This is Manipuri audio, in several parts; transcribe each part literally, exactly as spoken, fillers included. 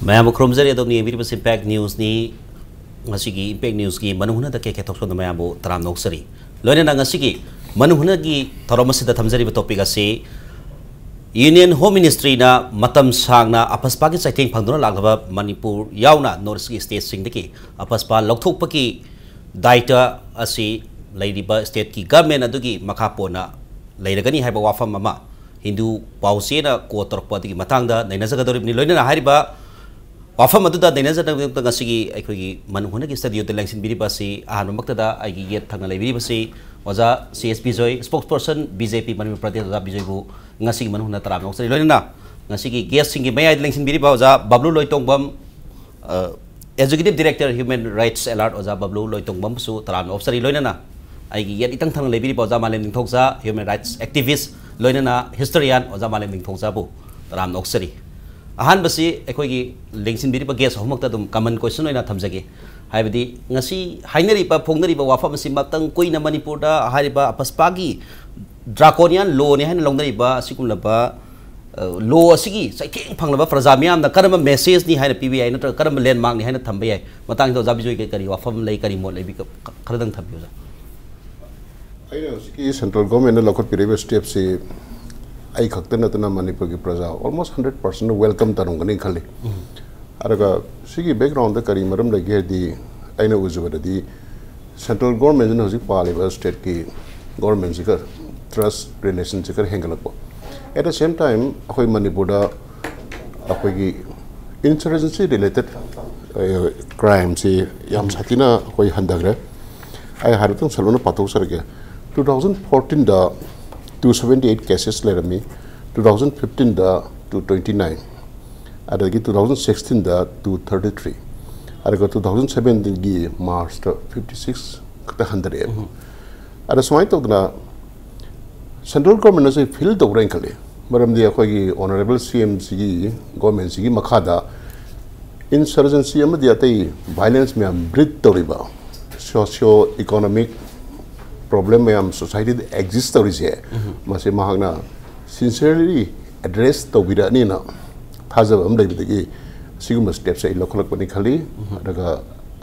ꯃꯌꯥꯝꯕꯨ ꯈꯨꯔꯨꯝꯖꯔꯤ꯫ ꯑꯗꯣꯝꯅ ꯌꯦꯡꯕꯤꯔꯤꯕꯁꯤ ꯏꯝꯄꯦꯛ ꯅ꯭ꯌꯨꯁꯅꯤ꯫ ꯉꯁꯤꯒꯤ ꯏꯝꯄꯦꯛ ꯅ꯭ꯌꯨꯁꯀꯤ ꯃꯅꯨꯡ ꯍꯨꯠꯅꯗ ꯀꯦ ꯀꯦ ꯊꯣꯛꯁꯣꯟꯗ ꯃꯌꯥꯝꯕꯨ ꯇꯔꯥꯝꯅ ꯑꯣꯛꯆꯔꯤ꯫ ꯂꯣꯏꯅꯅ ꯉꯁꯤꯒꯤ ꯃꯅꯨꯡ ꯍꯨꯠꯅꯒꯤ ꯊꯧꯔꯝ ꯑꯁꯤꯗ ꯊꯝꯖꯔꯤꯕ ꯇꯣꯄꯤꯛ ꯑꯁꯤ ꯌꯨꯅꯤꯌꯟ ꯍꯣꯝ ꯃꯤꯅꯤꯁꯇ꯭ꯔꯤꯅ ꯃꯇꯝ ꯁꯥꯡꯅ ꯑꯄꯁꯄꯥꯒꯤ ꯆꯩꯊꯦꯡ ꯐꯪꯗꯨꯅ ꯂꯥꯛꯂꯕ ꯃꯅꯤꯄꯨꯔ ꯌꯥꯎꯅ ꯅꯣꯔꯠ ꯏꯁꯀꯤ ꯁ꯭ꯇꯦꯠꯁꯤꯡꯗꯒꯤ ꯑꯄꯁꯄꯥ ꯂꯧꯊꯣꯛꯄꯒꯤ ꯗꯥꯏꯇ ꯑꯁꯤ ꯂꯩꯔꯤꯕ ꯁ꯭ꯇꯦꯠꯀꯤ ꯒꯚꯔꯟꯃꯦꯟ ꯑꯗꯨꯒꯤ ꯃꯈꯥ ꯄꯣꯟꯅ ꯂꯩꯔꯒꯅꯤ ꯍꯥꯏꯕ ꯋꯥꯐꯝ ꯑꯃ ꯍꯤꯟꯗꯨ ꯄꯥꯎꯆꯦꯅ ꯀꯣꯠ ꯇꯧꯔꯛꯄ ꯑꯗꯨꯒꯤ ꯃꯇꯥꯡꯗ ꯅꯩꯅꯖꯒꯗꯧꯔꯤꯕꯅꯤ꯫ ꯂꯣꯏꯅꯅ ꯍꯥꯏꯔꯤꯕ ꯋꯥꯐꯝ ꯑꯗꯨꯗ ꯅꯩꯅꯖꯅꯕꯒꯤꯗꯃꯛꯇ ꯉꯁꯤꯒꯤ ꯑꯩꯈꯣꯏꯒꯤ ꯃꯅꯨꯡ ꯍꯨꯠꯅꯒꯤ ꯁ꯭ꯇꯨꯗꯤꯑꯣꯗ ꯂꯦꯡꯁꯤꯟꯕꯤꯔꯤꯕ ꯑꯁꯤ ꯑꯍꯥꯟꯕꯃꯛꯇꯗ ꯑꯩꯒꯤ ꯌꯦꯠ ꯊꯪꯅ ꯂꯩꯕꯤꯔꯤꯕꯁꯤ Oja C S Bijoy, spokesperson B J P Manipur Pradesh. Oja ꯕꯤꯖꯣꯏꯕꯨ ꯉꯁꯤꯒꯤ ꯃꯅꯨꯡ ꯍꯨꯠꯅ ꯇꯔꯥꯝꯅ ꯑꯣꯛꯆꯔꯤ꯫ ꯂꯣꯏꯅꯅ ꯉꯁꯤꯒꯤ ꯒꯦꯁꯁꯤꯡꯒꯤ ꯃꯌꯥꯏꯗ ꯂꯦꯡꯁꯤꯟꯕꯤꯔꯤꯕ ꯑꯣꯖꯥ ꯕꯕ꯭ꯂꯨ ꯂꯣꯏꯇꯣꯡꯕꯝ, ꯑ, executive director human rights alert ꯑꯣꯖꯥ ꯕꯕ꯭ꯂꯨ ꯂꯣꯏꯇꯣꯡꯕꯝꯕꯨꯁꯨ ꯇꯔꯥꯝꯅ ꯑꯣꯛꯆꯔꯤ꯫ ꯂꯣꯏꯅꯅ ꯑꯩꯒꯤ ꯌꯦꯠ ꯏꯊꯪ ꯊꯪꯅ ꯂꯩꯕꯤꯔꯤꯕ ꯑꯣꯖꯥ ꯃꯥꯂꯦꯝ ꯅꯤꯡꯊꯧꯖꯥ, ꯍ꯭ꯌꯨꯃꯦꯟ ꯔꯥꯏꯠꯁ ꯑꯦꯛꯇꯤꯚꯤꯁ, ꯂꯣꯏꯅꯅ ꯍꯤꯁꯇꯣꯔꯤꯌꯥꯟ ꯑꯣꯖꯥ ꯃꯥꯂꯦꯝ ꯅꯤꯡꯊꯧꯖꯥꯕꯨ ꯇꯔꯥꯝꯅ ꯑꯣꯛꯆꯔꯤ꯫ ꯑꯍꯥꯟꯕꯁꯤ ꯑꯩꯈꯣꯏꯒꯤ ꯂꯦꯡꯁꯤꯟꯕꯤꯔꯤꯕ ꯒꯦꯁ ꯑꯍꯨꯝꯃꯛꯇ ꯑꯗꯨꯝ ꯀꯃꯟ ꯀꯣꯏꯁꯟ ꯑꯣꯏꯅ ꯊꯝꯖꯒꯦ꯫ ꯍꯥꯏꯕꯗꯤ ꯉꯁꯤ ꯍꯥꯏꯅꯔꯤꯕ, ꯐꯣꯡꯅꯔꯤꯕ ꯋꯥꯐꯝ ꯑꯁꯤ ꯃꯇꯝ ꯀꯨꯏꯅ ꯃꯅꯤꯄꯨꯔꯗ ꯍꯥꯏꯔꯤꯕ ꯑꯄꯁꯄꯥꯒꯤ ꯗ꯭ꯔꯥꯀꯣꯅꯤꯌꯥꯟ ꯂꯣꯅꯤ ꯍꯥꯏꯅ ꯂꯧꯅꯔꯤꯕ ꯑꯁꯤꯒꯨꯝꯂꯕ, ꯑ, ꯂꯣ ꯑꯁꯤꯒꯤ ꯆꯩꯊꯦꯡ ꯐꯪꯂꯕ ꯄ꯭ꯔꯖꯥ ꯃꯤꯌꯥꯝꯅ ꯀꯔꯝꯕ ꯃꯦꯁꯦꯖꯅꯤ ꯍꯥꯏꯅ ꯄꯤꯕ ꯌꯥꯏ, ꯅꯠꯇ꯭ꯔꯒ ꯀꯔꯝꯕ ꯂꯦꯟꯃꯥꯔꯛꯅꯤ ꯍꯥꯏꯅ ꯊꯝꯕ ꯌꯥꯏ? ꯃꯇꯥꯡꯁꯤꯗ ꯑꯣꯖꯥ ꯕꯤꯖꯣꯏꯒꯤ ꯀꯔꯤ ꯋꯥꯐꯝ ꯂꯩ, ꯀꯔꯤ ꯃꯣꯠ ꯂꯩꯕꯤ, ꯈ-, ꯈꯔꯗꯪ ꯊꯝꯕꯤꯌꯨ, ꯑꯣꯖꯥ꯫ ꯑꯩꯅ ꯍꯧꯖꯤꯛꯀꯤ ꯁꯦꯟꯇ꯭ꯔꯦꯜ ꯒꯣꯔꯃꯦꯟꯅ ꯂꯧꯈꯠꯄꯤꯔꯛꯏꯕ ꯁ꯭ꯇꯦꯞꯁꯤ ꯑꯩ ꯈꯛꯇ ꯅꯠꯇꯅ ꯃꯅꯤꯄꯨꯔꯒꯤ ꯄ꯭ꯔꯖꯥ almost hundred percent welcome ꯇꯧꯔꯝꯒꯅꯤ ꯈꯜꯂꯤ꯫ ꯑꯗꯨꯒ ꯁꯤꯒꯤ ꯕꯦꯛꯒ꯭ꯔꯥꯎꯟꯗ ꯀꯔꯤ ꯃꯔꯝ ꯂꯩꯒꯦ ꯍꯥꯏꯔꯗꯤ, ꯑꯩꯅ ꯎꯖꯕꯗꯗꯤ ꯁꯦꯟꯇ꯭ꯔꯦꯜ ꯒꯣꯔꯃꯦꯟꯁꯤꯅ ꯍꯧꯖꯤꯛ ꯄꯥꯜꯂꯤꯕ ꯁ꯭ꯇꯦꯠꯀꯤ ꯒꯣꯔꯃꯦꯟꯁꯤꯒ ꯇ꯭ꯔꯁ ꯔꯤꯂꯦꯁꯟꯁꯤ ꯈꯔ ꯍꯦꯟꯒꯠꯂꯛꯄ꯫ At the same time, ꯑꯩꯈꯣꯏ ꯃꯅꯤꯄꯨꯔꯗ ꯑꯩꯈꯣꯏꯒꯤ ꯏꯟꯁꯔꯖꯦꯟꯁꯤ ꯔꯤꯂꯦꯇꯦꯠ ꯀ꯭ꯔꯥꯏꯝꯁꯤ ꯌꯥꯝ ꯁꯥꯊꯤꯅ ꯑꯩꯈꯣꯏ ꯍꯟꯊꯈ꯭ꯔꯦ꯫ ꯑꯩ ꯍꯥꯏꯐꯦꯠꯇꯪ ꯁꯟꯗꯣꯛꯅ ꯄꯥꯊꯣꯛꯆꯔꯛꯀꯦ꯫ Two thousand fourteenꯗ two seventy eight cases ꯂꯩꯔꯝꯃꯤ, two thousand fifteenꯗ two twenty nine, ꯑꯗꯒꯤ two thousand sixteenꯗ two thirty three, ꯑꯗꯨꯒ two thousand seventeenꯒꯤ ꯃꯥꯔꯆꯇ fifty six ꯈꯛꯇ ꯍꯟꯊꯔꯛꯑꯦꯕ꯫ ꯑꯗ ꯁꯨꯃꯥꯏꯅ ꯇꯧꯗꯅ ꯁꯦꯟꯇ꯭ꯔꯦꯜ ꯒꯣꯔꯃꯦꯟ ꯑꯁꯤ ꯐꯤꯜ ꯇꯧꯕ꯭ꯔꯥ ꯍꯥꯏꯅ ꯈꯜꯂꯤ꯫ ꯃꯔꯝꯗꯤ ꯑꯩꯈꯣꯏꯒꯤ ꯑꯣꯅꯔꯦꯕꯜ ꯁꯤ ꯑꯦꯝꯁꯤꯒꯤ ꯒꯣꯔꯃꯦꯟꯁꯤꯒꯤ ꯃꯈꯥꯗ ꯏꯟꯁꯔꯖꯦꯟꯁꯤ ꯑꯃꯗꯤ ꯑꯇꯩ ꯚꯥꯏꯂꯦꯟꯁ ꯃꯌꯥꯝ ꯕ꯭ꯔꯤꯠ ꯇꯧꯔꯤꯕ, ꯁꯣꯁꯤꯌꯣ ꯏꯀꯣꯅꯣꯃꯤꯛ ꯄ꯭ꯔꯣꯕ꯭ꯂꯦꯝ ꯃꯌꯥꯝ ꯁꯣꯁꯥꯏꯇꯤꯗ ꯑꯦꯛꯖꯤꯁ ꯇꯧꯔꯤꯁꯦ, ꯃꯁꯤ ꯃꯍꯥꯛꯅ ꯁꯤꯟꯁꯤꯌꯔꯂꯤ ꯑꯦꯗ꯭ꯔꯦꯁ ꯇꯧꯕꯤꯔꯛꯑꯅꯤꯅ ꯊꯥꯖꯕ ꯑꯃ ꯂꯩꯕꯗꯒꯤ ꯁꯤꯒꯨꯝꯕ ꯁ꯭ꯇꯦꯞꯁꯦ ꯑꯩ ꯂꯧꯈꯠꯂꯛꯄꯅꯤ ꯈꯜꯂꯤ꯫ ꯑꯗꯨꯒ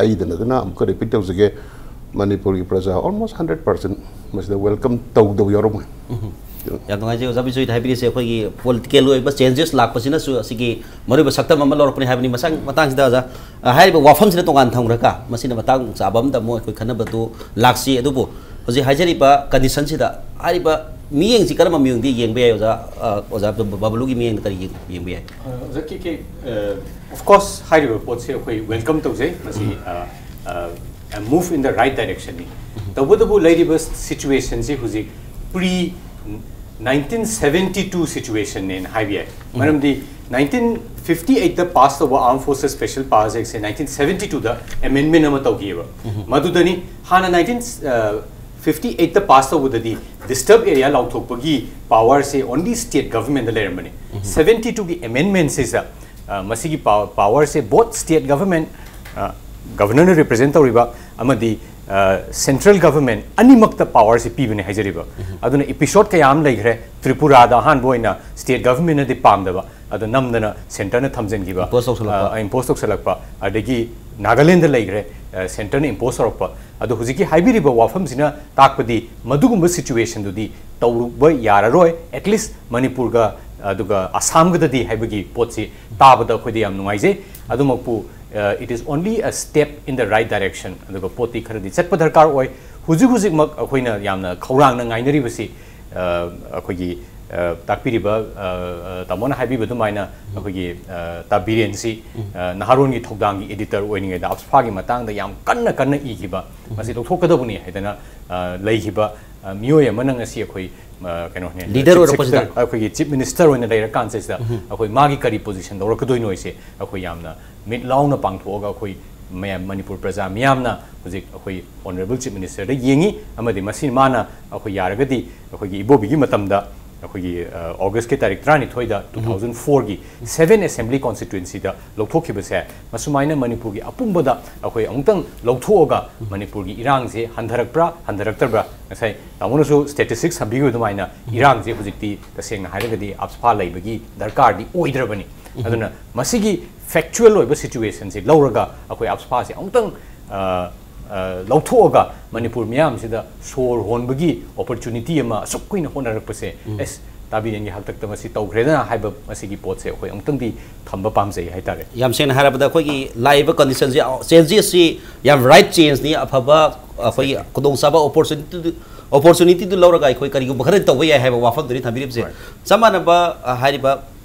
ꯑꯩꯗ ꯅꯠꯇꯅ ꯑꯃꯨꯛꯀ ꯔꯤꯄꯤꯠ ꯇꯧꯖꯒꯦ, ꯃꯅꯤꯄꯨꯔꯒꯤ ꯄ꯭ꯔꯖꯥ almost hundred percent ꯃꯁꯤꯗ ꯋꯦꯜꯀꯝ ꯇꯧꯗꯕ ꯌꯥꯎꯔꯝꯃꯣꯏ꯫ ꯌꯥꯝ ꯅꯨꯡꯉꯥꯏꯖꯩ ꯑꯣꯖꯥ ꯕꯤꯖꯣꯏꯗ ꯍꯥꯏꯕꯤꯔꯤꯁꯦ꯫ ꯑꯩꯈꯣꯏꯒꯤ ꯄꯣꯂꯤꯇꯤꯀꯦꯜ ꯑꯣꯏꯕ ꯆꯦꯟꯖꯦꯁ ꯂꯥꯛꯄꯁꯤꯅꯁꯨ ꯑꯁꯤꯒꯤ ꯃꯔꯨꯑꯣꯏꯕ ꯁꯛꯇꯝ ꯑꯃ ꯂꯧꯔꯛꯄꯅꯤ ꯍꯥꯏꯕꯅꯤ꯫ ꯃꯁꯥꯡ ꯃꯇꯥꯡꯁꯤꯗ ꯑꯣꯖꯥ, ꯑ, ꯍꯥꯏꯔꯤꯕ ꯋꯥꯐꯝꯁꯤꯗ ꯇꯣꯉꯥꯟꯅ ꯊꯝꯈ꯭ꯔꯒ ꯃꯁꯤꯅ ꯃꯇꯥꯡ ꯆꯥꯕ ꯑꯃꯗ ꯑꯃꯨꯛ ꯑꯩꯈꯣꯏ ꯈꯟꯅꯕꯗꯨ ꯂꯥꯛꯁꯤ꯫ ꯑꯗꯨꯕꯨ ꯍꯧꯖꯤꯛ ꯍꯥꯏꯖꯔꯤꯕ ꯀꯟꯗꯤꯁꯟꯁꯤꯗ ꯍꯥꯏꯔꯤꯕ ꯃꯤꯠꯌꯦꯡꯁꯤ ꯀꯔꯝꯕ ꯃꯤꯠꯌꯦꯡꯗꯤ ꯌꯦꯡꯕ ꯌꯥꯏ ꯑꯣꯖꯥ? ꯑ, ꯑꯣꯖꯥ ꯕ-, ꯕ-, ꯕꯥꯕꯂꯨꯒꯤ ꯃꯤꯠꯌꯦꯡꯗ ꯀꯔꯤ ꯌꯦꯡ-, ꯌꯦꯡꯕ ꯌꯥꯏ? ꯑꯣꯖꯥ ꯀꯦ ꯀꯦ, of course ꯍꯥꯏꯔꯤꯕ ꯄꯣꯠꯁꯦ ꯑꯩꯈꯣꯏ ꯋꯦꯜꯀꯝ ꯇꯧꯖꯩ꯫ ꯃꯁꯤ move in the right direction ꯅꯤ꯫ ꯇꯧꯕꯇꯕꯨ ꯂꯩꯔꯤꯕ ꯁꯤꯆꯨꯋꯦꯁꯟꯁꯤ ꯍꯧꯖꯤꯛ ꯄ꯭ꯔꯤ ꯅꯥꯏꯟꯇꯤꯟ ꯁꯕꯦꯟꯇꯤ ꯇꯨ ꯁꯤꯆꯨꯋꯦꯁꯟꯅꯦꯅ ꯍꯥꯏꯕ ꯌꯥꯏ꯫ ꯃꯔꯝꯗꯤ ꯅꯥꯏꯟꯇꯤꯟ ꯐꯤꯐꯇꯤ ꯑꯩꯠꯇ ꯄꯥꯁ ꯇꯧꯕ Armed Forces Special Powers Act ꯁꯦ ꯅꯥꯏꯟꯇꯤꯟ ꯁꯕꯦꯟꯇꯤ ꯇꯨꯗ ꯑꯦꯃꯦꯟꯃꯦꯟ ꯑꯃ ꯇꯧꯈꯤꯑꯕ꯫ ꯃꯗꯨꯗꯅꯤ ꯍꯥꯟꯅ ꯅꯥꯏꯟꯇꯤꯟ ꯐꯤꯐꯇꯤ ꯑꯩꯠꯇ ꯄꯥꯁ ꯇꯧꯕꯗꯗꯤ ꯗꯤꯁꯇꯔꯕ ꯑꯦꯔꯤꯌꯥ ꯂꯥꯎꯊꯣꯛꯄꯒꯤ ꯄꯥꯋꯔꯁꯦ ꯑꯣꯟꯂꯤ ꯁ꯭ꯇꯦꯠ ꯒꯚꯔꯟꯃꯦꯟꯗ ꯂꯩꯔꯝꯕꯅꯤ꯫ ꯁꯕꯦꯟꯇꯤ ꯇꯨꯒꯤ ꯑꯦꯃꯦꯟꯃꯦꯟꯁꯤꯗ ꯃꯁꯤꯒꯤ ꯄꯥꯋꯔꯁꯦ ꯕꯣꯠ ꯁ꯭ꯇꯦꯠ ꯒꯚꯔꯟꯃꯦꯟ, ꯒꯚꯔꯅꯔꯅ ꯔꯤꯄ꯭ꯔꯖꯦꯟ ꯇꯧꯔꯤꯕ ꯑꯃꯗꯤ ꯁꯦꯟꯇ꯭ꯔꯦꯜ ꯒꯚꯔꯟꯃꯦꯟ ꯑꯅꯤꯃꯛꯇ ꯄꯥꯋꯔꯁꯦ ꯄꯤꯕꯅꯦ ꯍꯥꯏꯖꯔꯤꯕ꯫ ꯑꯗꯨꯅ ꯏꯄꯤꯁꯣꯠ ꯀꯌꯥ ꯑꯃ ꯂꯩꯈ꯭ꯔꯦ꯫ ꯇ꯭ꯔꯤꯄꯨꯔꯥꯗ ꯑꯍꯥꯟꯕ ꯑꯣꯏꯅ ꯁ꯭ꯇꯦꯠ ꯒꯚꯔꯟꯃꯦꯟꯅꯗꯤ ꯄꯥꯝꯗꯕ, ꯑꯗꯣ ꯅꯝꯗꯅ ꯁꯦꯟꯇꯔꯅ ꯊꯝꯖꯤꯟꯈꯤꯕ, Impose ꯇꯧꯁꯜꯂꯛꯄ꯫ ꯑ, impose ꯇꯧꯁꯜꯂꯛꯄ꯫ ꯑꯗꯒꯤ ꯅꯥꯒꯥꯂꯦꯟꯗ ꯂꯩꯈ꯭ꯔꯦ, ꯑ, ꯁꯦꯟꯇꯔꯅ impose ꯇꯧꯔꯛꯄ꯫ ꯑꯗꯣ ꯍꯧꯖꯤꯛꯀꯤ ꯍꯥꯏꯕꯤꯔꯤꯕ ꯋꯥꯐꯝꯁꯤꯅ ꯇꯥꯛꯄꯗꯤ ꯃꯗꯨꯒꯨꯝꯕ ꯁꯤꯆꯨꯋꯦꯁꯟꯗꯨꯗꯤ ꯇꯧꯔꯨꯕ ꯌꯥꯔꯔꯣꯏ, ꯑꯦꯠꯂꯤꯁ ꯃꯅꯤꯄꯨꯔꯒ ꯑꯗꯨꯒ ꯑꯁꯥꯝꯒꯗꯗꯤ ꯍꯥꯏꯕꯒꯤ ꯄꯣꯠꯁꯤ ꯇꯥꯕꯗ ꯑꯩꯈꯣꯏꯗ ꯌꯥꯝ ꯅꯨꯡꯉꯥꯏꯖꯩ꯫ ꯑꯗꯨꯃꯛꯄꯨ, ꯑ, it is only a step in the right direction, ꯑꯗꯨꯒ ꯄꯣꯠꯇꯤ ꯈꯔꯗꯤ ꯆꯠꯄ ꯗꯔꯀꯥꯔ ꯑꯣꯏ꯫ ꯍꯧꯖꯤꯛ ꯍꯧꯖꯤꯛꯃꯛ ꯑꯩꯈꯣꯏꯅ ꯌꯥꯝꯅ ꯈꯧꯔꯥꯡꯅ ꯉꯥꯏꯅꯔꯤꯕꯁꯤ, ꯑ, ꯑꯩꯈꯣꯏꯒꯤ, ꯑ, ꯇꯥꯛꯄꯤꯔꯤꯕ, ꯑ, ꯑ, ꯇꯥꯃꯣꯅ ꯍꯥꯏꯕꯤꯕ ꯑꯗꯨꯃꯥꯏꯅ ꯑꯩꯈꯣꯏꯒꯤ, ꯑ, ꯇꯥ ꯕꯤꯔꯦꯟꯁꯤ, ꯑ, ꯅꯍꯥꯔꯣꯟꯒꯤ ꯊꯧꯗꯥꯡꯒꯤ ꯑꯦꯗꯤꯇꯔ ꯑꯣꯏꯔꯤꯉꯩꯗ ꯑꯞꯁꯐꯥꯒꯤ ꯃꯇꯥꯡꯗ ꯌꯥꯝ ꯀꯟꯅ ꯀꯟꯅ ꯏꯈꯤꯕ, ꯃꯁꯤ ꯂꯧꯊꯣꯛꯀꯗꯕꯅꯤ ꯍꯥꯏꯗꯅ, ꯑ, ꯂꯩꯈꯤꯕ, ꯑ, ꯃꯤꯑꯣꯏ ꯑꯃꯅ ꯉꯁꯤ ꯑꯩꯈꯣꯏ, ꯑ, ꯀꯩꯅꯣꯅꯦ, ꯂꯤꯗꯔ ꯆꯤꯐ ꯑꯣꯏꯔꯛꯄꯁꯤꯗ꯫ ꯁꯦꯀ꯭ꯔꯦꯇꯔꯤ, ꯑꯩꯈꯣꯏꯒꯤ ꯆꯤꯐ ꯃꯤꯅꯤꯁꯇꯔ ꯑꯣꯏꯅ ꯂꯩꯔꯀꯥꯟꯁꯤꯗ ꯑꯩꯈꯣꯏ ꯃꯥꯒꯤ ꯀꯔꯤ ꯄꯣꯖꯤꯁꯟ ꯂꯧꯔꯛꯀꯗꯣꯏꯅꯣ ꯍꯥꯏꯁꯦ ꯑꯩꯈꯣꯏ ꯌꯥꯝꯅ ꯃꯤꯠ ꯂꯥꯎꯅ ꯄꯥꯡꯊꯣꯛꯑꯒ ꯑꯩꯈꯣꯏ ꯃꯌꯥꯝ, ꯃꯅꯤꯄꯨꯔ ꯄ꯭ꯔꯖꯥ ꯃꯤꯌꯥꯝꯅ ꯍꯧꯖꯤꯛ ꯑꯩꯈꯣꯏ ꯑꯣꯅꯔꯦꯕꯜ ꯆꯤꯐ ꯃꯤꯅꯤꯁꯇꯔꯗ ꯌꯦꯡꯉꯤ꯫ ꯑꯃꯗꯤ ꯃꯁꯤ ꯃꯥꯅ ꯑꯩꯈꯣꯏ ꯌꯥꯔꯒꯗꯤ ꯑꯩꯈꯣꯏꯒꯤ ꯏꯕꯣꯕꯤꯒꯤ ꯃꯇꯝꯗ ꯑꯩꯈꯣꯏꯒꯤ, ꯑ, ꯑꯣꯒꯁꯀꯤ ꯇꯥꯔꯤꯛ ꯇꯔꯥꯅꯤꯊꯣꯏꯗ two thousand fourꯒꯤ seven assembly constituencyꯗ ꯂꯧꯊꯣꯛꯈꯤꯕꯁꯦ, ꯃꯁꯨꯃꯥꯏꯅ ꯃꯅꯤꯄꯨꯔꯒꯤ ꯑꯄꯨꯝꯕꯗ ꯑꯩꯈꯣꯏ ꯑꯃꯨꯛꯇꯪ ꯂꯧꯊꯣꯛꯑꯒ ꯃꯅꯤꯄꯨꯔꯒꯤ ꯏꯔꯥꯡꯁꯦ ꯍꯟꯊꯔꯛꯄ꯭ꯔꯥ ꯍꯟꯊꯔꯛꯇꯕ꯭ꯔꯥ, ꯉꯁꯥꯏ ꯇꯥꯃꯣꯅꯁꯨ statistics ꯊꯝꯕꯤꯈꯤꯕ ꯑꯗꯨꯃꯥꯏꯅ ꯏꯔꯥꯡꯁꯦ ꯍꯧꯖꯤꯛꯇꯤ ꯇꯁꯦꯡꯅ ꯍꯥꯏꯔꯒꯗꯤ ꯑꯞꯁꯐꯥ ꯂꯩꯕꯒꯤ ꯗꯔꯀꯥꯔꯗꯤ ꯑꯣꯏꯗ꯭ꯔꯕꯅꯤ꯫ ꯑꯗꯨꯅ ꯃꯁꯤꯒꯤ ꯐꯦꯛꯆꯨꯋꯦꯜ ꯑꯣꯏꯕ ꯁꯤꯆꯨꯋꯦꯁꯟꯁꯦ ꯂꯧꯔꯒ ꯑꯩꯈꯣꯏ ꯑꯞꯁꯐꯥꯁꯦ ꯑꯃꯨꯛꯇꯪ ꯑ, ꯑ, ꯂꯧꯊꯣꯛꯑꯒ ꯃꯅꯤꯄꯨꯔ ꯃꯤꯌꯥꯝꯁꯤꯗ ꯁꯣꯔ ꯍꯣꯟꯕꯒꯤ ꯑꯣꯄꯣꯔꯆꯨꯅꯤꯇꯤ ꯑꯃ ꯑꯁꯨꯛ ꯀꯨꯏꯅ ꯍꯣꯠꯅꯔꯛꯄꯁꯦ, ꯑꯦꯁ, ꯇꯥꯕꯤꯔꯦꯟꯒꯤ ꯍꯥꯛꯇꯛꯇ ꯃꯁꯤ ꯇꯧꯈ꯭ꯔꯦꯗꯅ ꯍꯥꯏꯕ ꯃꯁꯤꯒꯤ ꯄꯣꯠꯁꯦ ꯑꯩꯈꯣꯏ ꯑꯃꯨꯛꯇꯪꯗꯤ ꯊꯝꯕ ꯄꯥꯝꯖꯩ ꯍꯥꯏꯇꯥꯔꯦ꯫ ꯌꯥꯝ ꯁꯦꯡꯅ ꯍꯥꯏꯔꯕꯗ ꯑꯩꯈꯣꯏꯒꯤ ꯂꯥꯛꯏꯕ ꯀꯟꯗꯤꯁꯟꯁꯤ, ꯆꯦꯟꯖꯦꯁꯁꯤ ꯌꯥꯝ ꯔꯥꯏꯠ ꯆꯦꯟꯖꯅꯤ, ꯑꯐꯕ ꯑꯩꯈꯣꯏꯒꯤ ꯈꯨꯗꯣꯡꯆꯥꯕ ꯑꯣꯄꯣꯔꯆꯨꯅꯤꯇꯤ, ꯑꯣꯄꯣꯔꯆꯨꯅꯤꯇꯤꯗꯨ ꯂꯧꯔꯒ ꯑꯩꯈꯣꯏ ꯀꯔꯤꯒꯨꯝꯕ ꯈꯔ ꯇꯧꯕ ꯌꯥꯏ ꯍꯥꯏꯕ ꯋꯥꯐꯝꯗꯨꯅꯤ ꯊꯝꯕꯤꯔꯤꯕꯁꯦ꯫ ꯍꯣꯏ꯫ ꯆꯞ ꯃꯥꯟꯅꯕ, ꯑ, ꯍꯥꯏꯔꯤꯕ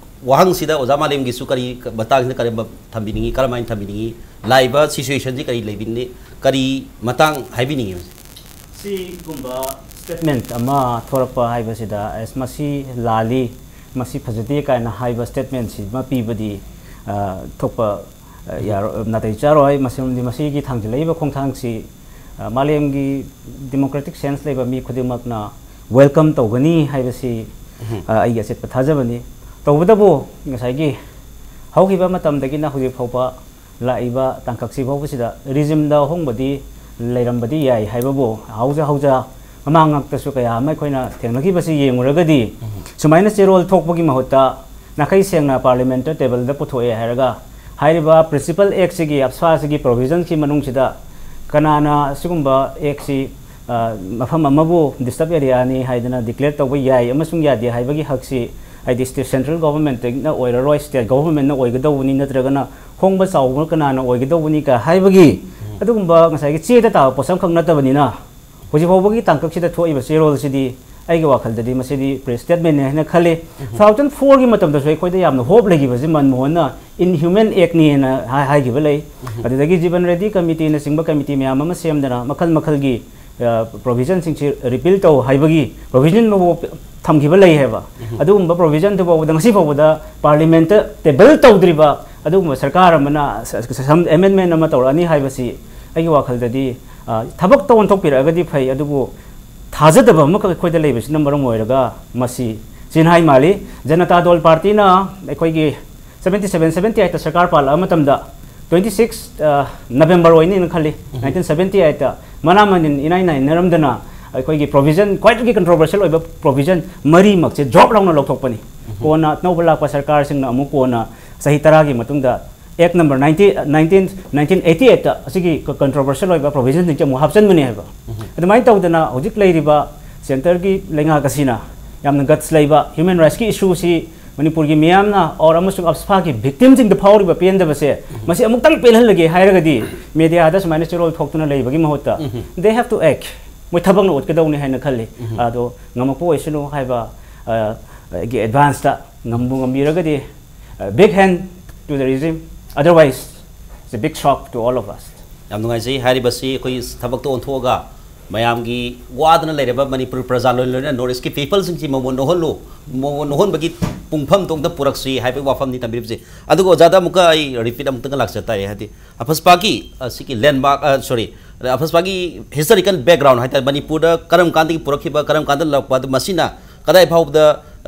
ꯋꯥꯍꯪꯁꯤꯗ ꯑꯣꯖꯥ ꯃꯥꯂꯦꯝꯒꯤꯁꯨ ꯀꯔꯤ ꯃꯇꯥꯡꯁꯤꯗ ꯀꯔꯝꯕ ꯊꯝꯕꯤꯅꯤꯡꯉꯤ, ꯀꯔꯝꯍꯥꯏꯅ ꯊꯝꯕꯤꯅꯤꯡꯉꯤ, ꯂꯥꯛꯏꯕ ꯁꯤꯆꯨꯋꯦꯁꯟꯁꯤ ꯀꯔꯤ ꯂꯩꯕꯤꯅꯤ, ꯀꯔꯤ ꯃꯇꯥꯡ ꯍꯥꯏꯕꯤꯅꯤꯡꯉꯤ? ꯁꯤꯒꯨꯝꯕ ꯁ꯭ꯇꯦꯠꯃꯦꯟꯠ ꯑꯃ ꯊꯣꯔꯛꯄ ꯍꯥꯏꯕꯁꯤꯗ, ꯑꯁ, ꯃꯁꯤ ꯂꯥꯜꯂꯤ, ꯃꯁꯤ ꯐꯖꯗꯦ ꯀꯥꯏꯅ ꯍꯥꯏꯕ ꯁ꯭ꯇꯦꯠꯃꯦꯟꯠꯁꯤꯃ ꯄꯤꯕꯗꯤ, ꯑ, ꯊꯣꯛꯄ, ꯑ, ꯌꯥꯔꯣ-, ꯅꯥꯇꯩ ꯆꯥꯔꯣꯏ꯫ ꯃꯁꯤꯔꯣꯝꯗꯤ ꯃꯁꯤꯒꯤ ꯊꯥꯡꯖꯤꯜꯂꯛꯏꯕ ꯈꯣꯡꯊꯥꯡꯁꯤ, ꯑ, ꯃꯥꯂꯦꯝꯒꯤ ꯗꯤꯃꯣꯀ꯭ꯔꯦꯇꯤꯛ ꯁꯦꯟꯁ ꯂꯩꯕ ꯃꯤ ꯈꯨꯗꯤꯡꯃꯛꯅ ꯋꯦꯜꯀꯝ ꯇꯧꯒꯅꯤ ꯍꯥꯏꯕꯁꯤ, ꯎꯝ꯫ ꯑ, ꯑꯩꯒꯤ ꯑꯆꯦꯠꯄ ꯊꯥꯖꯕꯅꯤ꯫ ꯇꯧꯕꯇꯕꯨ ꯉꯁꯥꯏꯒꯤ ꯍꯧꯈꯤꯕ ꯃꯇꯝꯗꯒꯤꯅ ꯍꯧꯖꯤꯛ ꯐꯥꯎꯕ ꯂꯥꯛꯏꯕ ꯇꯥꯡꯀꯛꯁꯤ ꯐꯥꯎꯕꯁꯤꯗ ꯔꯤꯖꯤꯝꯗ ꯑꯍꯣꯡꯕꯗꯤ ꯂꯩꯔꯝꯕꯗꯤ ꯌꯥꯏ ꯍꯥꯏꯕꯕꯨ, ꯍꯧꯖ ꯍꯧꯖ ꯃꯃꯥꯡꯉꯛꯇꯁꯨ ꯀꯌꯥ ꯑꯃ ꯑꯩꯈꯣꯏꯅ ꯊꯦꯡꯅꯈꯤꯕꯁꯤ ꯌꯦꯡꯉꯨꯔꯒꯗꯤ, ꯎꯝ꯫ ꯁꯨꯃꯥꯏꯅ ꯆꯦꯔꯣꯜ ꯊꯣꯛꯄꯒꯤ ꯃꯍꯨꯠꯇ ꯅꯥꯈꯩ ꯁꯦꯡꯅ ꯄꯥꯔꯂꯤꯌꯥꯃꯦꯟꯠꯇ ꯇꯦꯕꯜꯗ ꯄꯨꯊꯣꯛꯑꯦ ꯍꯥꯏꯔꯒ, ꯍꯥꯏꯔꯤꯕ ꯄ꯭ꯔꯤꯟꯁꯤꯄꯜ ꯑꯦꯛꯁꯤꯒꯤ, ꯑꯞꯁꯥꯁꯤꯒꯤ ꯄ꯭ꯔꯣꯚꯤꯖꯟꯁꯤ ꯃꯅꯨꯡꯁꯤꯗ ꯀꯅꯥꯅ ꯁꯤꯒꯨꯝꯕ ꯑꯦꯛꯁꯤ, ꯑ, ꯃꯐꯝ ꯑꯃꯕꯨ ꯗꯤꯁꯇꯔꯕ ꯑꯦꯔꯤꯌꯥꯅꯤ ꯍꯥꯏꯗꯅ ꯗꯤꯀ꯭ꯂꯦꯌꯔ ꯇꯧꯕ ꯌꯥꯏ ꯑꯃꯁꯨꯡ ꯌꯥꯗꯦ ꯍꯥꯏꯕꯒꯤ ꯍꯛꯁꯤ, ꯍꯥꯏꯗꯤ, ꯁꯦꯟꯇ꯭ꯔꯦꯜ ꯒꯣꯚꯔꯟꯃꯦꯟꯠꯅ ꯑꯣꯏꯔꯔꯣꯏ, ꯁ꯭ꯇꯦꯠ ꯒꯣꯚꯔꯟꯃꯦꯟꯠꯅ ꯑꯣꯏꯒꯗꯧꯕꯅꯤ, ꯅꯠꯇ꯭ꯔꯒꯅ ꯍꯣꯡꯕ ꯆꯥꯎꯕ ꯀꯅꯥꯅ ꯑꯣꯏꯒꯗꯧꯕꯅꯤ ꯀ ꯍꯥꯏꯕꯒꯤ, ꯎꯝ꯫ ꯑꯗꯨꯒꯨꯝꯕ ꯉꯁꯥꯏꯒꯤ ꯆꯦꯗ ꯇꯥꯕ ꯄꯣꯠꯁꯛ ꯈꯛ ꯅꯠꯇꯕꯅꯤꯅ, ꯍꯧꯖꯤꯛ ꯐꯥꯎꯕꯒꯤ ꯇꯥꯡꯀꯛꯁꯤꯗ ꯊꯣꯛꯏꯕ ꯆꯦꯔꯣꯜꯁꯤꯗꯤ ꯑꯩꯒꯤ ꯋꯥꯈꯜꯗꯗꯤ ꯃꯁꯤꯗꯤ ꯄ꯭ꯔꯦꯁ ꯁ꯭ꯇꯦꯠꯃꯦꯟꯠꯅꯤ ꯍꯥꯏꯅ ꯈꯜꯂꯤ꯫ ꯎꯝ꯫ ꯇꯨ ꯊꯥꯎꯖꯟ ꯐꯣꯔꯒꯤ ꯃꯇꯝꯗꯁꯨ ꯑꯩꯈꯣꯏꯗ ꯌꯥꯝꯅ ꯍꯣꯞ ꯂꯩꯈꯤꯕꯁꯤ ꯃꯟꯃꯣꯍꯟꯅ ꯏꯟꯍ꯭ꯌꯨꯃꯦꯟ ꯑꯦꯛꯅꯤꯅ ꯍꯥꯏ-, ꯍꯥꯏꯈꯤꯕ ꯂꯩ꯫ ꯎꯝ꯫ ꯑꯗꯨꯗꯒꯤ ꯖꯤꯕꯟ ꯔꯦꯗꯤ ꯀꯃꯤꯇꯤꯅꯆꯤꯡꯕ ꯀꯃꯤꯇꯤ ꯃꯌꯥꯝ ꯑꯃ ꯁꯦꯝꯗꯅ ꯃꯈꯜ ꯃꯈꯜꯒꯤ, ꯑ, ꯄ꯭ꯔꯣꯚꯤꯖꯟꯁꯤꯡꯁꯤ ꯔꯤꯄꯤꯜ ꯇꯧ ꯍꯥꯏꯕꯒꯤ ꯄ꯭ꯔꯣꯚꯤꯖꯟ ꯐꯥꯎꯕ ꯊꯝꯈꯤꯕ ꯂꯩ ꯍꯥꯏꯕ꯫ ꯎꯝ꯫ ꯑꯗꯨꯒꯨꯝꯕ ꯄ꯭ꯔꯣꯚꯤꯖꯟꯗꯨ ꯐꯥꯎꯕꯗ ꯉꯁꯤ ꯐꯥꯎꯕꯗ ꯄꯥꯔꯂꯤꯌꯥꯃꯦꯟꯠꯇ ꯇꯦꯕꯜ ꯇꯧꯗ꯭ꯔꯤꯕ ꯑꯗꯨꯒꯨꯝꯕ ꯁꯔꯀꯥꯔ ꯑꯃꯅ ꯁ-, ꯁ-, ꯁꯝ ꯑꯦꯃꯦꯟꯃꯦꯟ ꯑꯃ ꯇꯧꯔꯛꯑꯅꯤ ꯍꯥꯏꯕꯁꯤ ꯑꯩꯒꯤ ꯋꯥꯈꯜꯗꯗꯤ, ꯑ, ꯊꯕꯛꯇ ꯑꯣꯟꯊꯣꯛꯄꯤꯔꯛꯑꯒꯗꯤ ꯐꯩ, ꯑꯗꯨꯕꯨ ꯊꯥꯖꯗꯕ ꯑꯃꯈꯛ ꯑꯩꯈꯣꯏꯗ ꯂꯩꯕꯁꯤꯅ ꯃꯔꯝ ꯑꯣꯏꯔꯒ ꯃꯁꯤ ꯆꯤꯟꯍꯥꯏ ꯃꯥꯜꯂꯤ꯫ ꯖꯅꯇꯥ ꯗꯣꯜ ꯄꯥꯔꯇꯤꯅ ꯑꯩꯈꯣꯏꯒꯤ ꯁꯕꯦꯟꯇꯤ ꯁꯕꯦꯟ, ꯁꯕꯦꯟꯇꯤ ꯑꯩꯠꯇ ꯁꯔꯀꯥꯔ ꯄꯥꯜꯂꯛꯑ ꯃꯇꯝꯗ, ꯇ꯭ꯋꯦꯟꯇꯤ ꯁꯤꯛꯁ, ꯑ, ꯅꯕꯦꯝꯕꯔ ꯑꯣꯏꯅꯤꯅ ꯈꯜꯂꯤ, ꯎꯝ꯫ ꯅꯥꯏꯟꯇꯤꯟ ꯁꯕꯦꯟꯇꯤ ꯑꯩꯠꯇ ꯃꯅꯥ ꯃꯅꯤꯟ ꯏꯅꯥꯏ ꯅꯥꯏꯅꯔꯝꯗꯅ ꯑꯩꯈꯣꯏꯒꯤ ꯄ꯭ꯔꯣꯚꯤꯖꯟ, ꯈ꯭ꯋꯥꯏꯗꯒꯤ ꯀꯟꯇ꯭ꯔꯣꯚꯔꯁꯤꯌꯦꯜ ꯑꯣꯏꯕ ꯄ꯭ꯔꯣꯚꯤꯖꯟ ꯃꯔꯤꯃꯛꯁꯦ ꯗ꯭ꯔꯣꯞ ꯂꯥꯎꯅ ꯂꯧꯊꯣꯛꯄꯅꯤ꯫ ꯎꯝ꯫ ꯀꯣꯟꯅ ꯑꯅꯧꯕ ꯂꯥꯛꯄ ꯁꯔꯀꯥꯔꯁꯤꯡꯅ ꯑꯃꯨꯛ ꯀꯣꯟꯅ ꯆꯍꯤ ꯇꯔꯥꯒꯤ ꯃꯇꯨꯡꯗ act number ninety nineteen nineteen eighty eighty ꯑꯁꯤꯒꯤ ꯀꯟꯇ꯭ꯔꯣꯚꯔꯁꯤꯌꯦꯜ ꯑꯣꯏꯕ ꯄ꯭ꯔꯣꯚꯤꯖꯟꯁꯤꯡꯁꯦ ꯑꯃꯨꯛ ꯍꯥꯞꯆꯤꯟꯕꯅꯦ ꯍꯥꯏꯕ꯫ ꯑꯗꯨꯃꯥꯏꯅ ꯇꯧꯗꯅ ꯍꯧꯖꯤꯛ ꯂꯩꯔꯤꯕ ꯁꯦꯟꯇꯔꯒꯤ ꯂꯩꯉꯥꯛ ꯑꯁꯤꯅ ꯌꯥꯝꯅ ꯒꯠꯁ ꯂꯩꯕ ꯍ꯭ꯌꯨꯃꯦꯟ ꯔꯥꯏꯠꯁꯀꯤ ꯏꯁꯨꯁꯤ ꯃꯅꯤꯄꯨꯔꯒꯤ ꯃꯤꯌꯥꯝꯅ ꯑꯣꯔ ꯑꯃꯁꯨꯡ ꯑꯞꯁꯐꯥꯒꯤ ꯚꯤꯛꯇꯤꯝꯁꯤꯡꯗ ꯐꯥꯎꯔꯤꯕ ꯄꯦꯟꯗꯕꯁꯦ ꯃꯁꯤ ꯑꯃꯨꯛꯇꯪ ꯄꯦꯜꯍꯜꯂꯒꯦ ꯍꯥꯏꯔꯒꯗꯤ ꯃꯦꯗꯤꯌꯥꯗ ꯁꯨꯃꯥꯏꯅ ꯆꯦꯔꯣꯜ ꯊꯣꯛꯇꯨꯅ ꯂꯩꯕꯒꯤ ꯃꯍꯨꯠꯇ they have to act, ꯃꯣꯏ ꯊꯕꯛꯅ ꯑꯣꯠꯀꯗꯧꯅꯤ ꯍꯥꯏꯅ ꯈꯜꯂꯤ꯫ ꯑꯗꯣ ꯉꯝꯃꯛꯄ ꯑꯣꯏꯁꯅꯨ ꯍꯥꯏꯕ ꯑ, ꯑꯩꯒꯤ advanced ꯉꯝꯕꯨ ꯉꯝꯕꯤꯔꯒꯗꯤ, big hand to the regime, otherwise it's a big shock to all of us. ꯌꯥꯝ ꯅꯨꯡꯉꯥꯏꯖꯩ꯫ ꯍꯥꯏꯔꯤꯕꯁꯤ ꯑꯩꯈꯣꯏ ꯊꯕꯛꯇ ꯑꯣꯟꯊꯣꯛꯑꯒ ꯃꯌꯥꯝꯒꯤ ꯋꯥꯗꯅ ꯂꯩꯔꯕ ꯃꯅꯤꯄꯨꯔ ꯄ꯭ꯔꯖꯥ ꯂꯣꯏ ꯂꯣꯏꯅ ꯅꯣꯔꯠ ꯏꯁꯀꯤ ꯄꯤꯄꯜꯁꯤꯡꯁꯤ ꯃꯃꯣꯟ ꯅꯣꯛꯍꯜꯂꯨ, ꯃꯃꯣꯟ ꯅꯣꯛꯍꯟꯕꯒꯤ ꯄꯨꯡꯐꯝ ꯇꯣꯡꯗ ꯄꯨꯔꯛꯁꯤ ꯍꯥꯏꯕꯒꯤ ꯋꯥꯐꯝꯅꯤ ꯊꯝꯕꯤꯔꯤꯕꯁꯦ꯫ ꯑꯗꯨꯒ ꯑꯣꯖꯥꯗ ꯑꯃꯨꯛꯀ ꯑꯩ ꯔꯤꯄꯤꯠ ꯑꯃꯨꯛꯇꯪꯒ ꯂꯥꯛꯆ ꯇꯥꯔꯦ꯫ ꯍꯥꯏꯗꯤ ꯑꯐꯁꯄꯥꯒꯤ ꯑꯁꯤꯒꯤ ꯂꯦꯟꯃꯥꯔꯛ, ꯁꯣꯔꯤ, ꯑꯐꯁꯄꯥꯒꯤ ꯍꯤꯁꯇꯣꯔꯤꯀꯦꯜ ꯕꯦꯛꯒ꯭ꯔꯥꯎꯟ ꯍꯥꯏꯇꯥꯔꯦ, ꯃꯅꯤꯄꯨꯔꯗ ꯀꯔꯝ ꯀꯥꯟꯗꯒꯤ ꯄꯨꯔꯛꯈꯤꯕ, ꯀꯔꯝ ꯀꯥꯟꯗ ꯂꯥꯛꯄ, ꯑꯗꯨ ꯃꯁꯤꯅ ꯀꯗꯥꯏ ꯐꯥꯎꯕꯗ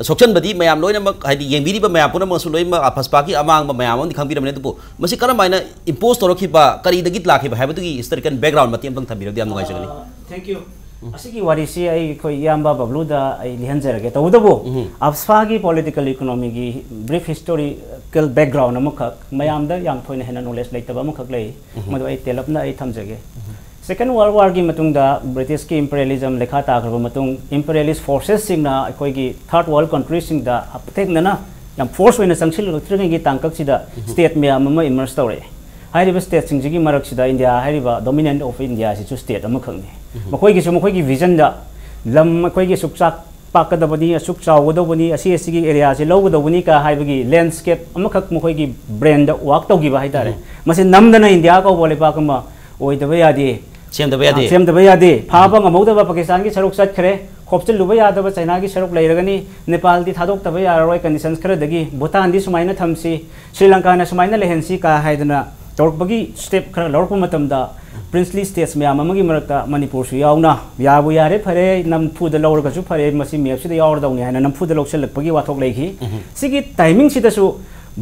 ꯁꯣꯛꯆꯟꯕꯗꯤ ꯃꯌꯥꯝ ꯂꯣꯏꯅꯃꯛ, ꯍꯥꯏꯗꯤ ꯌꯦꯡꯕꯤꯔꯤꯕ ꯃꯌꯥꯝ ꯄꯨꯝꯅꯃꯛꯁꯨ ꯂꯣꯏꯅꯃꯛ ꯑꯐꯁꯄꯥꯒꯤ ꯑꯃꯥꯡꯕ ꯃꯌꯥꯝ ꯑꯃꯗꯤ ꯈꯪꯕꯤꯔꯝꯒꯅꯤ꯫ ꯑꯗꯨꯕꯨ ꯃꯁꯤ ꯀꯔꯝ ꯍꯥꯏꯅ ꯏꯝꯄꯣꯖ ꯇꯧꯔꯛꯈꯤꯕ, ꯀꯔꯤꯗꯒꯤ ꯂꯥꯛꯈꯤꯕ ꯍꯥꯏꯕꯗꯨꯒꯤ ꯍꯤꯁꯇꯣꯔꯤꯀꯦꯜ ꯕꯦꯛꯒ꯭ꯔꯥꯎꯟ ꯃꯇꯦꯛ ꯑꯃꯇꯪ ꯊꯝꯕꯤꯔꯕꯗꯤ ꯌꯥꯝ ꯅꯨꯡꯉꯥꯏꯖꯒꯅꯤ꯫ Thank you. ꯑꯁꯤꯒꯤ ꯋꯥꯔꯤꯁꯤ ꯑꯩ ꯑꯩꯈꯣꯏ ꯏꯌꯥꯝꯕ ꯕꯕ꯭ꯂꯨꯗ ꯑꯩ ꯂꯤꯍꯟꯖꯔꯒꯦ꯫ ꯇꯧꯕꯇꯕꯨ ꯑꯐꯁꯄꯥꯒꯤ ꯄꯣꯂꯤꯇꯤꯀꯦꯜ ꯏꯀꯣꯅꯣꯃꯤꯒꯤ ꯕ꯭ꯔꯤꯐ ꯍꯤꯁꯇꯣꯔꯤꯀꯦꯜ ꯕꯦꯛꯒ꯭ꯔꯥꯎꯟ ꯑꯃꯈꯛ, ꯃꯌꯥꯝꯗ ꯌꯥꯝ ꯊꯣꯏꯅ ꯍꯦꯟꯅ ꯅꯣꯂꯦꯖ ꯂꯩꯇꯕ ꯑꯃꯈꯛ ꯂꯩ, ꯃꯗꯨ ꯑꯩ ꯇꯦꯜꯂꯞꯅ ꯑꯩ ꯊꯝꯖꯒꯦ꯫ ꯁꯦꯀꯦꯟ ꯋꯥꯔꯜ ꯋꯥꯔꯒꯤ ꯃꯇꯨꯡꯗ ꯕ꯭ꯔꯤꯇꯤꯁꯀꯤ ꯏꯝꯄꯔꯤꯌꯦꯂꯤꯖꯝ ꯂꯩꯈꯥ ꯇꯥꯈ꯭ꯔꯕ ꯃꯇꯨꯡ, ꯏꯝꯄꯔꯤꯌꯦꯂꯤꯁ ꯐꯣꯔꯁꯦꯁꯁꯤꯡꯅ ꯑꯩꯈꯣꯏꯒꯤ ꯊꯥꯔꯠ ꯋꯥꯔꯜ ꯀꯟꯇ꯭ꯔꯤꯁꯤꯡꯗ ꯍꯛꯊꯦꯡꯅꯅ ꯌꯥꯝ ꯐꯣꯔꯁ ꯑꯣꯏꯅ ꯆꯪꯁꯤꯜꯂꯛꯇ꯭ꯔꯤꯉꯩꯒꯤ ꯇꯥꯡꯀꯛꯁꯤꯗ ꯁ꯭ꯇꯦꯠ ꯃꯌꯥꯝ ꯑꯃ ꯏꯃꯔꯖ ꯇꯧꯔꯛꯑꯦ꯫ ꯍꯥꯏꯔꯤꯕ ꯁ꯭ꯇꯦꯠꯁꯤꯡꯁꯤꯒꯤ ꯃꯔꯛꯁꯤꯗ ꯏꯟꯗꯤꯌꯥ ꯍꯥꯏꯔꯤꯕ ꯗꯣꯃꯤꯅꯦꯟꯠ ꯑꯣꯐ ꯏꯟꯗꯤꯌꯥꯁꯤꯁꯨ ꯁ꯭ꯇꯦꯠ ꯑꯃꯈꯛꯅꯤ꯫ ꯃꯈꯣꯏꯒꯤꯁꯨ ꯃꯈꯣꯏꯒꯤ ꯚꯤꯖꯟꯗ ꯂꯝ ꯑꯩꯈꯣꯏꯒꯤ ꯑꯁꯨꯛ ꯆꯥꯛ ꯄꯥꯛꯀꯗꯕꯅꯤ, ꯑꯁꯨꯛ ꯆꯥꯎꯒꯗꯧꯕꯅꯤ, ꯑꯁꯤ ꯑꯁꯤꯒꯤ ꯑꯦꯔꯤꯌꯥꯁꯤ ꯂꯧꯒꯗꯧꯕꯅꯤ ꯀ ꯍꯥꯏꯕꯒꯤ ꯂꯦꯟꯁ꯭ꯀꯦꯞ ꯑꯃꯈꯛ ꯃꯈꯣꯏꯒꯤ ꯕ꯭ꯔꯦꯟꯗ ꯋꯥꯛ ꯇꯧꯈꯤꯕ ꯍꯥꯏꯇꯥꯔꯦ꯫ ꯃꯁꯤ ꯅꯝꯗꯅ ꯏꯟꯗꯤꯌꯥ ꯀꯧꯕ ꯂꯩꯕꯥꯛ ꯑꯃ ꯑꯣꯏꯗꯕ ꯌꯥꯗꯦ, ꯁꯦꯝꯗꯕ ꯌꯥꯗꯦ꯫ ꯁꯦꯝꯗꯕ ꯌꯥꯗꯦ꯫ ꯐꯥꯕ ꯉꯝꯍꯧꯗꯕ ꯄꯥꯀꯤꯁꯇꯥꯟꯒꯤ ꯁꯔꯨꯛ ꯆꯠꯈ꯭ꯔꯦ, ꯈꯣꯞꯆꯤꯜꯂꯨꯕ ꯌꯥꯗꯕ ꯆꯥꯏꯅꯥꯒꯤ ꯁꯔꯨꯛ ꯂꯩꯔꯒꯅꯤ, ꯅꯦꯄꯥꯜꯗꯤ ꯊꯥꯗꯣꯛꯇꯕ ꯌꯥꯔꯔꯣꯏ ꯀꯟꯗꯤꯁꯟꯁ ꯈꯔꯗꯒꯤ, ꯚꯨꯇꯥꯟꯗꯤ ꯁꯨꯃꯥꯏꯅ ꯊꯝꯁꯤ, ꯁ꯭ꯔꯤ ꯂꯪꯀꯥꯅ ꯁꯨꯃꯥꯏꯅ ꯂꯩꯍꯟꯁꯤ ꯀ ꯍꯥꯏꯗꯅ ꯇꯧꯔꯛꯄꯒꯤ ꯁ꯭ꯇꯦꯞ ꯈꯔ ꯂꯧꯔꯛꯄ ꯃꯇꯝꯗ, ꯄ꯭ꯔꯤꯟꯁꯂꯤ ꯁ꯭ꯇꯦꯠꯁ ꯃꯌꯥꯝ ꯑꯃꯒꯤ ꯃꯔꯛꯇ ꯃꯅꯤꯄꯨꯔꯁꯨ ꯌꯥꯎꯅ, ꯌꯥꯕꯨ ꯌꯥꯔꯦ ꯐꯔꯦ, ꯅꯝꯐꯨꯗ ꯂꯧꯔꯒꯁꯨ ꯐꯔꯦ, ꯃꯁꯤ ꯃꯦꯞꯁꯤꯗ ꯌꯥꯎꯔꯗꯧꯅꯤ ꯍꯥꯏꯅ ꯅꯝꯐꯨꯗ ꯂꯧꯁꯤꯜꯂꯛꯄꯒꯤ ꯋꯥꯊꯣꯛ ꯂꯩꯈꯤ꯫ ꯁꯤꯒꯤ ꯇꯥꯏꯃꯤꯡꯁꯤꯗꯁꯨ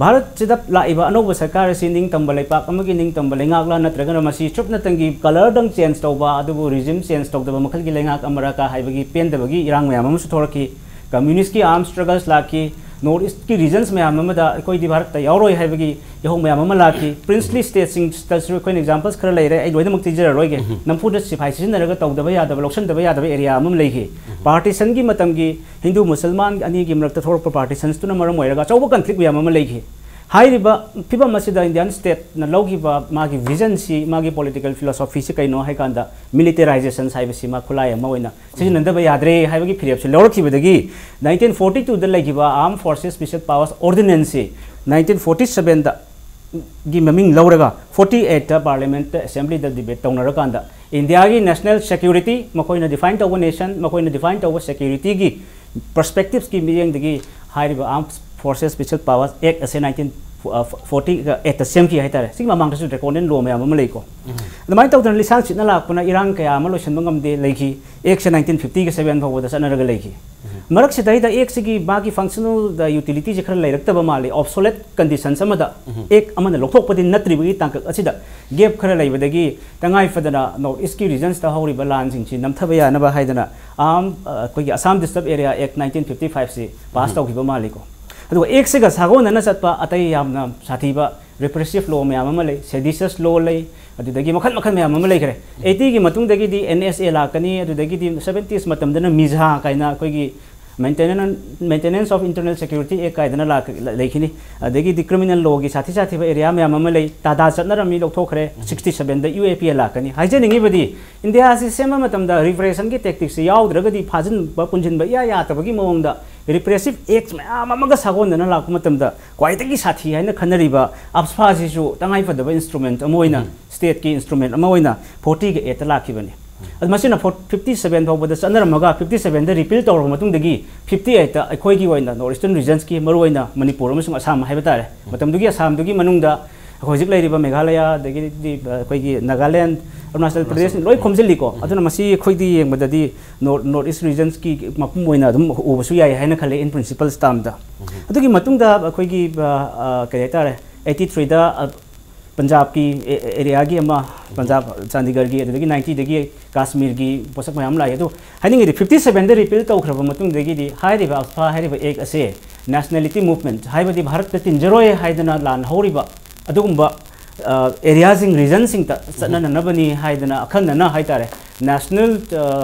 ꯚꯥꯔꯠꯁꯤꯗ ꯂꯥꯛꯏꯕ ꯑꯅꯧꯕ ꯁꯔꯀꯥꯔ ꯑꯁꯤ ꯅꯤꯡꯇꯝꯕ ꯂꯩꯄꯥꯛ ꯑꯃꯒꯤ ꯅꯤꯡꯇꯝꯕ ꯂꯩꯉꯥꯛꯂ, ꯅꯠꯇ꯭ꯔꯒꯅ ꯃꯁꯤ ꯆꯨꯞꯅꯇꯪꯒꯤ ꯀꯂꯔꯗꯪ ꯆꯦꯟꯖ ꯇꯧꯕ, ꯑꯗꯨꯕꯨ ꯔꯤꯖꯤꯝ ꯆꯦꯟꯖ ꯇꯧꯗꯕ ꯃꯈꯜꯒꯤ ꯂꯩꯉꯥꯛ ꯑꯃꯔ ꯀ ꯍꯥꯏꯕꯒꯤ ꯄꯦꯟꯗꯕꯒꯤ ꯏꯔꯥꯡ ꯃꯌꯥꯝ ꯑꯃꯁꯨ ꯊꯣꯛꯂꯛꯈꯤ꯫ ꯀꯝꯃ꯭ꯌꯨꯅꯤꯁ꯭ꯠꯀꯤ ꯑꯥꯔꯝ ꯁ꯭ꯇ꯭ꯔꯒꯜꯁ ꯂꯥꯛꯈꯤ꯫ ꯅꯣꯔꯠ ꯏꯁꯀꯤ ꯔꯤꯖꯟꯁ ꯃꯌꯥꯝ ꯑꯃꯗ ꯑꯩꯈꯣꯏꯗꯤ ꯚꯥꯔꯠꯇ ꯌꯥꯎꯔꯣꯏ ꯍꯥꯏꯕꯒꯤ ꯏꯍꯧ ꯃꯌꯥꯝ ꯑꯃ ꯂꯥꯛꯈꯤ꯫ ꯄ꯭ꯔꯤꯟꯁꯂꯤ ꯁ꯭ꯇꯦꯠꯁꯤꯡꯗꯁꯨ ꯑꯩꯈꯣꯏꯅ ꯑꯦꯛꯖꯥꯝꯄꯜꯁ ꯈꯔ ꯂꯩꯔꯦ, ꯑꯩ ꯂꯣꯏꯅꯃꯛ ꯊꯤꯖꯔꯔꯣꯏꯒꯦ꯫ ꯅꯝꯐꯨꯗ ꯁꯤꯐꯥꯏ ꯁꯤꯖꯤꯟꯅꯔꯒ ꯇꯧꯗꯕ ꯌꯥꯗꯕ, ꯂꯧꯁꯤꯟꯗꯕ ꯌꯥꯗꯕ ꯑꯦꯔꯤꯌꯥ ꯑꯃ ꯂꯩꯈꯤ꯫ ꯄꯥꯔꯇꯤꯁꯟꯒꯤ ꯃꯇꯝꯒꯤ ꯍꯤꯟꯗꯨ ꯃꯨꯁꯜꯃꯥꯟ ꯑꯅꯤꯒꯤ ꯃꯔꯛꯇ ꯊꯣꯛꯂꯛꯄ ꯄꯥꯔꯇꯤꯁꯟꯁꯇꯨꯅ ꯃꯔꯝ ꯑꯣꯏꯔꯒ ꯑꯆꯧꯕ ꯀꯟꯐ꯭ꯂꯤꯛ ꯃꯌꯥꯝ ꯑꯃ ꯂꯩꯈꯤ꯫ ꯍꯥꯏꯔꯤꯕ ꯐꯤꯕꯝ ꯑꯁꯤꯗ ꯏꯟꯗꯤꯌꯥꯟ ꯁ꯭ꯇꯦꯠꯅ ꯂꯧꯈꯤꯕ ꯃꯥꯒꯤ ꯚꯤꯖꯟꯁꯤ, ꯃꯥꯒꯤ ꯄꯣꯂꯤꯇꯤꯀꯦꯜ ꯐꯤꯂꯣꯁꯣꯐꯤꯁꯤ ꯀꯩꯅꯣ ꯍꯥꯏꯀꯥꯟꯗ, ꯃꯤꯂꯤꯇꯦꯔꯥꯏꯖꯦꯁꯟ ꯍꯥꯏꯕꯁꯤ ꯃꯥ ꯈꯨꯠꯂꯥꯏ ꯑꯃ ꯑꯣꯏꯅ ꯁꯤꯖꯤꯟꯅꯗꯕ ꯌꯥꯗ꯭ꯔꯦ ꯍꯥꯏꯕꯒꯤ ꯐꯤꯔꯦꯞꯁꯤ ꯂꯧꯔꯛꯈꯤꯕꯗꯒꯤ, ꯅꯥꯏꯟꯇꯤꯟ ꯐꯣꯔꯇꯤ ꯇꯨꯗ ꯂꯩꯈꯤꯕ Armed Forces Special Powers Ordinanceꯁꯤ ꯅꯥꯏꯟꯇꯤꯟ ꯐꯣꯔꯇꯤ ꯁꯕꯦꯟꯗ ꯒꯤ ꯃꯃꯤꯡ ꯂꯧꯔꯒ, ꯐꯣꯔꯇꯤ ꯑꯩꯠꯇ ꯄꯥꯔꯂꯤꯌꯥꯃꯦꯟꯠꯇ, ꯑꯦꯁꯦꯝꯕ꯭ꯂꯤꯗ ꯗꯤꯕꯦꯠ ꯇꯧꯅꯔꯀꯥꯟꯗ, ꯏꯟꯗꯤꯌꯥꯒꯤ ꯅꯦꯁꯅꯦꯜ ꯁꯦꯀ꯭ꯌꯨꯔꯤꯇꯤ, ꯃꯈꯣꯏꯅ ꯗꯤꯐꯥꯏꯟ ꯇꯧꯕ ꯅꯦꯁꯟ, ꯃꯈꯣꯏꯅ ꯗꯤꯐꯥꯏꯟ ꯇꯧꯕ ꯁꯦꯀ꯭ꯌꯨꯔꯤꯇꯤꯒꯤ ꯄꯔꯁꯄꯦꯛꯇꯤꯞꯁꯀꯤ ꯃꯤꯠꯌꯦꯡꯗꯒꯤ ꯍꯥꯏꯔꯤꯕ Armed Forces Special Powers Act ꯑꯁꯦ ꯅꯥꯏꯟꯇꯤꯟ ꯐꯣꯔꯇꯤ ꯑꯩꯠꯇ ꯁꯦꯝꯈꯤ ꯍꯥꯏꯇꯥꯔꯦ꯫ ꯁꯤꯒꯤ ꯃꯃꯥꯡꯗꯁꯨ ꯗ꯭ꯔꯦꯀꯣꯅꯤꯌꯟ ꯂꯣ ꯃꯌꯥꯝ ꯑꯃ ꯂꯩꯀꯣ꯫ ꯑꯗꯨꯃꯥꯏꯅ ꯇꯧꯗꯅ ꯂꯤꯁꯥꯡ ꯁꯤꯠꯅ ꯂꯥꯛꯄꯅ ꯏꯔꯥꯡ ꯀꯌꯥ ꯑꯃ ꯂꯣꯏꯁꯤꯟꯕ ꯉꯝꯗꯦ, ꯂꯩꯈꯤ꯫ ꯑꯦꯛꯁꯦ ꯅꯥꯏꯟꯇꯤꯟ ꯐꯤꯐꯇꯤꯒ ꯁꯕꯦꯟ ꯐꯥꯎꯕꯗ ꯆꯠꯅꯔꯒ ꯂꯩꯈꯤ꯫ ꯃꯔꯛꯁꯤꯗꯩꯗ ꯑꯦꯛꯁꯤꯒꯤ ꯃꯥꯒꯤ ꯐꯪꯁꯅꯦꯜꯗ ꯌꯨꯇꯤꯂꯤꯇꯤꯁꯦ ꯈꯔ ꯂꯩꯔꯛꯇꯕ ꯃꯥꯜꯂꯤ꯫ ꯑꯣꯕꯁꯣꯂꯦꯠ ꯀꯟꯗꯤꯁꯟꯁ ꯑꯃꯗ ꯑꯦꯛ ꯑꯃꯅ ꯂꯧꯊꯣꯛꯄꯗꯤ ꯅꯠꯇ꯭ꯔꯤꯕꯒꯤ ꯇꯥꯡꯀꯛ ꯑꯁꯤꯗ ꯒꯦꯞ ꯈꯔ ꯂꯩꯕꯗꯒꯤ ꯇꯉꯥꯏ ꯐꯗꯅ ꯅꯣꯔꯠ ꯏꯁꯀꯤ ꯔꯤꯖꯟꯁꯇ ꯍꯧꯔꯤꯕ ꯂꯥꯟꯁꯤꯡꯁꯤ ꯅꯝꯊꯕ ꯌꯥꯅꯕ ꯍꯥꯏꯗꯅ ꯑꯥꯝ, ꯑ, ꯑꯩꯈꯣꯏꯒꯤ ꯑꯁꯥꯝ ꯗꯤꯁꯇꯔꯕ ꯑꯦꯔꯤꯌꯥ ꯑꯦꯛ ꯅꯥꯏꯟꯇꯤꯟ ꯐꯤꯐꯇꯤ ꯐꯥꯏꯚꯁꯤ ꯄꯥꯁ ꯇꯧꯈꯤꯕ ꯃꯥꯜꯂꯤꯀꯣ꯫ ꯑꯗꯨꯒ ꯑꯦꯛꯁꯤꯒ ꯁꯥꯒꯣꯟꯅꯅ ꯆꯠꯄ ꯑꯇꯩ ꯌꯥꯝꯅ ꯁꯥꯊꯤꯕ ꯔꯤꯄ꯭ꯔꯦꯁꯤꯞ ꯂꯣ ꯃꯌꯥꯝ ꯑꯃ ꯂꯩ, ꯁꯦꯗꯤꯁꯁ ꯂꯣ ꯂꯩ, ꯑꯗꯨꯗꯒꯤ ꯃꯈꯜ ꯃꯈꯜ ꯃꯌꯥꯝ ꯑꯃ ꯂꯩꯈ꯭ꯔꯦ꯫ ꯑꯩꯠꯇꯤꯒꯤ ꯃꯇꯨꯡꯗꯒꯤꯗꯤ ꯑꯦꯟ ꯑꯦꯁ ꯑꯦ ꯂꯥꯛꯀꯅꯤ, ꯑꯗꯨꯗꯒꯤꯗꯤ ꯁꯕꯦꯟꯇꯤꯁ ꯃꯇꯝꯗꯅ ꯃꯤꯖꯥ ꯀꯥꯏꯅ ꯑꯩꯈꯣꯏꯒꯤ Maintenance, Maintenance of Internal Security Act ꯀꯥꯏꯗꯅ ꯂꯥꯛ-, ꯂꯩꯈꯤꯅꯤ꯫ ꯑꯗꯒꯤꯗꯤ ꯀ꯭ꯔꯤꯃꯤꯅꯦꯜ ꯂꯣꯒꯤ ꯁꯥꯊꯤ ꯁꯥꯊꯤꯕ ꯑꯦꯔꯤꯌꯥ ꯃꯌꯥꯝ ꯑꯃ ꯂꯩ, ꯇꯥꯗꯥ ꯆꯠꯅꯔꯝꯃꯤ, ꯂꯧꯊꯣꯛꯈ꯭ꯔꯦ꯫ ꯁꯤꯛꯁꯇꯤ ꯁꯕꯦꯟꯗ ꯌꯨ ꯑꯦ ꯄꯤ ꯑꯦ ꯂꯥꯛꯀꯅꯤ꯫ ꯍꯥꯏꯖꯅꯤꯡꯉꯤꯕꯗꯤ, ꯏꯟꯗꯤꯌꯥ ꯑꯁꯤ ꯁꯦꯝꯕ ꯃꯇꯝꯗ ꯔꯤꯄ꯭ꯔꯦꯁꯟꯒꯤ ꯇꯦꯛꯇꯤꯛꯁꯤ ꯌꯥꯎꯗ꯭ꯔꯒꯗꯤ ꯐꯥꯖꯤꯟꯕ ꯄꯨꯟꯁꯤꯟꯕ ꯏꯌꯥ ꯌꯥꯗꯕꯒꯤ ꯃꯑꯣꯡꯗ ꯔꯤꯄ꯭ꯔꯦꯁꯤꯞ ꯑꯦꯛꯁ ꯃꯌꯥꯝ ꯑꯃꯒ ꯁꯥꯒꯣꯟꯗꯅ ꯂꯥꯛꯄ ꯃꯇꯝꯗ ꯈ꯭ꯋꯥꯏꯗꯒꯤ ꯁꯥꯊꯤ ꯍꯥꯏꯅ ꯈꯟꯅꯔꯤꯕ ꯑꯞꯁꯐꯥꯁꯤꯁꯨ ꯇꯉꯥꯏꯐꯗꯕ ꯏꯟꯁꯇ꯭ꯔꯨꯃꯦꯟꯠ ꯑꯃ ꯑꯣꯏꯅ, ꯁ꯭ꯇꯦꯠꯀꯤ ꯏꯟꯁꯇ꯭ꯔꯨꯃꯦꯟꯠ ꯑꯃ ꯑꯣꯏꯅ ꯐꯣꯔꯇꯤꯒ ꯑꯩꯠꯇ ꯂꯥꯛꯈꯤꯕꯅꯤ꯫ ꯑꯗꯨ ꯃꯁꯤꯅ ꯐꯣꯔ-, ꯐꯤꯐꯇꯤ ꯁꯕꯦꯟ ꯐꯥꯎꯕꯗ ꯆꯠꯅꯔꯝꯃꯒ, ꯐꯤꯐꯇꯤ ꯁꯕꯦꯟꯗ ꯔꯤꯄꯤꯜ ꯇꯧꯔꯕ ꯃꯇꯨꯡꯗꯒꯤ, ꯐꯤꯐꯇꯤ ꯑꯩꯠꯇ ꯑꯩꯈꯣꯏꯒꯤ ꯑꯣꯏꯅ ꯅꯣꯔꯠ ꯏꯁꯇꯔꯟ ꯔꯤꯖꯟꯁꯀꯤ, ꯃꯔꯨꯑꯣꯏꯅ ꯃꯅꯤꯄꯨꯔ ꯑꯃꯁꯨꯡ ꯑꯁꯥꯝ ꯍꯥꯏꯕ ꯇꯥꯔꯦ, ꯃꯇꯝꯗꯨꯒꯤ ꯑꯁꯥꯝꯗꯨꯒꯤ ꯃꯅꯨꯡꯗ ꯑꯩꯈꯣꯏ ꯍꯧꯖꯤꯛ ꯂꯩꯔꯤꯕ ꯃꯦꯘꯥꯂꯌꯥ, ꯑꯗꯒꯤꯗꯤ, ꯑ, ꯑꯩꯈꯣꯏꯒꯤ ꯅꯥꯒꯥꯂꯦꯟ, ꯑꯔꯨꯅꯥꯆꯜ ꯄ꯭ꯔꯗꯦꯁ ꯂꯣꯏ ꯈꯣꯝꯖꯤꯜꯂꯤꯀꯣ꯫ ꯑꯗꯨꯅ ꯃꯁꯤ ꯑꯩꯈꯣꯏꯗꯤ ꯌꯦꯡꯕꯗꯗꯤ ꯅꯣꯔꯠ, ꯅꯣꯔꯠ ꯏꯁ ꯔꯤꯖꯟꯁꯀꯤ ꯃꯄꯨꯝ ꯑꯣꯏꯅ ꯑꯗꯨꯝ ꯎꯕꯁꯨ ꯌꯥꯏ ꯍꯥꯏꯅ ꯈꯜꯂꯦ, in principle ꯇꯥꯝꯗ꯫ ꯑꯗꯨꯒꯤ ꯃꯇꯨꯡꯗ ꯑꯩꯈꯣꯏꯒꯤ, ꯑ, ꯑ, ꯀꯔꯤ ꯍꯥꯏꯇꯥꯔꯦ, ꯑꯩꯠꯇꯤ ꯊ꯭ꯔꯤꯗ, ꯑ, ꯄꯟꯖꯥꯕꯀꯤ ꯑꯦꯔꯤꯌꯥꯒꯤ ꯑꯃ, ꯄꯟꯖꯥꯕ ꯆꯥꯟꯗꯤꯒꯔꯒꯤ, ꯑꯗꯨꯗꯒꯤ ꯅꯥꯏꯟꯇꯤꯗꯒꯤ ꯀꯥꯁꯃꯤꯔꯒꯤ ꯄꯣꯠꯁꯛ ꯃꯌꯥꯝ ꯂꯥꯛꯏ꯫ ꯑꯗꯣ ꯍꯥꯏꯅꯤꯡꯉꯤꯗꯤ, ꯐꯤꯐꯇꯤ ꯁꯚꯦꯟꯗ ꯔꯤꯄꯤꯜ ꯇꯧꯈ꯭ꯔꯕ ꯃꯇꯨꯡꯗꯒꯤꯗꯤ ꯍꯥꯏꯔꯤꯕ ꯑꯞꯁꯐꯥ ꯍꯥꯏꯔꯤꯕ ꯑꯦꯛ ꯑꯁꯦ ꯅꯦꯁꯅꯦꯂꯤꯇꯤ ꯃꯨꯚꯃꯦꯟꯠ, ꯍꯥꯏꯕꯗꯤ ꯚꯥꯔꯠꯇ ꯇꯤꯟꯖꯔꯣꯏ ꯍꯥꯏꯗꯅ ꯂꯥꯟ ꯍꯧꯔꯤꯕ ꯑꯗꯨꯒꯨꯝꯕ ꯑꯦꯔꯤꯌꯥꯁꯤꯡ, ꯔꯤꯖꯟꯁꯤꯡꯗ ꯆꯠꯅꯅꯅꯕꯅꯤ ꯍꯥꯏꯗꯅ ꯑꯈꯟꯅꯅ ꯍꯥꯏꯇꯥꯔꯦ, ꯅꯦꯁꯅꯦꯜ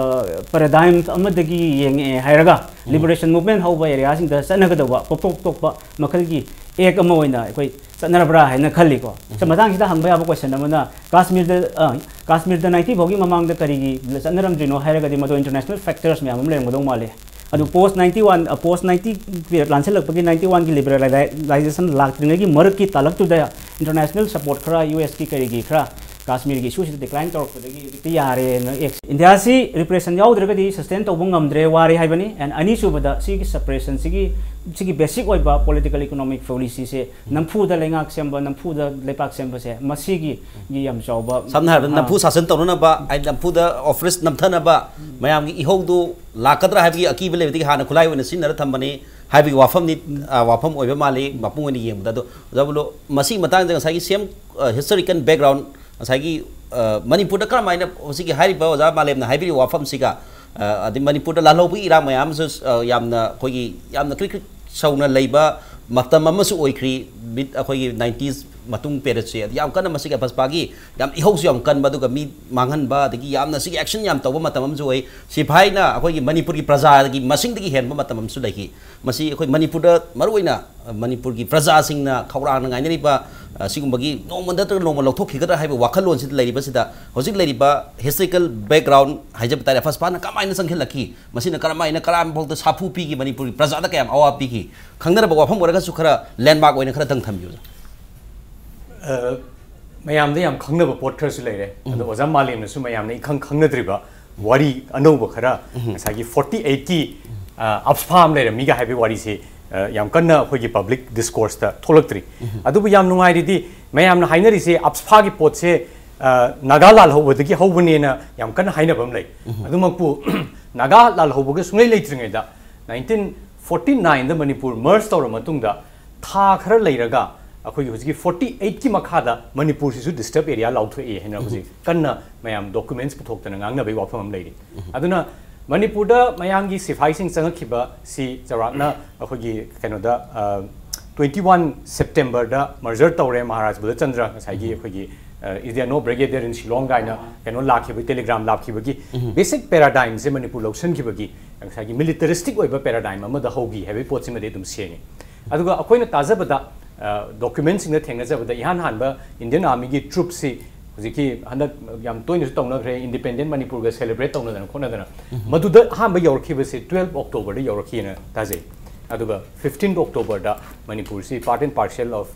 ꯄꯦꯔꯥꯗꯥꯏꯝ ꯑꯃꯗꯒꯤ ꯌꯦꯡꯉꯛꯑꯦ ꯍꯥꯏꯔꯒ ꯂꯤꯕꯔꯦꯁꯟ ꯃꯨꯚꯃꯦꯟꯠ ꯍꯧꯕ ꯑꯦꯔꯤꯌꯥꯁꯤꯡꯗ ꯆꯠꯅꯒꯗꯧꯕ ꯇꯣꯞ ꯇꯣꯞ ꯇꯣꯞꯄ ꯃꯈꯜꯒꯤ ꯑꯦꯛ ꯑꯃ ꯑꯣꯏꯅ ꯑꯩꯈꯣꯏ ꯆꯠꯅꯔꯕ꯭ꯔꯥ ꯍꯥꯏꯅ ꯈꯜꯂꯤꯀꯣ꯫ ꯁꯤ ꯃꯇꯥꯡꯁꯤꯗ ꯍꯪꯕ ꯌꯥꯕ ꯀꯣꯏꯁꯟ ꯑꯃꯅ, ꯀꯥꯁꯃꯤꯔꯗ ꯑ, ꯀꯥꯁꯃꯤꯔꯗ ꯅꯥꯏꯟꯇꯤ ꯐꯥꯎꯒꯤ ꯃꯃꯥꯡꯗ ꯀꯔꯤꯒꯤ ꯆꯠꯅꯔꯝꯗ꯭ꯔꯤꯅꯣ ꯍꯥꯏꯔꯒꯗꯤ, ꯃꯗꯨ ꯏꯟꯇꯔꯅꯦꯁꯅꯦꯜ ꯐꯦꯛꯇꯔꯁ ꯃꯌꯥꯝ ꯑꯃ ꯂꯩꯔꯝꯒꯗꯧ ꯃꯥꯜꯂꯤ꯫ ꯑꯗꯨ ꯄꯣꯁ ꯅꯥꯏꯟꯇꯤ ꯋꯥꯟ, ꯄꯣꯁ ꯅꯥꯏꯟꯇꯤ ꯄꯤꯔꯤꯌꯠ ꯂꯥꯟꯁꯤꯜꯂꯛꯄꯒꯤ ꯅꯥꯏꯟꯇꯤ ꯋꯥꯟꯒꯤ ꯂꯤꯕꯔꯦꯂꯥꯏꯖꯦꯁꯟ ꯂꯥꯛꯇ꯭ꯔꯤꯉꯩꯒꯤ ꯃꯔꯛꯀꯤ ꯇꯥꯂꯛꯇꯨꯗ ꯏꯟꯇꯔꯅꯦꯁꯅꯦꯜ ꯁꯄꯣꯔꯠ ꯈꯔ, ꯌꯨ ꯑꯦꯁꯀꯤ ꯀꯔꯤꯒꯤ ꯈꯔ, ꯀꯥꯁꯃꯤꯔꯒꯤ ꯏꯁꯨꯁꯤꯗ ꯗꯤꯀ꯭ꯂꯥꯏꯟ ꯇꯧꯔꯛꯄꯗꯒꯤ ꯍꯧꯖꯤꯛꯇꯤ ꯌꯥꯔꯦꯅ ꯑꯦꯛ, ꯏꯟꯗꯤꯌꯥꯁꯤ ꯔꯤꯄ꯭ꯔꯦꯁꯟ ꯌꯥꯎꯗ꯭ꯔꯒꯗꯤ ꯁꯁꯇꯦꯟ ꯇꯧꯕ ꯉꯝꯗ꯭ꯔꯦ, ꯋꯥꯔꯦ ꯍꯥꯏꯕꯅꯤ꯫ ꯑꯦꯟ ꯑꯅꯤꯁꯨꯕꯗ, ꯁꯤꯒꯤ ꯁꯄ꯭ꯔꯦꯁꯟꯁꯤꯒꯤ, ꯁꯤꯒꯤ ꯕꯦꯁꯤꯛ ꯑꯣꯏꯕ ꯄꯣꯂꯤꯇꯤꯀꯦꯜ ꯏꯀꯣꯅꯣꯃꯤꯛ ꯄꯣꯂꯤꯁꯤꯁꯦ ꯅꯝꯐꯨꯗ ꯂꯩꯉꯥꯛ ꯁꯦꯝꯕ, ꯅꯝꯐꯨꯗ ꯂꯩꯄꯥꯛ ꯁꯦꯝꯕꯁꯦ, ꯃꯁꯤꯒꯤ ꯌꯥꯝ ꯆꯥꯎꯕ, ꯁꯝꯅ ꯍꯥꯏꯔꯕꯗ, ꯑ, ꯅꯝꯐꯨ ꯁꯥꯁꯟ ꯇꯧꯅꯅꯕ, ꯍꯥꯏꯗꯤ ꯅꯝꯐꯨꯗ ꯑꯣꯐꯤꯁ ꯅꯝꯊꯅꯕ, ꯃꯌꯥꯝꯒꯤ ꯏꯍꯧꯗꯨ ꯂꯥꯛꯀꯗ꯭ꯔꯥ ꯍꯥꯏꯕꯒꯤ ꯑꯀꯤꯕ ꯂꯩꯕꯗꯒꯤ ꯍꯥꯟꯅ ꯈꯨꯠꯂꯥꯏ ꯑꯣꯏꯅ ꯁꯤꯖꯤꯟꯅꯔ ꯊꯝꯕꯅꯤ ꯍꯥꯏꯕꯒꯤ ꯋꯥꯐꯝꯅꯤ, ꯑ, ꯋꯥꯐꯝ ꯑꯣꯏꯕ ꯃꯥꯜꯂꯤ ꯃꯄꯨꯡ ꯑꯣꯏꯅ ꯌꯦꯡꯕꯗ꯫ ꯑꯗꯣ ꯑꯣꯖꯥ ꯕꯨꯂꯣ, ꯃꯁꯤꯒꯤ ꯃꯇꯥꯡꯗ ꯉꯁꯥꯏꯒꯤ ꯁꯦꯝ, ꯑ, ꯍꯤꯁꯇꯣꯔꯤꯀꯦꯜ ꯕꯦꯛꯒ꯭ꯔꯥꯎꯟ, ꯉꯁꯥꯏꯒꯤ, ꯑ, ꯃꯅꯤꯄꯨꯔꯗ ꯀꯔꯝꯍꯥꯏꯅ ꯍꯧꯖꯤꯛꯀꯤ ꯍꯥꯏꯔꯤꯕ ꯑꯣꯖꯥ ꯃꯥꯂꯦꯝꯅ ꯍꯥꯏꯕꯤꯔꯤꯕ ꯋꯥꯐꯝꯁꯤꯒ, ꯑ, ꯑꯗꯩ ꯃꯅꯤꯄꯨꯔꯗ ꯂꯥꯜꯍꯧꯕꯒꯤ ꯏꯔꯥꯡ ꯃꯌꯥꯝ ꯑꯃꯁꯨ, ꯑ, ꯌꯥꯝꯅ ꯑꯩꯈꯣꯏꯒꯤ ꯌꯥꯝꯅ ꯀ꯭ꯔꯤꯛ ꯀ꯭ꯔꯤꯛ ꯁꯧꯅ ꯂꯩꯕ ꯃꯇꯝ ꯑꯃꯁꯨ ꯑꯣꯏꯈ꯭ꯔꯤ꯫ ꯃꯤꯠ ꯑꯩꯈꯣꯏꯒꯤ ꯅꯥꯏꯟꯇꯤꯁ ꯃꯇꯨꯡ ꯄꯦꯔꯠꯁꯦ, ꯑꯗꯨ ꯌꯥꯝ ꯀꯟꯅ ꯃꯁꯤꯒꯤ ꯕꯁꯄꯥꯒꯤ ꯌꯥꯝ ꯏꯍꯧꯁꯨ ꯌꯥꯝ ꯀꯟꯕ, ꯑꯗꯨꯒ ꯃꯤ ꯃꯥꯡꯍꯟꯕ, ꯑꯗꯒꯤ ꯌꯥꯝꯅ ꯁꯤꯒꯤ ꯑꯦꯛꯁꯟ ꯌꯥꯝ ꯇꯧꯕ ꯃꯇꯝ ꯑꯃꯁꯨ ꯑꯣꯏ꯫ ꯁꯤꯐꯥꯏꯅ ꯑꯩꯈꯣꯏꯒꯤ ꯃꯅꯤꯄꯨꯔꯒꯤ ꯄ꯭ꯔꯖꯥꯒꯤ ꯃꯁꯤꯡꯗꯒꯤ ꯍꯦꯟꯕ ꯃꯇꯝ ꯑꯃꯁꯨ ꯂꯩꯈꯤ꯫ ꯃꯁꯤ ꯑꯩꯈꯣꯏ ꯃꯅꯤꯄꯨꯔꯗ ꯃꯔꯨꯑꯣꯏꯅ ꯃꯅꯤꯄꯨꯔꯒꯤ ꯄ꯭ꯔꯖꯥꯁꯤꯡꯅ ꯈꯧꯔꯥꯡꯅ ꯉꯥꯏꯅꯔꯤꯕ, ꯑ, ꯁꯤꯒꯨꯝꯕꯒꯤ ꯅꯣꯡꯃ ꯅꯠꯇ꯭ꯔꯒ ꯅꯣꯡꯃ ꯂꯧꯊꯣꯛꯈꯤꯒꯗ꯭ꯔꯥ ꯍꯥꯏꯕ ꯋꯥꯈꯜꯂꯣꯟꯁꯤꯗ ꯂꯩꯔꯤꯕꯁꯤꯗ, ꯍꯧꯖꯤꯛ ꯂꯩꯔꯤꯕ ꯍꯤꯁꯇꯣꯔꯤꯀꯦꯜ ꯕꯦꯛꯒ꯭ꯔꯥꯎꯟ ꯍꯥꯏꯖꯕ ꯇꯥꯔꯦ, ꯕꯁꯄꯥꯅ ꯀꯃꯥꯏꯅ ꯆꯪꯁꯤꯜꯂꯛꯈꯤ, ꯃꯁꯤꯅ ꯀꯔꯝꯍꯥꯏꯅ ꯀꯔꯝꯐꯥꯎꯗ ꯁꯥꯐꯨ ꯄꯤꯈꯤ, ꯃꯅꯤꯄꯨꯔꯒꯤ ꯄ꯭ꯔꯖꯥꯗ ꯀꯌꯥꯝ ꯑꯋꯥꯕ ꯄꯤꯈꯤ, ꯈꯪꯅꯔꯕ ꯋꯥꯐꯝ ꯑꯣꯏꯔꯒꯁꯨ ꯈꯔ ꯂꯦꯟꯃꯥꯔꯛ ꯑꯣꯏꯅ ꯈꯔ ꯊꯝꯕꯤꯌꯨ꯫ ꯑ, ꯃꯌꯥꯝꯗ ꯌꯥꯝ ꯈꯪꯅꯕ ꯄꯣꯠ ꯈꯔꯁꯨ ꯂꯩꯔꯦ꯫ ꯎꯝ꯫ ꯑꯗꯣ ꯑꯣꯖꯥ ꯃꯥꯂꯦꯝꯅꯁꯨ ꯃꯌꯥꯝꯅ ꯏꯈꯪ ꯈꯪꯅꯗ꯭ꯔꯤꯕ ꯋꯥꯔꯤ ꯑꯅꯧꯕ ꯈꯔ, ꯎꯝ꯫ ꯉꯁꯥꯏꯒꯤ ꯐꯣꯔꯇꯤ ꯑꯩꯠꯀꯤ, ꯑ, ꯑꯞꯁꯐꯥ ꯑꯃ ꯂꯩꯔꯝꯃꯤꯒ ꯍꯥꯏꯕꯒꯤ ꯋꯥꯔꯤꯁꯤ, ꯑ, ꯌꯥꯝ ꯀꯟꯅ ꯑꯩꯈꯣꯏꯒꯤ ꯄꯕ꯭ꯂꯤꯛ ꯗꯤꯁꯀꯣꯔꯁꯇ ꯊꯣꯛꯂꯛꯇ꯭ꯔꯤ꯫ ꯎꯝ꯫ ꯑꯗꯨꯕꯨ ꯌꯥꯝ ꯅꯨꯡꯉꯥꯏꯔꯤꯗꯤ, ꯃꯌꯥꯝꯅ ꯍꯥꯏꯅꯔꯤꯁꯦ ꯑꯞꯁꯐꯥꯒꯤ ꯄꯣꯠꯁꯦ, ꯑ, ꯅꯥꯒꯥ ꯂꯥꯜꯍꯧꯕꯗꯒꯤ ꯍꯧꯕꯅꯦꯅ ꯌꯥꯝ ꯀꯟꯅ ꯍꯥꯏꯅꯕ ꯑꯃ ꯂꯩ꯫ ꯎꯝ꯫ ꯑꯗꯨꯃꯛꯄꯨ ꯅꯥꯒꯥ ꯂꯥꯜꯍꯧꯕꯒ ꯁꯨꯡꯂꯩ ꯂꯩꯇ꯭ꯔꯤꯉꯩꯗ, ꯅꯥꯏꯟꯇꯤꯟ ꯐꯣꯔꯇꯤ ꯅꯥꯏꯟꯗ ꯃꯅꯤꯄꯨꯔ ꯃꯔꯖ ꯇꯧꯔ ꯃꯇꯨꯡꯗ ꯊꯥ ꯈꯔ ꯂꯩꯔꯒ ꯑꯩꯈꯣꯏꯒꯤ ꯍꯧꯖꯤꯛꯀꯤ ꯐꯣꯔꯇꯤ ꯑꯩꯠꯀꯤ ꯃꯈꯥꯗ ꯃꯅꯤꯄꯨꯔꯁꯤꯁꯨ ꯗꯤꯁꯇꯔꯕ ꯑꯦꯔꯤꯌꯥ ꯂꯥꯎꯊꯣꯛꯑꯦ ꯍꯥꯏꯅ ꯍꯧꯖꯤꯛ ꯀꯟꯅ ꯃꯌꯥꯝ ꯗꯣꯀꯨꯃꯦꯟꯠꯁ ꯄꯨꯊꯣꯛꯇꯅ ꯉꯥꯡꯅꯕꯒꯤ ꯋꯥꯐꯝ ꯑꯃ ꯂꯩꯔꯤ꯫ ꯑꯗꯨꯅ ꯃꯅꯤꯄꯨꯔꯗ ꯃꯌꯥꯡꯒꯤ ꯁꯤꯐꯥꯏꯁꯤꯡ ꯆꯪꯉꯛꯈꯤꯕ ꯁꯤ ꯆꯥꯎꯔꯥꯛꯅ ꯑꯩꯈꯣꯏꯒꯤ ꯀꯩꯅꯣꯗ, ꯇ꯭ꯋꯦꯟꯇꯤ ꯋꯥꯟ ꯁꯦꯞꯇꯦꯝꯕꯔꯗ ꯃꯔꯖꯔ ꯇꯧꯔꯦ ꯃꯍꯥꯔꯥꯖ ꯕꯨꯙꯆꯟꯗ꯭ꯔ, ꯉꯁꯥꯏꯒꯤ ꯑꯩꯈꯣꯏꯒꯤ, "Is there no brigadier in Shillong?" ꯀꯥꯏꯅ ꯀꯩꯅꯣ ꯂꯥꯛꯈꯤꯕꯒꯤ, ꯇꯦꯂꯤꯒ꯭ꯔꯥꯝ ꯂꯥꯛꯈꯤꯕꯒꯤ ꯕꯦꯁꯤꯛ ꯄꯦꯔꯥꯗꯥꯏꯝꯁꯦ ꯃꯅꯤꯄꯨꯔ ꯂꯧꯁꯤꯟꯈꯤꯕꯒꯤ ꯉꯁꯥꯏꯒꯤ ꯃꯤꯂꯤꯇꯔꯤꯁꯇꯤꯛ ꯑꯣꯏꯕ ꯄꯦꯔꯥꯗꯥꯏꯝ ꯑꯃꯗ ꯍꯧꯈꯤ ꯍꯥꯏꯕꯒꯤ ꯄꯣꯠꯁꯤꯃꯗꯤ ꯑꯗꯨꯝ ꯁꯦꯡꯉꯤ꯫ ꯑꯗꯨꯒ ꯑꯩꯈꯣꯏꯅ ꯇꯥꯖꯕꯗ, ꯗꯣꯀꯨꯃꯦꯟꯁꯤꯡꯗ ꯊꯦꯡꯅꯖꯕꯗ, ꯏꯍꯥꯟ ꯍꯥꯟꯕ ꯏꯟꯗꯤꯌꯟ ꯑꯥꯔꯃꯤꯒꯤ ꯇ꯭ꯔꯨꯞꯁꯤ ꯍꯧꯖꯤꯛꯀꯤ ꯍꯟꯗꯛ ꯌꯥꯝ ꯇꯣꯏꯅꯁꯨ ꯇꯧꯅꯈ꯭ꯔꯦ, ꯏꯟꯗꯤꯄꯦꯟꯗꯦꯟ ꯃꯅꯤꯄꯨꯔꯒ ꯁꯦꯂꯦꯕ꯭ꯔꯦꯠ ꯇꯧꯅꯗꯅ ꯈꯣꯠꯅꯗꯅ, ꯃꯗꯨꯗ ꯑꯍꯥꯟꯕ ꯌꯧꯔꯛꯈꯤꯕꯁꯦ ꯇ꯭ꯋꯦꯜꯐ ꯑꯣꯛꯇꯣꯕꯔꯗ ꯌꯧꯔꯛꯈꯤꯅ ꯇꯥꯖꯩ꯫ ꯑꯗꯨꯒ ꯐꯤꯐꯇꯤꯟ ꯑꯣꯛꯇꯣꯕꯔꯗ ꯃꯅꯤꯄꯨꯔꯁꯤ part and parcel of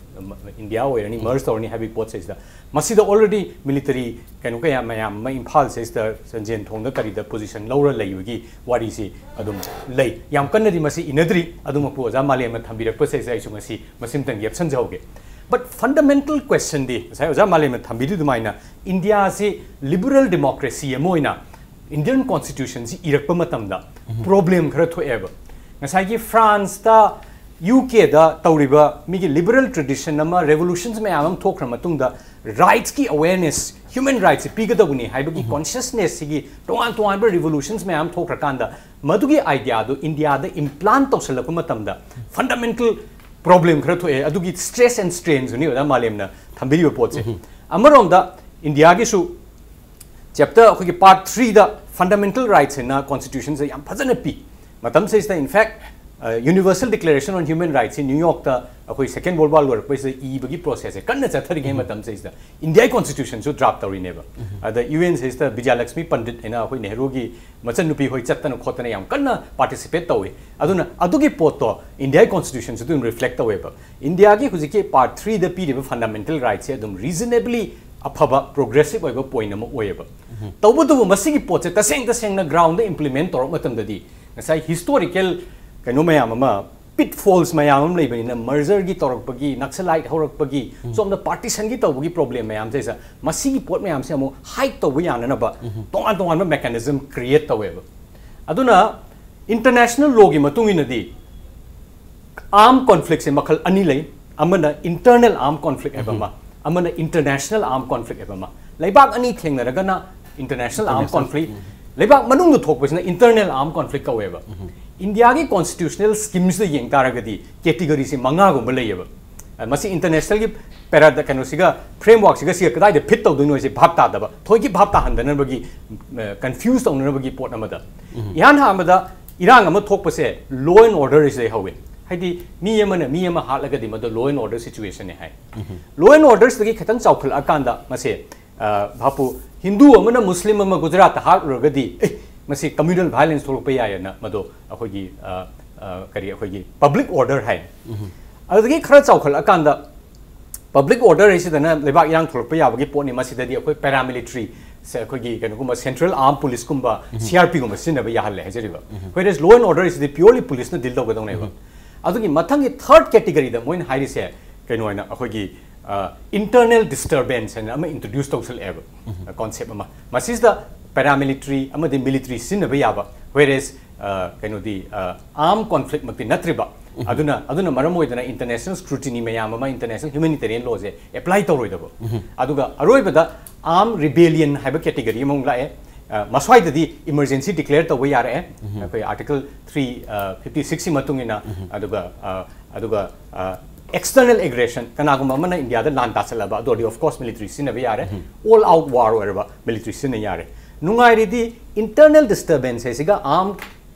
India ꯑꯣꯏꯔꯅꯤ, ꯃꯔꯖ ꯇꯧꯔꯅꯤ ꯍꯥꯏꯕꯒꯤ ꯄꯣꯠꯁꯤꯗ, ꯃꯁꯤꯗ ꯑꯣꯜꯔꯦꯗꯤ ꯃꯤꯂꯤꯇꯔꯤ ꯀꯩꯅꯣ ꯀꯌꯥ ꯃꯌꯥꯝ ꯑꯃ ꯏꯝꯐꯥꯜ ꯁꯤꯗ ꯆꯟꯖꯦꯟ ꯊꯣꯡꯗ ꯀꯔꯤꯗ ꯄꯣꯖꯤꯁꯟ ꯂꯧꯔ ꯂꯩꯕꯒꯤ ꯋꯥꯔꯤꯁꯤ ꯑꯗꯨꯝ ꯂꯩ꯫ ꯌꯥꯝ ꯀꯟꯅꯗꯤ ꯃꯁꯤ ꯏꯅꯗ꯭ꯔꯤ, ꯑꯗꯨꯃꯛꯄꯨ ꯑꯣꯖꯥ ꯃꯥꯂꯦꯝꯅ ꯊꯝꯕꯤꯔꯛꯄꯁꯤꯗ ꯑꯩꯁꯨ ꯉꯁꯤ ꯃꯁꯤꯝꯇꯪ ꯌꯦꯞꯁꯟꯖꯍꯧꯒꯦ꯫ ꯕꯠ ꯐꯟꯗꯥꯃꯦꯟꯇꯦꯜ ꯀ꯭ꯋꯦꯁꯟꯗꯤ ꯉꯁꯥꯏ ꯑꯣꯖꯥ ꯃꯥꯂꯦꯝꯅ ꯊꯝꯕꯤꯔꯤ ꯑꯗꯨꯃꯥꯏꯅ, ꯏꯟꯗꯤꯌꯥꯁꯤ ꯂꯤꯕꯔꯦꯜ ꯗꯦꯃꯣꯀ꯭ꯔꯦꯁꯤ ꯑꯃ ꯑꯣꯏꯅ ꯏꯟꯗꯤꯌꯟ ꯀꯣꯟꯁꯇꯤꯇ꯭ꯌꯨꯁꯟꯁꯤ ꯏꯔꯛꯄ ꯃꯇꯝꯗ ꯄ꯭ꯔꯣꯕ꯭ꯂꯦꯝ ꯈꯔ ꯊꯣꯛꯑꯦꯕ꯫ ꯉꯁꯥꯏꯒꯤ ꯐ꯭ꯔꯥꯟꯁꯇ, ꯌꯨ ꯀꯦꯗ ꯇꯧꯔꯤꯕ ꯃꯤꯒꯤ ꯂꯤꯕꯔꯦꯜ ꯇ꯭ꯔꯦꯗꯤꯁꯟ ꯑꯃ, ꯔꯦꯚꯣꯂꯨꯁꯟꯁ ꯃꯌꯥꯝ ꯑꯃ ꯊꯣꯛꯈ꯭ꯔ ꯃꯇꯨꯡꯗ ꯔꯥꯏꯠꯁꯀꯤ ꯑꯋꯦꯔꯅꯦꯁ, ꯍ꯭ꯌꯨꯃꯦꯟ ꯔꯥꯏꯠꯁꯤ ꯄꯤꯒꯗꯧꯕꯅꯤ ꯍꯥꯏꯕꯒꯤ ꯀꯣꯟꯁꯤꯌꯁꯅꯦꯁꯁꯤꯒꯤ ꯇꯣꯉꯥꯟ ꯇꯣꯉꯥꯟꯕ ꯔꯤꯚꯣꯂꯨꯁꯟꯁ ꯃꯌꯥꯝ ꯊꯣꯛꯈ꯭ꯔꯀꯥꯟꯗ ꯃꯗꯨꯒꯤ ꯑꯥꯏꯗꯤꯌꯥꯗꯣ ꯏꯟꯗꯤꯌꯥꯗ ꯏꯝꯄ꯭ꯂꯥꯟ ꯇꯧꯁꯜꯂꯛꯄ ꯃꯇꯝꯗ ꯐꯟꯗꯥꯃꯦꯟꯇꯦꯜ ꯄ꯭ꯔꯣꯕ꯭ꯂꯦꯝ ꯈꯔ ꯊꯣꯛꯑꯦ꯫ ꯑꯗꯨꯒꯤ ꯁ꯭ꯇ꯭ꯔꯦꯁ ꯑꯦꯟ ꯁ꯭ꯇ꯭ꯔꯦꯟꯁꯨꯅꯤ ꯑꯣꯖꯥ ꯃꯥꯂꯦꯝꯅ ꯊꯝꯕꯤꯔꯤꯕ ꯄꯣꯠꯁꯦ꯫ ꯑꯃꯔꯣꯝꯗ ꯏꯟꯗꯤꯌꯥꯒꯤꯁꯨ ꯆꯦꯞꯇꯔ ꯑꯩꯈꯣꯏꯒꯤ ꯄꯥꯔꯠ ꯊ꯭ꯔꯤꯗ ꯐꯟꯗꯥꯃꯦꯟꯇꯦꯜ ꯔꯥꯏꯠꯁ ꯍꯥꯏꯅ ꯀꯣꯟꯁꯇꯤꯇ꯭ꯌꯨꯁꯟꯁꯦ ꯌꯥꯝ ꯐꯖꯅ ꯄꯤ꯫ ꯃꯇꯝꯁꯤꯗ, ꯏꯟꯐꯦꯛ, ꯌꯨꯅꯤꯚꯔꯁꯦꯜ ꯗꯤꯀ꯭ꯂꯦꯔꯦꯁꯟ ꯑꯣꯟ ꯍ꯭ꯌꯨꯃꯦꯟ ꯔꯥꯏꯠꯁꯤ ꯅ꯭ꯌꯨ ꯌꯣꯔꯛꯇ ꯑꯩꯈꯣꯏ ꯁꯦꯀꯦꯟ ꯋꯥꯔꯜ ꯋꯥꯔ ꯂꯣꯏꯔꯛꯄꯁꯤꯗ ꯏꯕꯒꯤ ꯄ꯭ꯔꯣꯁꯦꯁꯁꯦ ꯀꯟꯅ ꯆꯠꯊꯔꯤꯉꯩ ꯃꯇꯝꯁꯤꯗ ꯏꯟꯗꯤꯌꯥꯒꯤ ꯀꯣꯟꯁꯇꯤꯇ꯭ꯌꯨꯁꯟꯁꯨ ꯗ꯭ꯔꯥꯐ ꯇꯧꯔꯤꯅꯦꯕ꯫ ꯑꯗ ꯌꯨ ꯑꯦꯟ ꯁꯤꯁꯤꯗ ꯕꯤꯖꯌꯂꯛꯁꯃꯤ ꯄꯟꯗꯤꯠ ꯍꯥꯏꯅ ꯑꯩꯈꯣꯏ ꯅꯦꯍꯔꯨꯒꯤ ꯃꯆꯟꯅꯨꯄꯤ ꯍꯣꯏ ꯆꯠꯇꯅ ꯈꯣꯠꯇꯅ ꯌꯥꯝ ꯀꯟꯅ ꯄꯥꯔꯇꯤꯁꯤꯄꯦꯠ ꯇꯧꯏ꯫ ꯑꯗꯨꯅ ꯑꯗꯨꯒꯤ ꯄꯣꯠꯇꯣ ꯏꯟꯗꯤꯌꯥꯒꯤ ꯀꯣꯟꯁꯇꯤꯇ꯭ꯌꯨꯁꯟꯁꯨ ꯑꯗꯨꯝ ꯔꯤꯐ꯭ꯂꯦꯛ ꯇꯧꯋꯦꯕ꯫ ꯏꯟꯗꯤꯌꯥꯒꯤ ꯍꯧꯖꯤꯛꯀꯤ ꯄꯥꯔꯠ ꯊ꯭ꯔꯤꯗ ꯄꯤꯔꯤꯕ ꯐꯟꯗꯥꯃꯦꯟꯇꯦꯜ ꯔꯥꯏꯠꯁꯦ ꯑꯗꯨꯝ ꯔꯤꯖꯅꯦꯕꯂꯤ ꯑꯐꯕ, ꯄ꯭ꯔꯣꯒ꯭ꯔꯦꯁꯤꯞ ꯑꯣꯏꯕ ꯄꯣꯏꯟ ꯑꯃ ꯑꯣꯏꯌꯦꯕ꯫ ꯇꯧꯕꯇꯕꯨ ꯃꯁꯤꯒꯤ ꯄꯣꯠꯁꯦ ꯇꯁꯦꯡ ꯇꯁꯦꯡꯅ ꯒ꯭ꯔꯥꯎꯟꯗ ꯏꯝꯄ꯭ꯂꯤꯃꯦꯟ ꯇꯧꯔꯛꯄ ꯃꯇꯝꯗꯗꯤ ꯉꯁꯥꯏ ꯍꯤꯁꯇꯣꯔꯤꯀꯦꯜ ꯀꯩꯅꯣ ꯃꯌꯥꯝ ꯑꯃ, ꯄꯤꯠꯐꯣꯜꯁ ꯃꯌꯥꯝ ꯑꯃ ꯂꯩꯕꯅꯤꯅ, ꯃꯔꯖꯔꯒꯤ ꯇꯧꯔꯛꯄꯒꯤ, ꯅꯛꯁꯂꯥꯏꯠ ꯍꯧꯔꯛꯄꯒꯤ, ꯁꯣꯝꯗ ꯄꯥꯔꯇꯤꯁꯟꯒꯤ ꯇꯧꯕꯒꯤ ꯄ꯭ꯔꯣꯕ꯭ꯂꯦꯝ ꯃꯌꯥꯝꯁꯦ, ꯃꯁꯤꯒꯤ ꯄꯣꯠ ꯃꯌꯥꯝꯁꯦ ꯑꯃꯨꯛ ꯍꯥꯏꯠ ꯇꯧꯕ ꯌꯥꯅꯅꯕ ꯇꯣꯉꯥꯟ ꯇꯣꯉꯥꯟꯕ ꯃꯦꯀꯥꯅꯤꯖꯝ ꯀ꯭ꯔꯤꯌꯦꯠ ꯇꯧꯋꯦꯕ꯫ ꯑꯗꯨꯅ ꯏꯟꯇꯔꯅꯦꯁꯅꯦꯜ ꯂꯣꯒꯤ ꯃꯇꯨꯡ ꯏꯟꯅꯗꯤ ꯑꯥꯔꯝ ꯀꯣꯟꯐ꯭ꯂꯤꯛꯁꯦ ꯃꯈꯜ ꯑꯅꯤ ꯂꯩ꯫ ꯑꯃꯅ internal armed conflict ꯍꯥꯏꯕ ꯑꯃ, ꯑꯃꯅ international armed conflict ꯍꯥꯏꯕ ꯑꯃ꯫ ꯂꯩꯕꯥꯛ ꯑꯅꯤ ꯊꯦꯡꯅꯔꯒꯅ international armed conflict, ꯂꯩꯕꯥꯛ ꯃꯅꯨꯡꯗ ꯊꯣꯛꯄꯁꯤꯅ internal armed conflict ꯀꯧꯋꯦꯕ꯫ ꯏꯟꯗꯤꯌꯥꯒꯤ constitutional scheme ꯁꯤꯗ ꯌꯦꯡ ꯇꯥꯔꯒꯗꯤ category ꯁꯦ ꯃꯉꯥꯒꯨꯝꯕ ꯂꯩꯌꯦꯕ꯫ ꯑ, ꯃꯁꯤ international ꯒꯤ ꯄꯦꯔꯥꯗ ꯀꯩꯅꯣꯁꯤꯒ, framework ꯁꯤꯒ, ꯁꯤꯒ ꯀꯗꯥꯏꯗ fit ꯇꯧꯗꯣꯏꯅꯣ ꯍꯥꯏꯁꯦ ꯚꯥꯞ ꯇꯥꯗꯕ, ꯊꯣꯏꯒꯤ ꯚꯥꯞ ꯇꯥꯍꯟꯗꯅꯕꯒꯤ, ꯑ, confuse ꯇꯧꯅꯅꯕꯒꯤ ꯄꯣꯠ ꯑꯃꯗ꯫ ꯏꯍꯥꯟ ꯍꯥꯟꯕꯗ ꯏꯔꯥꯡ ꯑꯃ ꯊꯣꯛꯄꯁꯦ law and order ꯁꯤꯗꯩ ꯍꯧꯋꯦ꯫ ꯍꯥꯏꯗꯤ ꯃꯤ ꯑꯃꯅ ꯃꯤ ꯑꯃ ꯍꯥꯠꯂꯒꯗꯤ ꯃꯗꯨ law and order situation ꯅꯦ ꯍꯥꯏ꯫ Law and order ꯁꯤꯗꯒꯤ ꯈꯤꯇꯪ ꯆꯥꯎꯈꯠꯂꯛꯑꯀꯥꯟꯗ ꯃꯁꯦ, ꯑ, ꯚꯥꯄꯨ, ꯍꯤꯟꯗꯨ ꯑꯃꯅ ꯃꯨꯁꯂꯤꯝ ꯑꯃ ꯒꯨꯖꯔꯥꯠꯇ ꯍꯥꯠꯂꯨꯔꯒꯗꯤ, ꯑꯦ, ꯃꯁꯤ communal violence ꯊꯣꯛꯂꯛꯄ ꯌꯥꯏꯌꯦꯅ ꯃꯗꯣ ꯑꯩꯈꯣꯏꯒꯤ, ꯑ, ꯑ, ꯀꯔꯤ, ꯑꯩꯈꯣꯏꯒꯤ public order ꯍꯥꯏ꯫ ꯑꯗꯨꯗꯒꯤ ꯈꯔ ꯆꯥꯎꯈꯠꯂꯛꯑꯀꯥꯟꯗ public order ꯍꯥꯏꯁꯤꯗꯅ ꯂꯩꯕꯥꯛ ꯏꯔꯥꯡ ꯊꯣꯛꯂꯛꯄ ꯌꯥꯕꯒꯤ ꯄꯣꯠꯅꯤ꯫ ꯃꯁꯤꯗꯗꯤ ꯑꯩꯈꯣꯏ paramilitary ꯁꯦ, ꯑꯩꯈꯣꯏꯒꯤ ꯀꯩꯅꯣꯒꯨꯝꯕ central armed police ꯀꯨꯝꯕ, C R P ꯒꯨꯝꯕ ꯁꯤꯖꯤꯟꯅꯕ ꯌꯥꯍꯜꯂꯦ ꯍꯥꯏꯖꯔꯤꯕ꯫ Whereas law and order CD purely police ꯅ deal ꯇꯧꯒꯗꯧꯅꯦꯕ꯫ ꯑꯗꯨꯒꯤ ꯃꯊꯪꯒꯤ third category ꯗ ꯃꯣꯏꯅ ꯍꯥꯏꯔꯤꯁꯦ ꯀꯩꯅꯣ ꯍꯥꯏꯅ ꯑꯩꯈꯣꯏꯒꯤ, ꯑ, internal disturbance ꯍꯥꯏꯅ ꯑꯃ introduce ꯇꯧꯁꯜꯂꯛꯑꯦꯕ, concept ꯑꯃ꯫ ꯃꯁꯤꯁꯤꯗ paramilitary ꯑꯃꯗꯤ military ꯁꯤꯖꯤꯟꯅꯕ ꯌꯥꯕ, whereas, ꯑ, ꯀꯩꯅꯣꯗꯤ, ꯑ, armed conflict ꯃꯛꯇꯤ ꯅꯠꯇ꯭ꯔꯤꯕ꯫ ꯑꯗꯨꯅ, ꯑꯗꯨꯅ ꯃꯔꯝ ꯑꯣꯏꯗꯅ international scrutiny ꯃꯌꯥꯝ ꯑꯃ, international humanitarian law ꯁꯦ apply ꯇꯧꯔꯣꯏꯗꯕ꯫ ꯑꯗꯨꯒ ꯑꯔꯣꯏꯕꯗ armed rebellion ꯍꯥꯏꯕ category ꯑꯃꯃꯨꯛ ꯂꯥꯛꯑꯦ꯫ ꯑ, ꯃꯁ꯭ꯋꯥꯏꯗꯗꯤ emergency declare ꯇꯧꯕ ꯌꯥꯔꯛꯑꯦ, ꯑꯩꯈꯣꯏ article three, ꯑ, fifty six ꯀꯤ ꯃꯇꯨꯡ ꯏꯟꯅ꯫ ꯑꯗꯨꯒ, ꯑ, ꯑꯗꯨꯒ, ꯑ, external aggression, ꯀꯅꯥꯒꯨꯝꯕ ꯑꯃꯅ ꯏꯟꯗꯤꯌꯥꯗ ꯂꯥꯟ ꯇꯥꯁꯜꯂꯕ, ꯑꯗꯨ ꯑꯣꯏꯔꯗꯤ of course military ꯁꯤꯖꯤꯟꯅꯕ ꯌꯥꯔꯦ꯫ All out war ꯑꯣꯏꯔꯕ military ꯁꯤꯖꯤꯟꯅ ꯌꯥꯔꯦ꯫ ꯅꯨꯡꯉꯥꯏꯔꯤꯗꯤ internal disturbance ꯍꯥꯏꯁꯤꯒ armed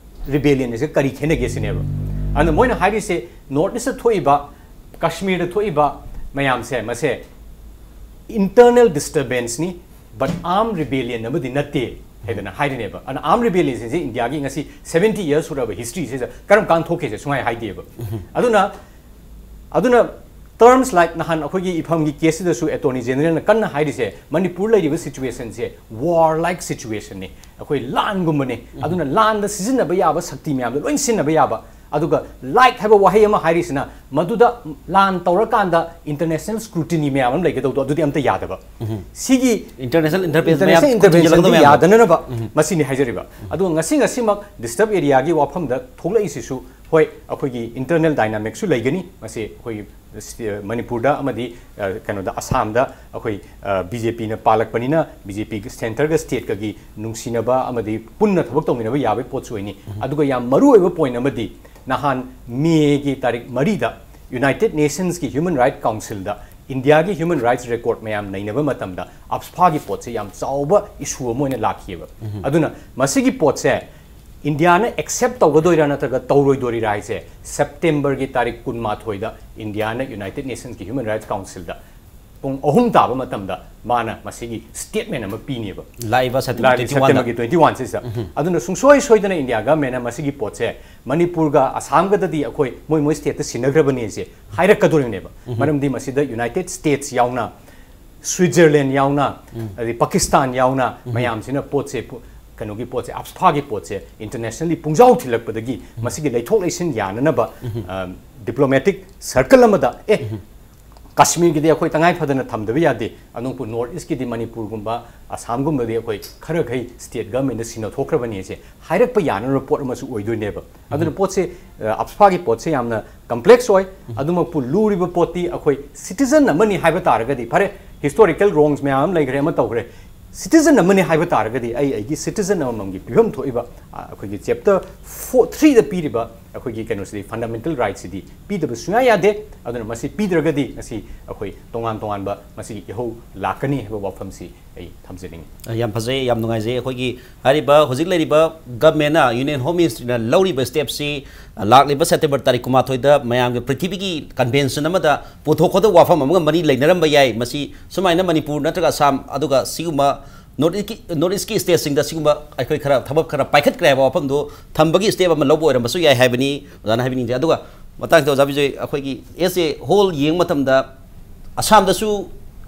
rebellion ꯍꯥꯏꯁꯤꯒ ꯀꯔꯤ ꯈꯦꯠꯅꯒꯦ ꯁꯤꯅꯦꯕ꯫ ꯑꯗꯨꯅ ꯃꯣꯏꯅ ꯍꯥꯏꯔꯤꯁꯦ North East ꯊꯣꯛꯏꯕ, ꯀꯥꯁꯃꯤꯔꯗ ꯊꯣꯛꯏꯕ ꯃꯌꯥꯝꯁꯦ, ꯃꯁꯦ internal disturbance ꯅꯤ, but armed rebellion ꯑꯃꯗꯤ ꯅꯠꯇꯦ ꯍꯥꯏꯗꯅ ꯍꯥꯏꯔꯤꯅꯦꯕ꯫ ꯑꯗꯨꯅ armed rebellion ꯁꯤꯡꯁꯦ ꯏꯟꯗꯤꯌꯥꯒꯤ ꯉꯁꯤ seventy years ꯁꯨꯔꯕ history ꯁꯤꯗ ꯀꯔꯝ ꯀꯥꯟ ꯊꯣꯛꯈꯤꯁꯦ ꯁꯨꯡꯍꯥꯏ ꯍꯥꯏꯗꯦꯕ꯫ ꯑꯗꯨꯅ, ꯑꯗꯨꯅ terms like ꯅꯍꯥꯟ ꯑꯩꯈꯣꯏꯒꯤ ꯏꯐꯝꯒꯤ case ꯁꯤꯗꯁꯨ Attorney General ꯅ ꯀꯟꯅ ꯍꯥꯏꯔꯤꯁꯦ, ꯃꯅꯤꯄꯨꯔ ꯂꯩꯔꯤꯕ situation ꯁꯦ war like situation ꯅꯤ, ꯑꯩꯈꯣꯏ ꯂꯥꯟꯒꯨꯝꯕꯅꯤ꯫ ꯑꯗꯨꯅ ꯂꯥꯟꯗ ꯁꯤꯖꯤꯟꯅꯕ ꯌꯥꯕ ꯁꯛꯇꯤ ꯃꯌꯥꯝꯗꯣ ꯂꯣꯏ ꯁꯤꯖꯤꯟꯅꯕ ꯌꯥꯕ꯫ ꯑꯗꯨꯒ like ꯍꯥꯏꯕ ꯋꯥꯍꯩ ꯑꯃ ꯍꯥꯏꯔꯤꯁꯤꯅ ꯃꯗꯨꯗ ꯂꯥꯟ ꯇꯧꯔꯀꯥꯟꯗ international scrutiny ꯃꯌꯥꯝ ꯑꯃ ꯂꯩꯒꯗꯧꯗꯣ, ꯑꯗꯨꯗꯤ ꯑꯝꯇ ꯌꯥꯗꯕ꯫ ꯁꯤꯒꯤ international intervention international ꯃꯌꯥꯝ intervention ꯗꯤ ꯈꯨꯗꯤꯡꯒꯤ ꯌꯥꯗꯅꯅꯕ ꯃꯁꯤꯅꯤ ꯍꯥꯏꯖꯔꯤꯕ꯫ ꯑꯗꯨꯒ ꯉꯁꯤ, ꯉꯁꯤꯃꯛ disturb area ꯒꯤ ꯋꯥꯐꯝꯗ ꯊꯣꯛꯂꯛꯏꯁꯤꯁꯨ ꯍꯣꯏ, ꯑꯩꯈꯣꯏꯒꯤ ꯏꯟꯇꯔꯅꯦꯜ ꯗꯥꯏꯅꯥꯃꯤꯛꯁꯨ ꯂꯩꯒꯅꯤ꯫ ꯃꯁꯤ ꯑꯩꯈꯣꯏ ꯁ꯭ꯇꯦ-, ꯃꯅꯤꯄꯨꯔꯗ ꯑꯃꯗꯤ, ꯑ, ꯀꯩꯅꯣꯗ, ꯑꯁꯥꯝꯗ ꯑꯩꯈꯣꯏ, ꯑ, ꯕꯤ ꯖꯦ ꯄꯤꯅ ꯄꯥꯜꯂꯛꯄꯅꯤꯅ, ꯕꯤ ꯖꯦ ꯄꯤꯒ ꯁꯦꯟꯇꯔꯒ ꯁ꯭ꯇꯦꯠꯀꯒꯤ ꯅꯨꯡꯁꯤꯅꯕ ꯑꯃꯗꯤ ꯄꯨꯟꯅ ꯊꯕꯛ ꯇꯧꯃꯤꯟꯅꯕ ꯌꯥꯕꯒꯤ ꯄꯣꯠꯁꯨ ꯑꯣꯏꯅꯤ꯫ ꯑꯗꯨꯒ ꯌꯥꯝ ꯃꯔꯨ ꯑꯣꯏꯕ ꯄꯣꯏꯟ ꯑꯃꯗꯤ, ꯅꯍꯥꯟ ꯃꯦꯒꯤ ꯇꯥꯔꯤꯛ ꯃꯔꯤꯗ ꯌꯨꯅꯥꯏꯇꯦꯗ ꯅꯦꯁꯟꯁꯀꯤ ꯍ꯭ꯌꯨꯃꯦꯟ ꯔꯥꯏꯠ ꯀꯥꯎꯟꯁꯤꯜꯗ ꯏꯟꯗꯤꯌꯥꯒꯤ ꯍ꯭ꯌꯨꯃꯦꯟ ꯔꯥꯏꯠꯁ ꯔꯦꯀꯣꯔꯗ ꯃꯌꯥꯝ ꯅꯩꯅꯕ ꯃꯇꯝꯗ, ꯑꯞꯁꯐꯥꯒꯤ ꯄꯣꯠꯁꯦ ꯌꯥꯝ ꯆꯥꯎꯕ ꯏꯁꯨ ꯑꯃ ꯑꯣꯏꯅ ꯂꯥꯛꯈꯤꯑꯕ꯫ ꯑꯗꯨꯅ ꯃꯁꯤꯒꯤ ꯄꯣꯠꯁꯦ ꯏꯟꯗꯤꯌꯥꯅ ꯑꯦꯛꯁꯦꯞ ꯇꯧꯒꯗꯣꯏꯔꯥ ꯅꯠꯇ꯭ꯔꯒ ꯇꯧꯔꯣꯏꯗꯣꯔꯤꯔꯥ ꯍꯥꯏꯁꯦ, ꯁꯦꯞꯇꯦꯝꯕꯔꯒꯤ ꯇꯥꯔꯤꯛ ꯀꯨꯟꯃꯥꯊꯣꯏꯗ ꯏꯟꯗꯤꯌꯥꯅ ꯌꯨꯅꯥꯏꯇꯦꯗ ꯅꯦꯁꯟꯁꯀꯤ ꯍ꯭ꯌꯨꯃꯦꯟ ꯔꯥꯏꯠꯁ ꯀꯥꯎꯟꯁꯤꯜꯗ ꯄꯨꯡ ꯑꯍꯨꯝ ꯇꯥꯕ ꯃꯇꯝꯗ ꯃꯥꯅ ꯃꯁꯤꯒꯤ ꯁ꯭ꯇꯦꯠꯃꯦꯟ ꯑꯃ ꯄꯤꯅꯦꯕ꯫ ꯂꯥꯛꯏꯕ ꯁꯦꯞꯇꯦꯝꯕꯔ ꯂꯥꯛꯂꯤꯕ ꯇ꯭ꯋꯦꯟꯇꯤ ꯋꯥꯟꯗ꯫ ꯁꯦꯞꯇꯦꯝꯕꯔꯒꯤ ꯇ꯭ꯋꯦꯟꯇꯤ ꯋꯥꯟꯁꯤꯗ꯫ ꯑꯗꯨꯅ ꯁꯨꯡꯁꯣꯏ ꯁꯣꯏꯗꯅ ꯏꯟꯗꯤꯌꯥ ꯒꯚꯔꯟꯃꯦꯟꯅ ꯃꯁꯤꯒꯤ ꯄꯣꯠꯁꯦ ꯃꯅꯤꯄꯨꯔꯒ ꯑꯁꯥꯝꯒꯗꯗꯤ ꯑꯩꯈꯣꯏ ꯃꯣꯏ ꯃꯣꯏ ꯁ꯭ꯇꯦꯠꯇ ꯁꯤꯟꯅꯈ꯭ꯔꯕꯅꯦꯁꯦ ꯍꯥꯏꯔꯛꯀꯗꯣꯔꯤꯕꯅꯦꯕ꯫ ꯃꯔꯝꯗꯤ ꯃꯁꯤꯗ ꯌꯨꯅꯥꯏꯇꯦꯗ ꯁ꯭ꯇꯦꯠꯁ ꯌꯥꯎꯅ, ꯁ꯭ꯋꯤꯠꯖꯔꯂꯦꯟ ꯌꯥꯎꯅ, ꯑꯗꯩ ꯄꯥꯀꯤꯁꯇꯥꯟ ꯌꯥꯎꯅ ꯃꯌꯥꯝꯁꯤꯅ ꯄꯣꯠꯁꯦ ꯄꯨ-, ꯀꯩꯅꯣꯒꯤ ꯄꯣꯠꯁꯦ, ꯑꯞꯁꯐꯥꯒꯤ ꯄꯣꯠꯁꯦ ꯏꯟꯇꯔꯅꯦꯁꯅꯦꯜꯂꯤ ꯄꯨꯡꯖꯥꯎ ꯊꯤꯜꯂꯛꯄꯗꯒꯤ ꯃꯁꯤꯒꯤ ꯂꯩꯊꯣꯛ ꯂꯩꯁꯤꯟ ꯌꯥꯅꯅꯕ, ꯑ, ꯗꯤꯄ꯭ꯂꯣꯃꯦꯇꯤꯛ ꯁꯔꯀꯜ ꯑꯃꯗ, ꯑꯦ, ꯀꯥꯁꯃꯤꯔꯒꯤꯗꯤ ꯑꯩꯈꯣꯏ ꯇꯉꯥꯏ ꯐꯗꯅ ꯊꯝꯗꯕ ꯌꯥꯗꯦ, ꯑꯗꯨꯕꯨ ꯅꯣꯔꯠ ꯏꯁꯀꯤꯗꯤ, ꯃꯅꯤꯄꯨꯔꯒꯨꯝꯕ, ꯑꯁꯥꯝꯒꯨꯝꯕꯗꯤ ꯑꯩꯈꯣꯏ ꯈꯔꯈꯩ ꯁ꯭ꯇꯦꯠ ꯒꯚꯔꯟꯃꯦꯟꯗ ꯁꯤꯟꯅꯊꯣꯛꯈ꯭ꯔꯕꯅꯦꯁꯦ ꯍꯥꯏꯔꯛꯄ ꯌꯥꯅꯅꯕ ꯄꯣꯠ ꯑꯃꯁꯨ ꯑꯣꯏꯗꯣꯏꯅꯦꯕ꯫ ꯑꯗꯨꯅ ꯄꯣꯠꯁꯦ, ꯑ, ꯑꯞꯁꯐꯥꯒꯤ ꯄꯣꯠꯁꯦ ꯌꯥꯝꯅ ꯀꯝꯄ꯭ꯂꯦꯛꯁ ꯑꯣꯏ꯫ ꯑꯗꯨꯃꯛꯄꯨ ꯂꯨꯔꯤꯕ ꯄꯣꯠꯇꯤ ꯑꯩꯈꯣꯏ ꯁꯤꯇꯤꯖꯟ ꯑꯃꯅꯤ ꯍꯥꯏꯕ ꯇꯥꯔꯒꯗꯤ, ꯐꯔꯦ, ꯍꯤꯁꯇꯣꯔꯤꯀꯦꯜ ꯔꯣꯡꯁ ꯃꯌꯥꯝ ꯑꯃ ꯂꯩꯈ꯭ꯔꯦ, ꯑꯃ ꯇꯧꯈ꯭ꯔꯦ, ꯁꯤꯇꯤꯖꯟ ꯑꯃꯅꯤ ꯍꯥꯏꯕ ꯇꯥꯔꯒꯗꯤ, ꯑꯩ ꯑꯩꯒꯤ ꯁꯤꯇꯤꯖꯟ ꯑꯃꯃꯝꯒꯤ ꯄꯤꯐꯝ ꯊꯣꯛꯏꯕ, ꯑ, ꯑꯩꯈꯣꯏꯒꯤ ꯆꯦꯞꯇꯔ ꯐꯣꯔ, ꯊ꯭ꯔꯤꯗ ꯄꯤꯔꯤꯕ ꯑꯩꯈꯣꯏꯒꯤ ꯀꯩꯅꯣꯁꯤꯗꯤ, ꯐꯟꯗꯥꯃꯦꯟꯇꯦꯜ ꯔꯥꯏꯠꯁꯤꯗꯤ ꯄꯤꯗꯕ ꯁꯨꯡꯌꯥ ꯌꯥꯗꯦ꯫ ꯑꯗꯨꯅ ꯃꯁꯤ ꯄꯤꯗ꯭ꯔꯒꯗꯤ ꯉꯁꯤ ꯑꯩꯈꯣꯏ ꯇꯣꯉꯥꯟ ꯇꯣꯉꯥꯟꯕ ꯃꯁꯤꯒꯤ ꯏꯍꯧ ꯂꯥꯛꯀꯅꯤ ꯍꯥꯏꯕ ꯋꯥꯐꯝꯁꯤ ꯑꯩ ꯊꯝꯖꯅꯤꯡꯉꯤ꯫ ꯑ, ꯌꯥꯝ ꯐꯖꯩ, ꯌꯥꯝ ꯅꯨꯡꯉꯥꯏꯖꯩ꯫ ꯑꯩꯈꯣꯏꯒꯤ ꯍꯥꯏꯔꯤꯕ ꯍꯧꯖꯤꯛ ꯂꯩꯔꯤꯕ ꯒꯚꯔꯟꯃꯦꯟꯅ, ꯌꯨꯅꯤꯌꯟ ꯍꯣꯝ ꯃꯤꯅꯤꯁꯇ꯭ꯔꯤꯅ ꯂꯧꯔꯤꯕ ꯁ꯭ꯇꯦꯞꯁꯤ, ꯑ, ꯂꯥꯛꯂꯤꯕ ꯁꯦꯞꯇꯦꯝꯕꯔ ꯇꯥꯔꯤꯛ ꯀꯨꯟꯃꯥꯊꯣꯏꯗ ꯃꯌꯥꯝꯒꯤ ꯄ꯭ꯔꯤꯊꯤꯕꯤꯒꯤ ꯀꯟꯚꯦꯟꯁꯟ ꯑꯃꯗ ꯄꯨꯊꯣꯛꯀꯗꯕ ꯋꯥꯐꯝ ꯑꯃꯒ ꯃꯔꯤ ꯂꯩꯅꯔꯝꯕ ꯌꯥꯏ꯫ ꯃꯁꯤ ꯁꯨꯃꯥꯏꯅ ꯃꯅꯤꯄꯨꯔ ꯅꯠꯇ꯭ꯔꯒ ꯑꯁꯥꯝ, ꯑꯗꯨꯒ ꯁꯤꯒꯨꯝꯕ ꯅꯣꯔꯠ ꯏꯁꯀꯤ, ꯅꯣꯔꯠ ꯏꯁꯀꯤ ꯁ꯭ꯇꯦꯠꯁꯤꯡꯗ ꯁꯤꯒꯨꯝꯕ ꯑꯩꯈꯣꯏ ꯈꯔ ꯊꯕꯛ ꯈꯔ ꯄꯥꯏꯈꯠꯈ꯭ꯔꯦ ꯍꯥꯏꯕ ꯋꯥꯐꯝꯗꯨ ꯊꯝꯕꯒꯤ ꯁ꯭ꯇꯦꯞ ꯑꯃ ꯂꯧꯕ ꯑꯣꯏꯔꯝꯕꯁꯨ ꯌꯥꯏ ꯍꯥꯏꯕꯅꯤ ꯑꯣꯖꯥꯅ ꯍꯥꯏꯕꯤꯅꯤꯡꯖꯩ꯫ ꯑꯗꯨꯒ ꯃꯇꯥꯡꯁꯤꯗ ꯑꯣꯖꯥ ꯕꯤꯖꯣꯏ, ꯑꯩꯈꯣꯏꯒꯤ ꯑꯦꯁ ꯑꯦ ꯍꯣꯜ ꯌꯦꯡꯕ ꯃꯇꯝꯗ ꯑꯁꯥꯝꯗꯁꯨ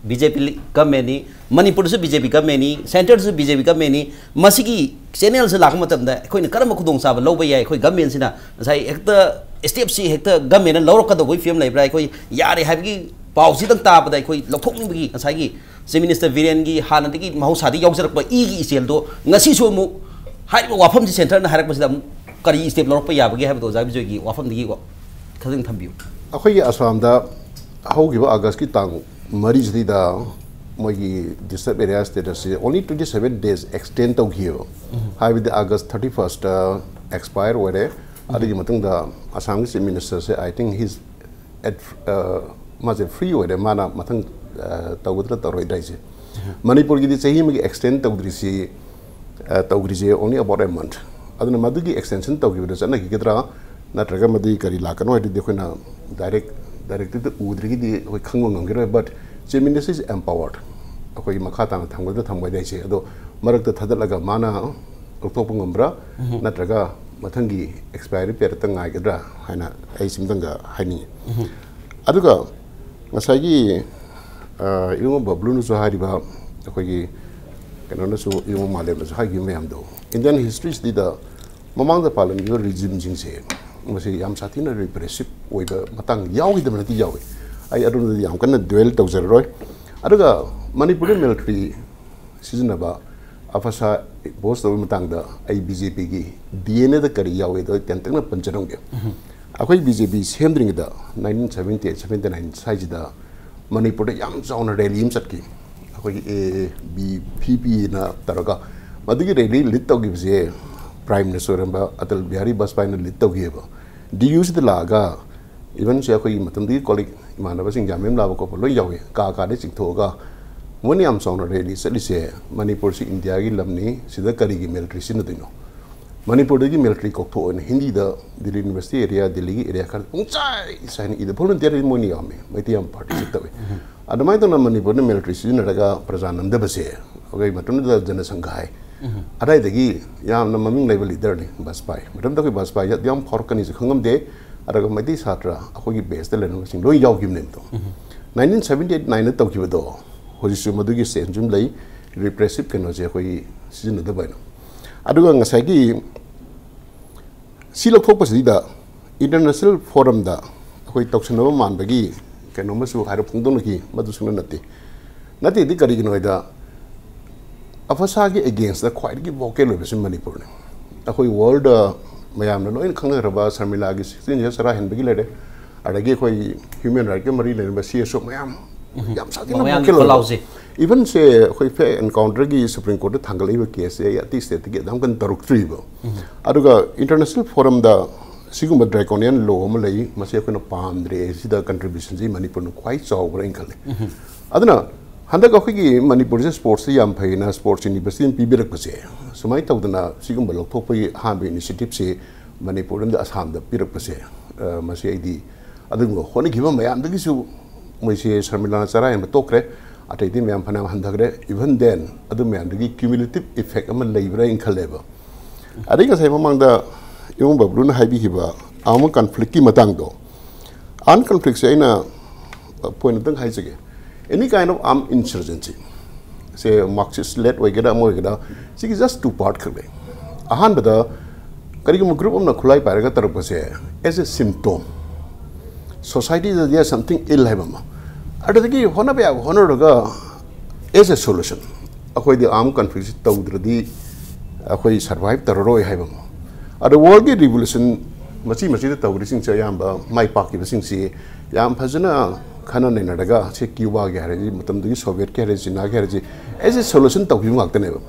ꯕꯤ ꯖꯦ ꯄꯤ ꯒꯚꯔꯟꯃꯦꯟꯅꯤ, ꯃꯅꯤꯄꯨꯔꯗꯁꯨ ꯕꯤ ꯖꯦ ꯄꯤ ꯒꯚꯔꯟꯃꯦꯟꯅꯤ, ꯁꯦꯟꯇꯔꯗꯁꯨ ꯕꯤ ꯖꯦ ꯄꯤ ꯒꯚꯔꯟꯃꯦꯟꯅꯤ꯫ ꯃꯁꯤꯒꯤ ꯆꯦꯅꯦꯜꯁꯦ ꯂꯥꯛꯄ ꯃꯇꯝꯗ ꯑꯩꯈꯣꯏꯅ ꯀꯔꯝꯕ ꯈꯨꯗꯣꯡꯆꯥꯕ ꯂꯧꯕ ꯌꯥꯏ? ꯑꯩꯈꯣꯏ ꯒꯚꯔꯟꯃꯦꯟꯁꯤꯅ ꯉꯁꯥꯏ ꯍꯦꯛꯇ ꯁ꯭ꯇꯦꯞꯁꯤ ꯍꯦꯛꯇ ꯒꯚꯔꯟꯃꯦꯟꯅ ꯂꯧꯔꯛꯀꯗꯧꯕꯒꯤ ꯐꯤꯕꯝ ꯂꯩꯕ꯭ꯔꯥ? ꯑꯩꯈꯣꯏ ꯌꯥꯔꯦ ꯍꯥꯏꯕꯒꯤ ꯄꯥꯎꯁꯤꯗꯪ ꯇꯥꯕꯗ ꯑꯩꯈꯣꯏ ꯂꯧꯊꯣꯛꯅꯤꯡꯕꯒꯤ ꯉꯁꯥꯏꯒꯤ ꯆꯤꯐ ꯃꯤꯅꯤꯁꯇꯔ ꯕꯤꯔꯦꯟꯒꯤ ꯍꯥꯟꯅꯗꯒꯤ ꯃꯍꯧꯁꯥꯗꯒꯤ ꯌꯥꯎꯖꯔꯛꯄ ꯏꯒꯤ ꯏꯆꯦꯜꯗꯣ ꯉꯁꯤꯁꯨ ꯑꯃꯨꯛ ꯍꯥꯏꯔꯤꯕ ꯋꯥꯐꯝꯁꯤ ꯁꯦꯟꯇꯔꯅ ꯍꯥꯏꯔꯛꯄꯁꯤꯗ ꯑꯃꯨꯛ ꯀꯔꯤ ꯁ꯭ꯇꯦꯞ ꯂꯧꯔꯛꯄ ꯌꯥꯕꯒꯦ ꯍꯥꯏꯕꯗꯣ ꯑꯣꯖꯥ ꯕꯤꯖꯣꯏꯒꯤ ꯋꯥꯐꯝꯗꯒꯤ ꯋꯥ-, ꯈꯖꯤꯛ ꯊꯝꯕꯤꯌꯨ꯫ ꯑꯩꯈꯣꯏꯒꯤ ꯑꯁꯥꯝꯗ ꯍꯧꯈꯤꯕ ꯑꯥꯒꯁꯀꯤ ꯇꯥꯡ ꯃꯔꯤꯁꯤꯗ ꯃꯣꯏꯒꯤ ꯗꯤꯁꯇꯔꯕ ꯑꯦꯔꯤꯌꯥ ꯁ꯭ꯇꯦꯇꯁꯁꯦ only twenty seven days extend ꯇꯧꯈꯤꯑꯕ꯫ ꯍꯥꯏꯕꯗꯤ ꯑꯥꯒꯁ ꯊꯥꯔꯇꯤ ꯐꯥꯔꯁꯇ ꯑꯦꯛꯁꯄꯥꯌꯔ ꯑꯣꯏꯔꯦ꯫ ꯑꯗꯨꯒꯤ ꯃꯇꯨꯡꯗ ꯑꯁꯥꯝꯒꯤ ꯆꯤꯐ ꯃꯤꯅꯤꯁꯇꯔꯁꯦ, I think he's at, ꯃꯥꯁꯦ ꯐ꯭ꯔꯤ ꯑꯣꯏꯔꯦ꯫ ꯃꯥꯅ ꯃꯊꯪ ꯇꯧꯒꯗ꯭ꯔꯥ ꯇꯧꯔꯣꯏꯗ꯭ꯔꯥ ꯍꯥꯏꯁꯦ꯫ ꯃꯅꯤꯄꯨꯔꯒꯤꯗꯤ ꯆꯍꯤ ꯑꯃꯒꯤ ꯑꯦꯛꯁꯇꯦꯟ ꯇꯧꯗ꯭ꯔꯤꯁꯤ, ꯇꯧꯈ꯭ꯔꯤꯁꯦ only about a month꯫ ꯑꯗꯨꯅ ꯃꯗꯨꯒꯤ ꯑꯦꯛꯁꯇꯦꯟꯁꯟ ꯇꯧꯈꯤꯕꯗ ꯆꯠꯅꯈꯤꯒꯗ꯭ꯔꯥ, ꯅꯠꯇ꯭ꯔꯒ ꯃꯗꯨꯒꯤ ꯀꯔꯤ ꯂꯥꯛꯀꯅꯣ ꯍꯥꯏꯗꯨꯗꯤ ꯑꯩꯈꯣꯏꯅ ꯗꯥꯏꯔꯦꯛ ꯗꯥꯏꯔꯦꯛꯇꯤꯞꯇ ꯎꯗ꯭ꯔꯒꯗꯤ ꯑꯩꯈꯣꯏ ꯈꯪꯕ ꯉꯝꯈꯤꯔꯣꯏ꯫ ꯕꯠ ꯆꯤꯐ ꯃꯤꯅꯤꯁꯇꯔ ꯏꯁ ꯑꯦꯝꯄꯥꯋꯔꯗ꯫ ꯑꯩꯈꯣꯏꯒꯤ ꯃꯈꯥ ꯇꯥꯅ ꯊꯝꯒꯗ꯭ꯔꯥ ꯊꯝꯃꯣꯏꯗ꯭ꯔꯥ ꯍꯥꯏꯁꯦ, ꯑꯗꯣ ꯃꯔꯛꯇ ꯊꯥꯗꯠꯂꯒ ꯃꯥꯅ ꯂꯧꯊꯣꯛꯄ ꯉꯝꯕ꯭ꯔꯥ, ꯅꯠꯇ꯭ꯔꯒ ꯃꯊꯪꯒꯤ ꯑꯦꯛꯁꯄꯥꯏꯔꯤ ꯄꯦꯔꯠꯇ ꯉꯥꯏꯒꯗ꯭ꯔꯥ ꯍꯥꯏꯅ ꯑꯩ ꯁꯤꯝꯇꯪꯒ ꯍꯥꯏꯅꯤꯡꯉꯤ꯫ ꯑꯗꯨꯒ ꯉꯁꯥꯏꯒꯤ ꯏꯕꯨꯡꯉꯣ ꯕꯕ꯭ꯂꯨꯅꯁꯨ ꯍꯥꯏꯔꯤꯕ, ꯑꯩꯈꯣꯏꯒꯤ ꯀꯩꯅꯣꯅꯁꯨ, ꯏꯕꯨꯡꯉꯣ ꯃꯥꯂꯦꯝꯅꯁꯨ ꯍꯥꯏꯈꯤꯕ ꯃꯌꯥꯝꯗꯣ, ꯏꯟꯗꯤꯌꯥꯟ ꯍꯤꯁꯇ꯭ꯔꯤꯁꯤꯗ ꯃꯃꯥꯡꯗ ꯄꯥꯜꯂꯝꯃꯤꯕ ꯔꯤꯖꯤꯝꯁꯤꯡꯁꯦ ꯃꯁꯤ ꯌꯥꯝ ꯁꯥꯊꯤꯅ ꯔꯤꯄ꯭ꯔꯦꯁꯤꯞ ꯑꯣꯏꯕ ꯃꯇꯥꯡ ꯌꯥꯎꯈꯤꯗꯕ ꯅꯠꯇꯦ, ꯌꯥꯎꯏ꯫ ꯑꯩ ꯑꯗꯨꯝꯗꯗꯤ ꯌꯥꯝ ꯀꯟꯅ ꯗ꯭ꯋꯦꯜ ꯇꯧꯖꯔꯔꯣꯏ꯫ ꯑꯗꯨꯒ ꯃꯅꯤꯄꯨꯔꯗ ꯃꯤꯂꯤꯇꯔꯤ ꯁꯤꯖꯤꯟꯅꯕ, ꯑꯐꯁꯥ ꯏꯝꯄꯣꯁ ꯇꯧꯕꯒꯤ ꯃꯇꯥꯡꯗ ꯑꯩ ꯕꯤ ꯖꯦ ꯄꯤꯒꯤ ꯗꯤ ꯑꯦꯟ ꯑꯦꯗ ꯀꯔꯤ ꯌꯥꯎꯏꯗꯣ ꯑꯩ ꯇꯦꯟꯇꯛꯅ ꯄꯟꯖꯔꯝꯒꯦ꯫ ꯑꯩꯈꯣꯏ ꯕꯤ ꯖꯦ ꯄꯤ ꯁꯦꯝꯗ꯭ꯔꯤꯉꯩꯗ, nineteen seventy eight seventy nine ꯁ꯭ꯋꯥꯏꯁꯤꯗ ꯃꯅꯤꯄꯨꯔꯗ ꯌꯥꯝ ꯆꯥꯎꯅ ꯔꯦꯂꯤ ꯑꯃ ꯆꯠꯈꯤ꯫ ꯑꯩꯈꯣꯏꯒꯤ ꯑꯦ ꯑꯦ ꯕꯤ ꯄꯤ ꯄꯤꯅ ꯇꯧꯔꯒ, ꯃꯗꯨꯒꯤ ꯔꯦꯂꯤ ꯂꯤꯗ ꯇꯧꯈꯤꯕꯁꯦ ꯄ꯭ꯔꯥꯏꯝ ꯃꯤꯅꯤꯁꯇꯔ ꯑꯣꯏꯔꯝꯕ ꯑꯇꯜ ꯕꯤꯍꯥꯔꯤ ꯕꯥꯖꯄꯥꯏꯅ ꯂꯤꯗ ꯇꯧꯈꯤꯑꯕ꯫ ꯗꯤ ꯌꯨꯁꯤꯗ ꯂꯥꯛꯑꯒ, ꯏꯚꯟꯁꯦ ꯑꯩꯈꯣꯏꯒꯤ ꯃꯇꯝꯗꯨꯒꯤ ꯀꯣꯂꯤꯛ ꯏꯃꯥꯟꯅꯕꯁꯤꯡ ꯌꯥꯝ ꯌꯥꯝ ꯂꯥꯛꯄ ꯈꯣꯠꯄ ꯂꯣꯏ ꯌꯥꯎꯏ꯫ ꯀꯥ ꯀꯥꯗꯒꯤ ꯆꯤꯡꯊꯣꯛꯑꯒ ꯃꯣꯏꯅ ꯌꯥꯝ ꯆꯥꯎꯅ ꯔꯦꯂꯤ ꯆꯠꯂꯤꯁꯦ, ꯃꯅꯤꯄꯨꯔꯁꯤ ꯏꯟꯗꯤꯌꯥꯒꯤ ꯂꯝꯅꯤ, ꯁꯤꯗ ꯀꯔꯤꯒꯤ ꯃꯤꯂꯤꯇꯔꯤ ꯁꯤꯖꯤꯟꯅꯗꯣꯏꯅꯣ? ꯃꯅꯤꯄꯨꯔꯗꯒꯤ ꯃꯤꯂꯤꯇꯔꯤ ꯀꯧꯊꯣꯛꯑꯣꯅ ꯍꯤꯟꯗꯤꯗ, ꯗꯤꯜꯂꯤ ꯌꯨꯅꯤꯚꯔꯁꯤꯇꯤ ꯑꯦꯔꯤꯌꯥ, ꯗꯤꯜꯂꯤꯒꯤ ꯑꯦꯔꯤꯌꯥ ꯈꯔ ꯄꯨꯡꯆꯥꯏ ꯆꯥꯏꯅ ꯏꯗ, ꯚꯣꯂꯨꯟꯇꯤꯌꯔ ꯃꯣꯏꯅ ꯌꯥꯝꯃꯤ, ꯃꯩꯇꯩ ꯌꯥꯝ ꯄꯥꯔꯇꯤꯁꯤꯄꯦꯠ ꯇꯧꯏ꯫ ꯑꯗꯨꯃꯥꯏꯅ ꯇꯧꯅ ꯃꯅꯤꯄꯨꯔꯅ ꯃꯤꯂꯤꯇꯔꯤ ꯁꯤꯖꯤꯟꯅꯔꯒ ꯄ꯭ꯔꯖꯥ ꯅꯝꯗꯕꯁꯦ, ꯑꯩꯈꯣꯏ ꯃꯇꯝꯗꯨꯗ ꯖꯅꯁꯪꯘ ꯍꯥꯏ, ꯑꯗꯥꯏꯗꯒꯤ ꯌꯥꯝꯅ ꯃꯃꯤꯡ ꯂꯩꯕ ꯂꯤꯗꯔꯅꯤ ꯕꯥꯖꯄꯥꯏ꯫ ꯃꯇꯝꯗ ꯑꯩꯈꯣꯏ ꯕꯥꯖꯄꯥꯏꯁꯦ ꯑꯗꯨ ꯌꯥꯝ ꯐꯥꯎꯔꯛꯀꯅꯤꯁꯨ ꯈꯪꯉꯝꯗꯦ꯫ ꯑꯗꯨꯒ ꯃꯩꯇꯩ ꯁꯥꯇ꯭ꯔ ꯑꯩꯈꯣꯏꯒꯤ ꯕꯦꯁꯇ ꯂꯩꯔꯝꯕꯁꯤꯡ ꯂꯣꯏ ꯌꯥꯎꯈꯤꯕꯅꯦꯕꯗꯣ꯫ ꯅꯥꯏꯟꯇꯤꯟ ꯁꯕꯦꯟꯇꯤ ꯑꯩꯠ ꯅꯥꯏꯟꯗ ꯇꯧꯈꯤꯕꯗꯣ ꯍꯧꯖꯤꯛꯁꯨ ꯃꯗꯨꯒꯤ ꯁꯦꯟꯁ ꯑꯃ ꯂꯩ, ꯔꯤꯄ꯭ꯔꯦꯁꯤꯞ ꯀꯩꯅꯣꯁꯦ ꯑꯩꯈꯣꯏꯒꯤ ꯁꯤꯖꯤꯟꯅꯗꯕ ꯍꯥꯏꯅ꯫ ꯑꯗꯨꯒ ꯉꯁꯥꯏꯒꯤ ꯁꯤ ꯂꯧꯊꯣꯛꯄꯁꯤꯗ ꯏꯟꯇꯔꯅꯦꯁꯅꯦꯜ ꯐꯣꯔꯝꯗ ꯑꯩꯈꯣꯏ ꯇꯧꯁꯟꯅꯕ ꯃꯥꯟꯕꯒꯤ ꯀꯩꯅꯣꯝꯃꯁꯨ ꯍꯥꯏꯔꯞ ꯐꯣꯡꯗꯣꯛꯅꯈꯤ꯫ ꯃꯗꯨ ꯁꯨꯡꯅ ꯅꯠꯇꯦ꯫ ꯅꯠꯇꯦꯗꯤ ꯀꯔꯤꯒꯤꯅꯣ ꯍꯥꯏꯗ, ꯑꯐꯁꯥꯒꯤ ꯑꯦꯒꯦꯟꯁꯇ ꯈ꯭ꯋꯥꯏꯗꯒꯤ ꯚꯣꯀꯦꯜ ꯑꯣꯏꯕꯁꯤ ꯃꯅꯤꯄꯨꯔꯅꯤ꯫ ꯑꯩꯈꯣꯏ ꯋꯥꯔꯜꯗ ꯃꯌꯥꯝꯅ ꯂꯣꯏꯅ ꯈꯪꯅꯈ꯭ꯔꯕ ꯁꯔꯃꯤꯂꯥꯒꯤ ꯁꯤꯛꯁꯇꯤꯟ ꯏꯌꯔꯁ ꯆꯔꯥ ꯍꯦꯟꯕꯒꯤ ꯂꯩꯔꯦ, ꯑꯗꯒꯤ ꯑꯩꯈꯣꯏ ꯍ꯭ꯌꯨꯃꯦꯟ ꯔꯥꯏꯠꯀ ꯃꯔꯤ ꯂꯩꯅꯕ ꯁꯤ ꯑꯦꯁ ꯑꯣ ꯃꯌꯥꯝ, ꯌꯥꯝ ꯁꯥꯊꯤꯅ ꯃꯌꯥꯝꯒꯤ ꯃꯈꯜ ꯑꯣꯏꯕ꯫ ꯈꯣꯜꯂꯥꯎꯁꯦ꯫ Even ꯁꯦ ꯑꯩꯈꯣꯏ ꯐꯦꯛ ꯑꯦꯟꯀꯥꯎꯟꯇꯔꯒꯤ ꯁꯨꯄ꯭ꯔꯤꯝ ꯀꯣꯔꯠꯇ ꯊꯥꯡꯒꯠꯂꯛꯏꯕ ꯀꯦꯁꯁꯦ ꯑꯩ ꯑꯇꯩ ꯁ꯭ꯇꯦꯠꯇꯒꯤ ꯑꯗꯨꯝ ꯀꯟꯅ ꯇꯧꯔꯛꯇ꯭ꯔꯤꯕ꯫ ꯑꯗꯨꯒ ꯏꯟꯇꯔꯅꯦꯁꯅꯦꯜ ꯐꯣꯔꯝꯗ ꯁꯤꯒꯨꯝꯕ ꯗ꯭ꯔꯦꯀꯣꯅꯤꯌꯟ ꯂꯣ ꯑꯃ ꯂꯩ, ꯃꯁꯤ ꯑꯩꯈꯣꯏꯅ ꯄꯥꯝꯗ꯭ꯔꯦ, ꯁꯤꯗ ꯀꯟꯇ꯭ꯔꯤꯕ꯭ꯌꯨꯁꯟꯁꯤ ꯃꯅꯤꯄꯨꯔꯅ ꯈ꯭ꯋꯥꯏ ꯆꯥꯎꯕ꯭ꯔꯥ ꯍꯥꯏꯅ ꯈꯜꯂꯤ꯫ ꯑꯗꯨꯅ ꯍꯟꯗꯛ ꯑꯩꯈꯣꯏꯒꯤ ꯃꯅꯤꯄꯨꯔꯁꯦ ꯁ꯭ꯄꯣꯔꯠꯁꯇ ꯌꯥꯝ ꯐꯩꯅ ꯁ꯭ꯄꯣꯔꯠꯁ ꯌꯨꯅꯤꯚꯔꯁꯤꯇꯤ ꯑꯃ ꯄꯤꯕꯤꯔꯛꯄꯁꯦ, ꯁꯨꯃꯥꯏꯅ ꯇꯧꯗꯅ ꯁꯤꯒꯨꯝꯕ ꯂꯧꯊꯣꯛꯄꯒꯤ ꯑꯍꯥꯟꯕ ꯏꯅꯤꯁꯤꯌꯦꯇꯤꯞꯁꯤ ꯃꯅꯤꯄꯨꯔ ꯑꯃꯗꯤ ꯑꯁꯥꯝꯗ ꯄꯤꯔꯛꯄꯁꯦ, ꯑ, ꯃꯁꯤ ꯑꯩꯗꯤ ꯑꯗꯨꯒꯨꯝꯕ ꯍꯣꯠꯅꯈꯤꯕ ꯃꯌꯥꯝꯗꯒꯤꯁꯨ ꯃꯣꯏꯁꯦ ꯁꯔꯃꯤꯂꯥꯅ ꯆꯔꯥ ꯍꯦꯟꯕ ꯇꯣꯛꯈ꯭ꯔꯦ, ꯑꯇꯩꯗꯤ ꯃꯌꯥꯝ ꯐꯅꯌꯥꯝ ꯍꯟꯊꯈ꯭ꯔꯦ꯫ Even then ꯑꯗꯨ ꯃꯌꯥꯝꯗꯨꯒꯤ cumulative effect ꯑꯃ ꯂꯩꯕ꯭ꯔꯥ ꯍꯥꯏꯅ ꯈꯜꯂꯦꯕ꯫ ꯑꯗꯩ ꯉꯁꯥꯏ ꯃꯃꯥꯡꯗ ꯏꯕꯨꯡ ꯕꯕ꯭ꯂꯨꯅ ꯍꯥꯏꯕꯤꯈꯤꯕ ꯑꯥꯔꯝ ꯀꯟꯐ꯭ꯂꯤꯛꯀꯤ ꯃꯇꯥꯡꯗꯣ, ꯑꯥꯔꯝ ꯀꯟꯐ꯭ꯂꯤꯛꯁꯦ ꯑꯩꯅ ꯄꯣꯏꯟ ꯑꯝꯇꯪ ꯍꯥꯏꯖꯒꯦ꯫ Any kind of armed insurgency ꯁꯦ, ꯃꯥꯔꯛꯁꯤꯁ ꯂꯦꯠ ꯑꯣꯏꯒꯦꯔꯥ ꯑꯃ ꯑꯣꯏꯒꯦꯔꯥ, ꯁꯤꯒꯤ just two part ꯈꯛ ꯂꯩ꯫ ꯑꯍꯥꯟꯕꯗ, ꯀꯔꯤꯒꯨꯝꯕ ꯒ꯭ꯔꯨꯞ ꯑꯃꯅ ꯈꯨꯠꯂꯥꯏ ꯄꯥꯏꯔꯒ ꯇꯧꯔꯛꯄꯁꯦ, as a symptom, ꯁꯣꯁꯥꯏꯇꯤꯗꯗꯤ something ill ꯍꯥꯏꯕ ꯑꯃ, ꯑꯗꯨꯗꯒꯤ ꯍꯣꯠꯅꯕ ꯌꯥꯕ ꯍꯣꯠꯅꯔꯒ as a solution, ꯑꯩꯈꯣꯏꯗꯤ ꯑꯥꯔꯝ ꯀꯟꯐ꯭ꯂꯤꯛꯁꯤ ꯇꯧꯗ꯭ꯔꯗꯤ ꯑꯩꯈꯣꯏ ꯁꯔꯚꯥꯏꯚ ꯇꯧꯔꯔꯣꯏ ꯍꯥꯏꯕ ꯑꯃ꯫ ꯑꯗꯣ ꯋꯥꯔꯜꯒꯤ ꯔꯤꯚꯣꯂꯨꯁꯟ ꯃꯆꯤ ꯃꯆꯤꯗ ꯇꯧꯔꯤꯁꯤꯡꯁꯦ ꯑꯌꯥꯝꯕ ꯃꯥꯏ ꯄꯥꯛꯈꯤꯕꯁꯤꯡꯁꯤ ꯌꯥꯝ ꯐꯖꯅ ꯈꯟꯅ ꯅꯩꯅꯔꯒ, ꯁꯤ ꯀ꯭ꯌꯨꯕꯥꯒꯤ ꯍꯥꯏꯔꯁꯤ, ꯃꯇꯝꯗꯨꯒꯤ ꯁꯣꯚꯤꯌꯦꯠꯀꯤ ꯍꯥꯏꯔꯁꯤ, ꯆꯤꯅꯥꯒꯤ ꯍꯥꯏꯔꯁꯤ, as a solution ꯇꯧꯈꯤꯕ ꯉꯥꯛꯇꯅꯦꯕ꯫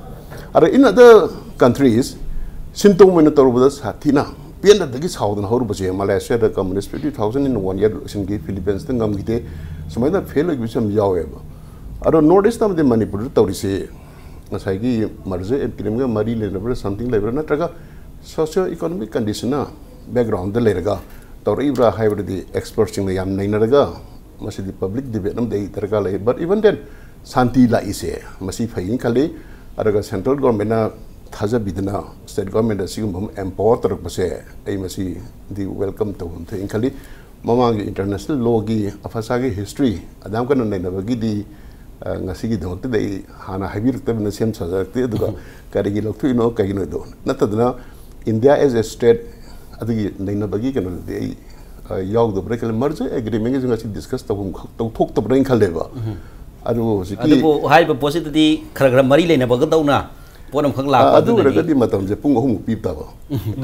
ꯑꯗꯣ in other countries, ꯁꯤꯟꯇꯣꯡ ꯑꯣꯏꯅ ꯇꯧꯔꯨꯕꯗ ꯁꯥꯊꯤꯅ ꯄꯦꯟꯗꯕꯗꯒꯤ ꯁꯥꯎꯗꯅ ꯍꯧꯔꯨꯕꯁꯦ, ꯃꯂꯦꯁꯤꯌꯥꯗ communist fifty thousand in one year ꯂꯣꯏꯁꯤꯟꯈꯤ, ꯐꯤꯂꯤꯄꯤꯟꯁꯇ ꯉꯝꯈꯤꯗꯦ, ꯁꯨꯃꯥꯏꯅ ꯐꯦꯜ ꯑꯣꯏꯈꯤꯕꯁꯨ ꯌꯥꯝ ꯌꯥꯎꯋꯦꯕ꯫ ꯑꯗꯣ ꯅꯣꯔꯠ ꯏꯁꯇ ꯑꯃꯗꯤ ꯃꯅꯤꯄꯨꯔꯗ ꯇꯧꯔꯤꯁꯤ, ꯉꯁꯥꯏꯒꯤ ꯃꯔꯖꯔ ꯑꯦꯒ꯭ꯔꯤꯃꯦꯟꯒ ꯃꯔꯤ ꯂꯩꯅꯕ꯭ꯔꯥ, ꯁꯝꯊꯤꯡ ꯂꯩꯕ꯭ꯔꯥ, ꯅꯠꯇ꯭ꯔꯒ ꯁꯣꯁꯤꯌꯣ ꯏꯀꯣꯅꯣꯃꯤꯛ ꯀꯟꯗꯤꯁꯟꯅ ꯕꯦꯛꯒ꯭ꯔꯥꯎꯟꯗ ꯂꯩꯔꯒ ꯇꯧꯔꯛꯏꯕ꯭ꯔꯥ ꯍꯥꯏꯕꯗꯨꯗꯤ ꯑꯦꯛꯁꯄꯔꯠꯁꯤꯡꯅ ꯌꯥꯝ ꯅꯩꯅꯔꯒ, ꯃꯁꯤꯗꯤ ꯄꯕ꯭ꯂꯤꯛ ꯗꯤꯕꯦꯠ ꯑꯃꯗꯤ ꯗꯔꯀꯥꯔ ꯂꯩ꯫ But even then, ꯁꯥꯟꯇꯤ ꯂꯥꯛꯏꯁꯦ ꯃꯁꯤ ꯐꯩꯅ ꯈꯜꯂꯤ꯫ ꯑꯗꯨꯒ ꯁꯦꯟꯇ꯭ꯔꯦꯜ ꯒꯣꯔꯃꯦꯟꯅ ꯊꯥꯖꯕꯤꯗꯅ ꯁ꯭ꯇꯦꯠ ꯒꯣꯔꯃꯦꯟꯗ ꯁꯤꯒꯨꯝꯕ ꯑꯃ ꯑꯦꯝꯄꯥꯋꯔ ꯇꯧꯔꯛꯄꯁꯦ, ꯑꯩ ꯃꯁꯤꯗꯤ ꯋꯦꯜꯀꯝ ꯇꯧꯐꯝ ꯊꯣꯛꯏꯅ ꯈꯜꯂꯤ꯫ ꯃꯃꯥꯡꯒꯤ ꯏꯟꯇꯔꯅꯦꯁꯅꯦꯜ ꯂꯣꯒꯤ ꯑꯐꯁꯥꯒꯤ ꯍꯤꯁꯇ꯭ꯔꯤ ꯑꯗꯨꯝ ꯀꯟꯅ ꯅꯩꯅꯕꯒꯤꯗꯤ, ꯑ, ꯉꯁꯤꯒꯤꯗꯃꯛꯇꯗꯤ ꯑꯩ ꯍꯥꯟꯅ ꯍꯥꯏꯕꯤꯔꯛꯇꯕꯅ ꯁꯦꯝ ꯁꯥꯖꯔꯛꯇꯦ꯫ ꯑꯗꯨꯒ ꯀꯔꯤꯒꯤ ꯂꯧꯊꯣꯛꯏꯅꯣ, ꯀꯩꯒꯤꯅꯣꯗꯣ ꯅꯠꯇꯗꯅ, ꯏꯟꯗꯤꯌꯥ as a state ꯑꯗꯨꯒꯤ ꯅꯩꯅꯕꯒꯤ ꯀꯩꯅꯣꯗꯨꯗꯤ ꯑꯩ, ꯑ, ꯌꯥꯎꯗꯕ꯭ꯔꯥ ꯈꯜꯂꯤ꯫ ꯃꯔꯖꯔ ꯑꯦꯒ꯭ꯔꯤꯃꯦꯟꯒꯤꯁꯨ ꯉꯁꯤ ꯗꯤꯁꯀꯁ ꯇꯧꯐꯝ ꯈ-, ꯇꯧꯊꯣꯛꯇꯕ꯭ꯔꯥ ꯍꯥꯏꯅ ꯈꯜꯂꯦꯕ꯫ ꯑꯗꯨꯕꯨ ꯍꯧꯖꯤꯛꯀꯤ ꯑꯗꯨꯕꯨ ꯍꯥꯏꯔꯤꯕ ꯄꯣꯠꯁꯤꯗꯗꯤ ꯈꯔ ꯈꯔ ꯃꯔꯤ ꯂꯩꯅꯕꯒꯗꯧꯅ ꯄꯣꯠ ꯑꯃꯈꯛ ꯂꯥꯛꯄ ꯑꯗꯨ ꯑꯗꯨꯅꯅꯤ꯫ ꯑꯣꯏꯔꯒꯗꯤ ꯃꯇꯝꯁꯦ ꯄꯨꯡ ꯑꯍꯨꯝꯃꯨꯛ ꯄꯤꯕ ꯇꯥꯕ꯫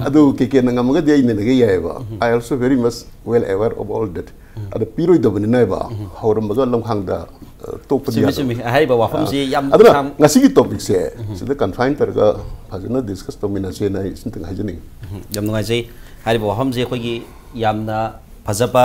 ꯑꯗꯨ ꯀꯦ ꯀꯦꯅ ꯉꯝꯃꯒꯗꯤ ꯑꯩ ꯅꯩꯅꯒꯦ ꯌꯥꯏꯑꯕ꯫ I also very much well aware of all that. ꯑꯗ ꯄꯤꯔꯣꯏꯗꯕꯅꯤꯅꯕ, ꯍꯧꯔꯝꯕꯒ ꯂꯝꯈꯥꯡꯗ, ꯑ, ꯇꯣꯛꯄꯗꯤ ꯆꯨꯝꯃꯤ, ꯌꯥꯗꯕ꯫ ꯆꯨꯝꯃꯤ꯫ ꯍꯥꯏꯔꯤꯕ ꯋꯥꯐꯝꯁꯤ ꯑ, ꯌꯥꯝ ꯑꯗꯨꯅ ꯁꯥꯡ- ꯉꯁꯤꯒꯤ ꯇꯣꯄꯤꯛꯁꯦ ꯁꯤꯗ ꯀꯟꯐꯥꯏꯟ ꯇꯧꯔꯒ ꯐꯖꯅ ꯗꯤꯁꯀꯁ ꯇꯧꯃꯤꯟꯅꯁꯦꯅ ꯑꯩ ꯁꯤꯝꯇꯪ ꯍꯥꯏꯖꯅꯤꯡꯉꯤ꯫ ꯎꯝ, ꯌꯥꯝ ꯅꯨꯡꯉꯥꯏꯖꯩ꯫ ꯍꯥꯏꯔꯤꯕ ꯋꯥꯐꯝꯁꯤ ꯑꯩꯈꯣꯏꯒꯤ ꯌꯥꯝꯅ ꯐꯖꯕ,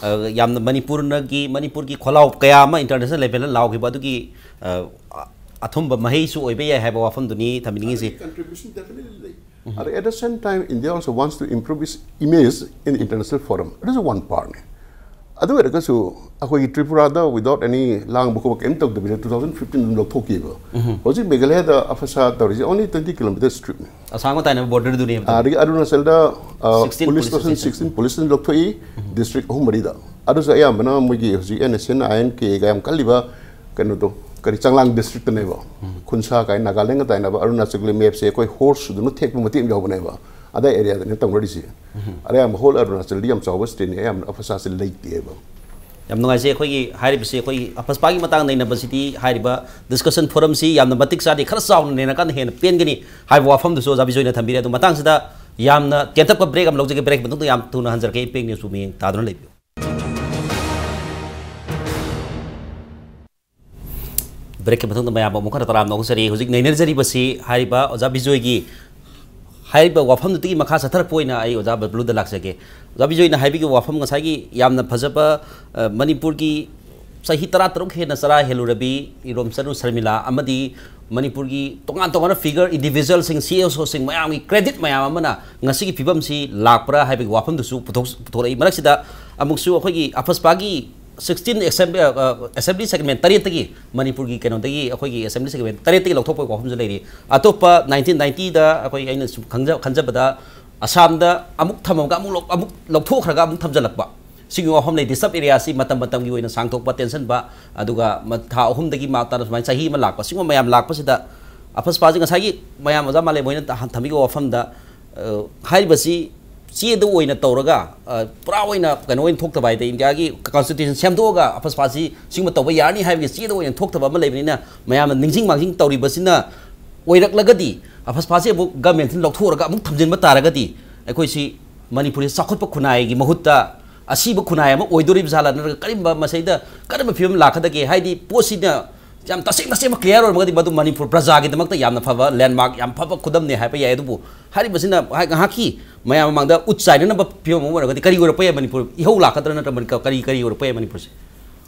ꯑ, ꯌꯥꯝꯅ ꯃꯅꯤꯄꯨꯔꯅꯒꯤ, ꯃꯅꯤꯄꯨꯔꯒꯤ ꯈꯣꯜꯂꯥꯎ ꯀꯌꯥ ꯑꯃ ꯏꯟꯇꯔꯅꯦꯁꯅꯦꯜ ꯂꯦꯚꯦꯜꯗ ꯂꯥꯎꯈꯤꯕ ꯑꯗꯨꯒꯤ, ꯑ, ꯑ, ꯑꯊꯨꯝꯕ ꯃꯍꯩꯁꯨ ꯑꯣꯏꯕ ꯌꯥꯏ ꯍꯥꯏꯕ ꯋꯥꯐꯝꯗꯨꯅꯤ ꯊꯝꯕꯤꯅꯤꯡꯉꯤꯁꯤ꯫ Contribution definitely ꯂꯩ꯫ ꯑꯗ at the same time, India also wants to improve its image in the international forum. It is one part ꯅꯤ꯫ ꯑꯗꯨ ꯑꯣꯏꯔꯒꯁꯨ ꯑꯩꯈꯣꯏꯒꯤ ꯇ꯭ꯔꯤꯄꯨꯔꯥꯗ without any ꯂꯥꯡꯕ ꯈꯣꯠꯄ ꯀꯔꯤꯝ ꯇꯧꯗꯕꯤꯗ two thousand fifteen ꯑꯗꯨꯝ ꯂꯧꯊꯣꯛꯈꯤꯕ꯫ ꯍꯧꯖꯤꯛ ꯃꯦꯘꯥꯂꯌꯥꯗ ꯑꯐꯁꯥ ꯇꯧꯔꯤꯁꯦ only twenty kilometer strip ꯅꯤ꯫ ꯑꯁꯥꯡꯕ ꯇꯥꯏꯅꯕ ꯕꯣꯔꯗꯔꯗꯨꯅꯤ ꯍꯥꯏꯕꯗꯣ꯫ ꯑꯗꯒꯤ ꯑꯔꯨꯅꯥꯆꯜꯗ, ꯑ, sixteen police police station station. Sixteen police station ꯂꯧꯊꯣꯛꯏ, ꯗꯤꯁꯇ꯭ꯔꯤꯛ ꯑꯍꯨꯝ ꯃꯔꯤꯗ꯫ ꯑꯗꯨꯁꯨ ꯑꯌꯥꯝꯕꯅ ꯃꯣꯏꯒꯤ ꯍꯧꯖꯤꯛ N S N, I N ꯀꯦꯒ ꯌꯥꯝ ꯀꯜꯂꯤꯕ ꯀꯩꯅꯣꯗꯣ, ꯀꯔꯤ, ꯆꯥꯡꯂꯥꯡ ꯗꯤꯁꯇ꯭ꯔꯤꯛꯇꯅꯦꯕ꯫ ꯈꯨꯟꯁꯥ ꯀꯥꯏꯅ ꯅꯥꯒꯥꯂꯦꯟꯒ ꯇꯥꯏꯅꯕ ꯑꯔꯨꯅꯥꯆꯜꯒꯤ ꯃꯦꯞꯁꯦ ꯑꯩꯈꯣꯏ ꯍꯣꯔꯁ ꯑꯗꯨꯅ ꯊꯦꯛꯄ ꯃꯇꯦꯛ ꯑꯃ ꯌꯥꯎꯕꯅꯦꯕ꯫ ꯑꯗꯥꯏ ꯑꯦꯔꯤꯌꯥꯗꯅꯦ ꯇꯧꯅꯔꯤꯁꯦ꯫ ꯑꯗ ꯑꯌꯥꯝꯕ ꯍꯣꯜ ꯑꯔꯨꯅꯥꯆꯜꯗꯤ ꯌꯥꯝ ꯆꯥꯎꯕ ꯁ꯭ꯇꯦꯠꯅꯤ, ꯑꯌꯥꯝꯕꯅ ꯑꯐꯁꯥꯁꯦ ꯂꯩꯇꯦꯕ꯫ ꯌꯥꯝ ꯅꯨꯡꯉꯥꯏꯖꯩ꯫ ꯑꯩꯈꯣꯏꯒꯤ ꯍꯥꯏꯔꯤꯕꯁꯤ, ꯑꯩꯈꯣꯏꯒꯤ ꯑꯐꯁꯄꯥꯒꯤ ꯃꯇꯥꯡ ꯅꯩꯅꯕꯁꯤꯗꯤ ꯍꯥꯏꯔꯤꯕ ꯗꯤꯁꯀꯁꯟ ꯐꯣꯔꯝꯁꯤ ꯌꯥꯝꯅ ꯃꯇꯤꯛ ꯆꯥꯗꯦ, ꯈꯔ ꯆꯥꯎꯅ ꯅꯩꯅꯔꯀꯥꯟꯗ ꯍꯦꯟꯅ ꯄꯦꯟꯒꯅꯤ ꯍꯥꯏꯕ ꯋꯥꯐꯝꯗꯨꯁꯨ ꯑꯣꯖꯥ ꯕꯤꯖꯣꯏꯅ ꯊꯝꯕꯤꯔꯦ꯫ ꯑꯗꯨ ꯃꯇꯥꯡꯁꯤꯗ ꯌꯥꯝꯅ ꯇꯦꯟꯇꯛꯄ ꯕ꯭ꯔꯦꯛ ꯑꯃ ꯂꯧꯖꯒꯦ꯫ ꯕ꯭ꯔꯦꯛ ꯃꯇꯨꯡꯗ ꯌꯥꯝ ꯊꯨꯅ ꯍꯟꯖꯔꯛꯀꯦ꯫ ꯏꯝꯄꯦꯛ ꯅ꯭ꯌꯨꯁꯄꯨ ꯃꯤꯠꯌꯦꯡ ꯇꯥꯗꯨꯅ ꯂꯩꯕꯤꯌꯨ꯫ ꯕ꯭ꯔꯦꯛꯀꯤ ꯃꯇꯨꯡꯗ ꯃꯌꯥꯝꯕꯨ ꯑꯃꯨꯛ ꯍꯟꯅ ꯇꯔꯥꯝꯅ ꯑꯣꯛꯆꯔꯤ꯫ ꯍꯧꯖꯤꯛ ꯅꯩꯅꯖꯔꯤꯕꯁꯤ ꯍꯥꯏꯔꯤꯕ ꯑꯣꯖꯥ ꯕꯤꯖꯣꯏꯒꯤ ꯍꯥꯏꯔꯤꯕ ꯋꯥꯐꯝꯗꯨꯗꯒꯤ ꯃꯈꯥ ꯆꯠꯊꯔꯛꯄ ꯑꯣꯏꯅ ꯑꯩ ꯑꯣꯖꯥ ꯕꯕꯂꯨꯗ ꯂꯥꯛꯆꯒꯦ꯫ ꯑꯣꯖꯥ ꯕꯤꯖꯣꯏꯅ ꯍꯥꯏꯕꯤꯈꯤꯕ ꯋꯥꯐꯝ ꯉꯁꯥꯏꯒꯤ ꯌꯥꯝꯅ ꯐꯖꯕ, ꯑ, ꯃꯅꯤꯄꯨꯔꯒꯤ ꯆꯍꯤ ꯇꯔꯥꯇꯔꯨꯛ ꯍꯦꯟꯅ ꯆꯔꯥ ꯍꯦꯜꯂꯨꯔꯕꯤ ꯏꯔꯣꯝꯆꯅꯨ ꯁꯔꯃꯤꯂꯥ ꯑꯃꯗꯤ ꯃꯅꯤꯄꯨꯔꯒꯤ ꯇꯣꯉꯥꯟ ꯇꯣꯉꯥꯟꯕ ꯐꯤꯒꯔ, ꯏꯟꯗꯤꯚꯤꯖꯨꯋꯦꯜꯁꯤꯡ, ꯁꯤ ꯏ ꯑꯣꯁꯤꯡ ꯃꯌꯥꯝꯒꯤ ꯀ꯭ꯔꯦꯗꯤꯠ ꯃꯌꯥꯝ ꯑꯃꯅ ꯉꯁꯤꯒꯤ ꯐꯤꯕꯝꯁꯤ ꯂꯥꯛꯄ꯭ꯔꯥ ꯍꯥꯏꯕꯒꯤ ꯋꯥꯐꯝꯗꯨꯁꯨ ꯄꯨꯊꯣꯛ-, ꯄꯨꯊꯣꯔꯛꯏ꯫ ꯃꯔꯛꯁꯤꯗ ꯑꯃꯨꯛꯁꯨ ꯑꯩꯈꯣꯏꯒꯤ ꯑꯐꯁꯄꯥꯒꯤ ꯁꯤꯛꯁꯇꯤꯟ ꯑꯦꯁꯦꯝꯕ꯭ꯂꯤ, ꯑ, ꯑ, ꯑꯦꯁꯦꯝꯕ꯭ꯂꯤ ꯁꯦꯒꯃꯦꯟ ꯇꯔꯦꯠꯇꯒꯤ, ꯃꯅꯤꯄꯨꯔꯒꯤ ꯀꯩꯅꯣꯗꯒꯤ, ꯑꯩꯈꯣꯏꯒꯤ ꯑꯦꯁꯦꯝꯕ꯭ꯂꯤ ꯁꯦꯒꯃꯦꯟ ꯇꯔꯦꯠꯇꯒꯤ ꯂꯧꯊꯣꯛꯄꯒꯤ ꯋꯥꯐꯝꯁꯨ ꯂꯩꯔꯤ꯫ ꯑꯇꯣꯞꯄ ꯅꯥꯏꯟꯇꯤꯟ ꯅꯥꯏꯟꯇꯤꯗ ꯑꯩꯈꯣꯏ, ꯑꯩꯅ ꯁꯨꯝ ꯈꯪꯖ-, ꯈꯟꯖꯕꯗ ꯑꯁꯥꯝꯗ ꯑꯃꯨꯛ ꯊꯝꯃꯒ ꯑꯃꯨꯛ ꯂꯧ-, ꯑꯃꯨꯛ ꯂꯧꯊꯣꯛꯈ꯭ꯔꯒ ꯑꯃꯨꯛ ꯊꯝꯖꯤꯜꯂꯛꯄ꯫ ꯁꯤꯒꯤ ꯋꯥꯐꯝ ꯂꯩ꯫ ꯗꯤꯁꯇꯔꯕ ꯑꯦꯔꯤꯌꯥꯁꯤ ꯃꯇꯝ ꯃꯇꯝꯒꯤ ꯑꯣꯏꯅ ꯁꯥꯡꯊꯣꯛꯄ, ꯇꯦꯟꯁꯤꯟꯕ, ꯑꯗꯨꯒ ꯃ-, ꯊꯥ ꯑꯍꯨꯝꯗꯒꯤ ꯃꯥ ꯇꯥꯅ ꯁꯨꯃꯥꯏꯅ ꯆꯍꯤ ꯑꯃ ꯂꯥꯛꯄ, ꯁꯤꯒꯨꯝꯕ ꯃꯌꯥꯝ ꯂꯥꯛꯄꯁꯤꯗ ꯑꯐꯁꯄꯥꯁꯤ ꯉꯁꯥꯏꯒꯤ ꯃꯌꯥꯝ ꯑꯣꯖꯥ ꯃꯥꯂꯦꯝ ꯍꯣꯏꯅ ꯇ-, ꯊꯝꯕꯤꯈꯤꯕ ꯋꯥꯐꯝꯗ, ꯑ, ꯍꯥꯏꯔꯤꯕꯁꯤ ꯆꯦꯗ ꯑꯣꯏꯅ ꯇꯧꯔꯒ, ꯑ, ꯄꯨꯔꯥ ꯑꯣꯏꯅ ꯀꯩꯅꯣ ꯑꯣꯏꯅ ꯊꯣꯛꯇꯕ ꯍꯥꯏꯗꯤ ꯏꯟꯗꯤꯌꯥꯒꯤ ꯀꯟꯁꯇꯤꯇ꯭ꯌꯨꯁꯟ ꯁꯦꯝꯗꯣꯛꯑꯒ ꯑꯐꯁꯄꯥꯁꯤ ꯁꯤꯒꯨꯝꯕ ꯇꯧꯕ ꯌꯥꯔꯅꯤ ꯍꯥꯏꯕꯒꯤ ꯆꯦꯗ ꯑꯣꯏꯅ ꯊꯣꯛꯇꯕ ꯑꯃ ꯂꯩꯕꯅꯤꯅ ꯃꯌꯥꯝꯅ ꯅꯤꯡꯁꯤꯡ ꯃꯥꯡꯖꯤꯡ ꯇꯧꯔꯤꯕꯁꯤꯅ ꯑꯣꯏꯔꯛꯂꯒꯗꯤ, ꯑꯐꯁꯄꯥꯁꯤ ꯑꯃꯨꯛ ꯒꯃꯦꯟꯁꯤꯅ ꯂꯧꯊꯣꯛꯑꯒ ꯑꯃꯨꯛ ꯊꯝꯖꯤꯟꯕ ꯇꯥꯔꯒꯗꯤ, ꯑꯩꯈꯣꯏꯁꯤ ꯃꯅꯤꯄꯨꯔꯁꯤ ꯆꯥꯎꯈꯠꯄ ꯈꯨꯟꯅꯥꯏꯒꯤ ꯃꯍꯨꯠꯇ ꯑꯁꯤꯕ ꯈꯨꯟꯅꯥꯏ ꯑꯃ ꯑꯣꯏꯗꯣꯔꯤꯕ ꯖꯥꯠꯂ, ꯅꯠꯇ꯭ꯔꯒ ꯀꯔꯝꯕ ꯃꯁꯤꯗ ꯀꯔꯝꯕ ꯐꯤꯕꯝ ꯂꯥꯛꯀꯗꯒꯦ? ꯍꯥꯏꯗꯤ ꯄꯣꯠꯁꯤꯅ ꯌꯥꯝ ꯇꯁꯦꯡ ꯇꯁꯦꯡꯕ clear ꯑꯣꯏꯔꯝꯃꯒꯗꯤ ꯃꯗꯨ ꯃꯅꯤꯄꯨꯔ ꯄ꯭ꯔꯖꯥꯒꯤꯗꯃꯛꯇ ꯌꯥꯝꯅ ꯐꯕ landmark, ꯌꯥꯝ ꯐꯕ ꯈꯨꯗꯝꯅꯤ ꯍꯥꯏꯕ ꯌꯥꯏ꯫ ꯑꯗꯨꯕꯨ ꯍꯥꯏꯔꯤꯕꯁꯤꯅ ꯉꯥꯏꯍꯥꯛꯀꯤ ꯃꯌꯥꯝ ꯃꯃꯥꯡꯗ ꯎꯠ ꯆꯥꯏꯅꯅꯕ ꯐꯤꯕꯝ ꯑꯃ ꯑꯣꯏꯔꯒꯗꯤ ꯀꯔꯤ ꯑꯣꯏꯔꯛꯄ ꯌꯥꯏ ꯃꯅꯤꯄꯨꯔ? ꯏꯍꯧ ꯂꯥꯛꯀꯗ꯭ꯔꯥ, ꯅꯠꯇ꯭ꯔꯒ ꯃꯅꯤꯄꯨꯔ ꯀꯔꯤ, ꯀꯔꯤ ꯑꯣꯏꯔꯛꯄ ꯌꯥꯏ ꯃꯅꯤꯄꯨꯔꯁꯦ?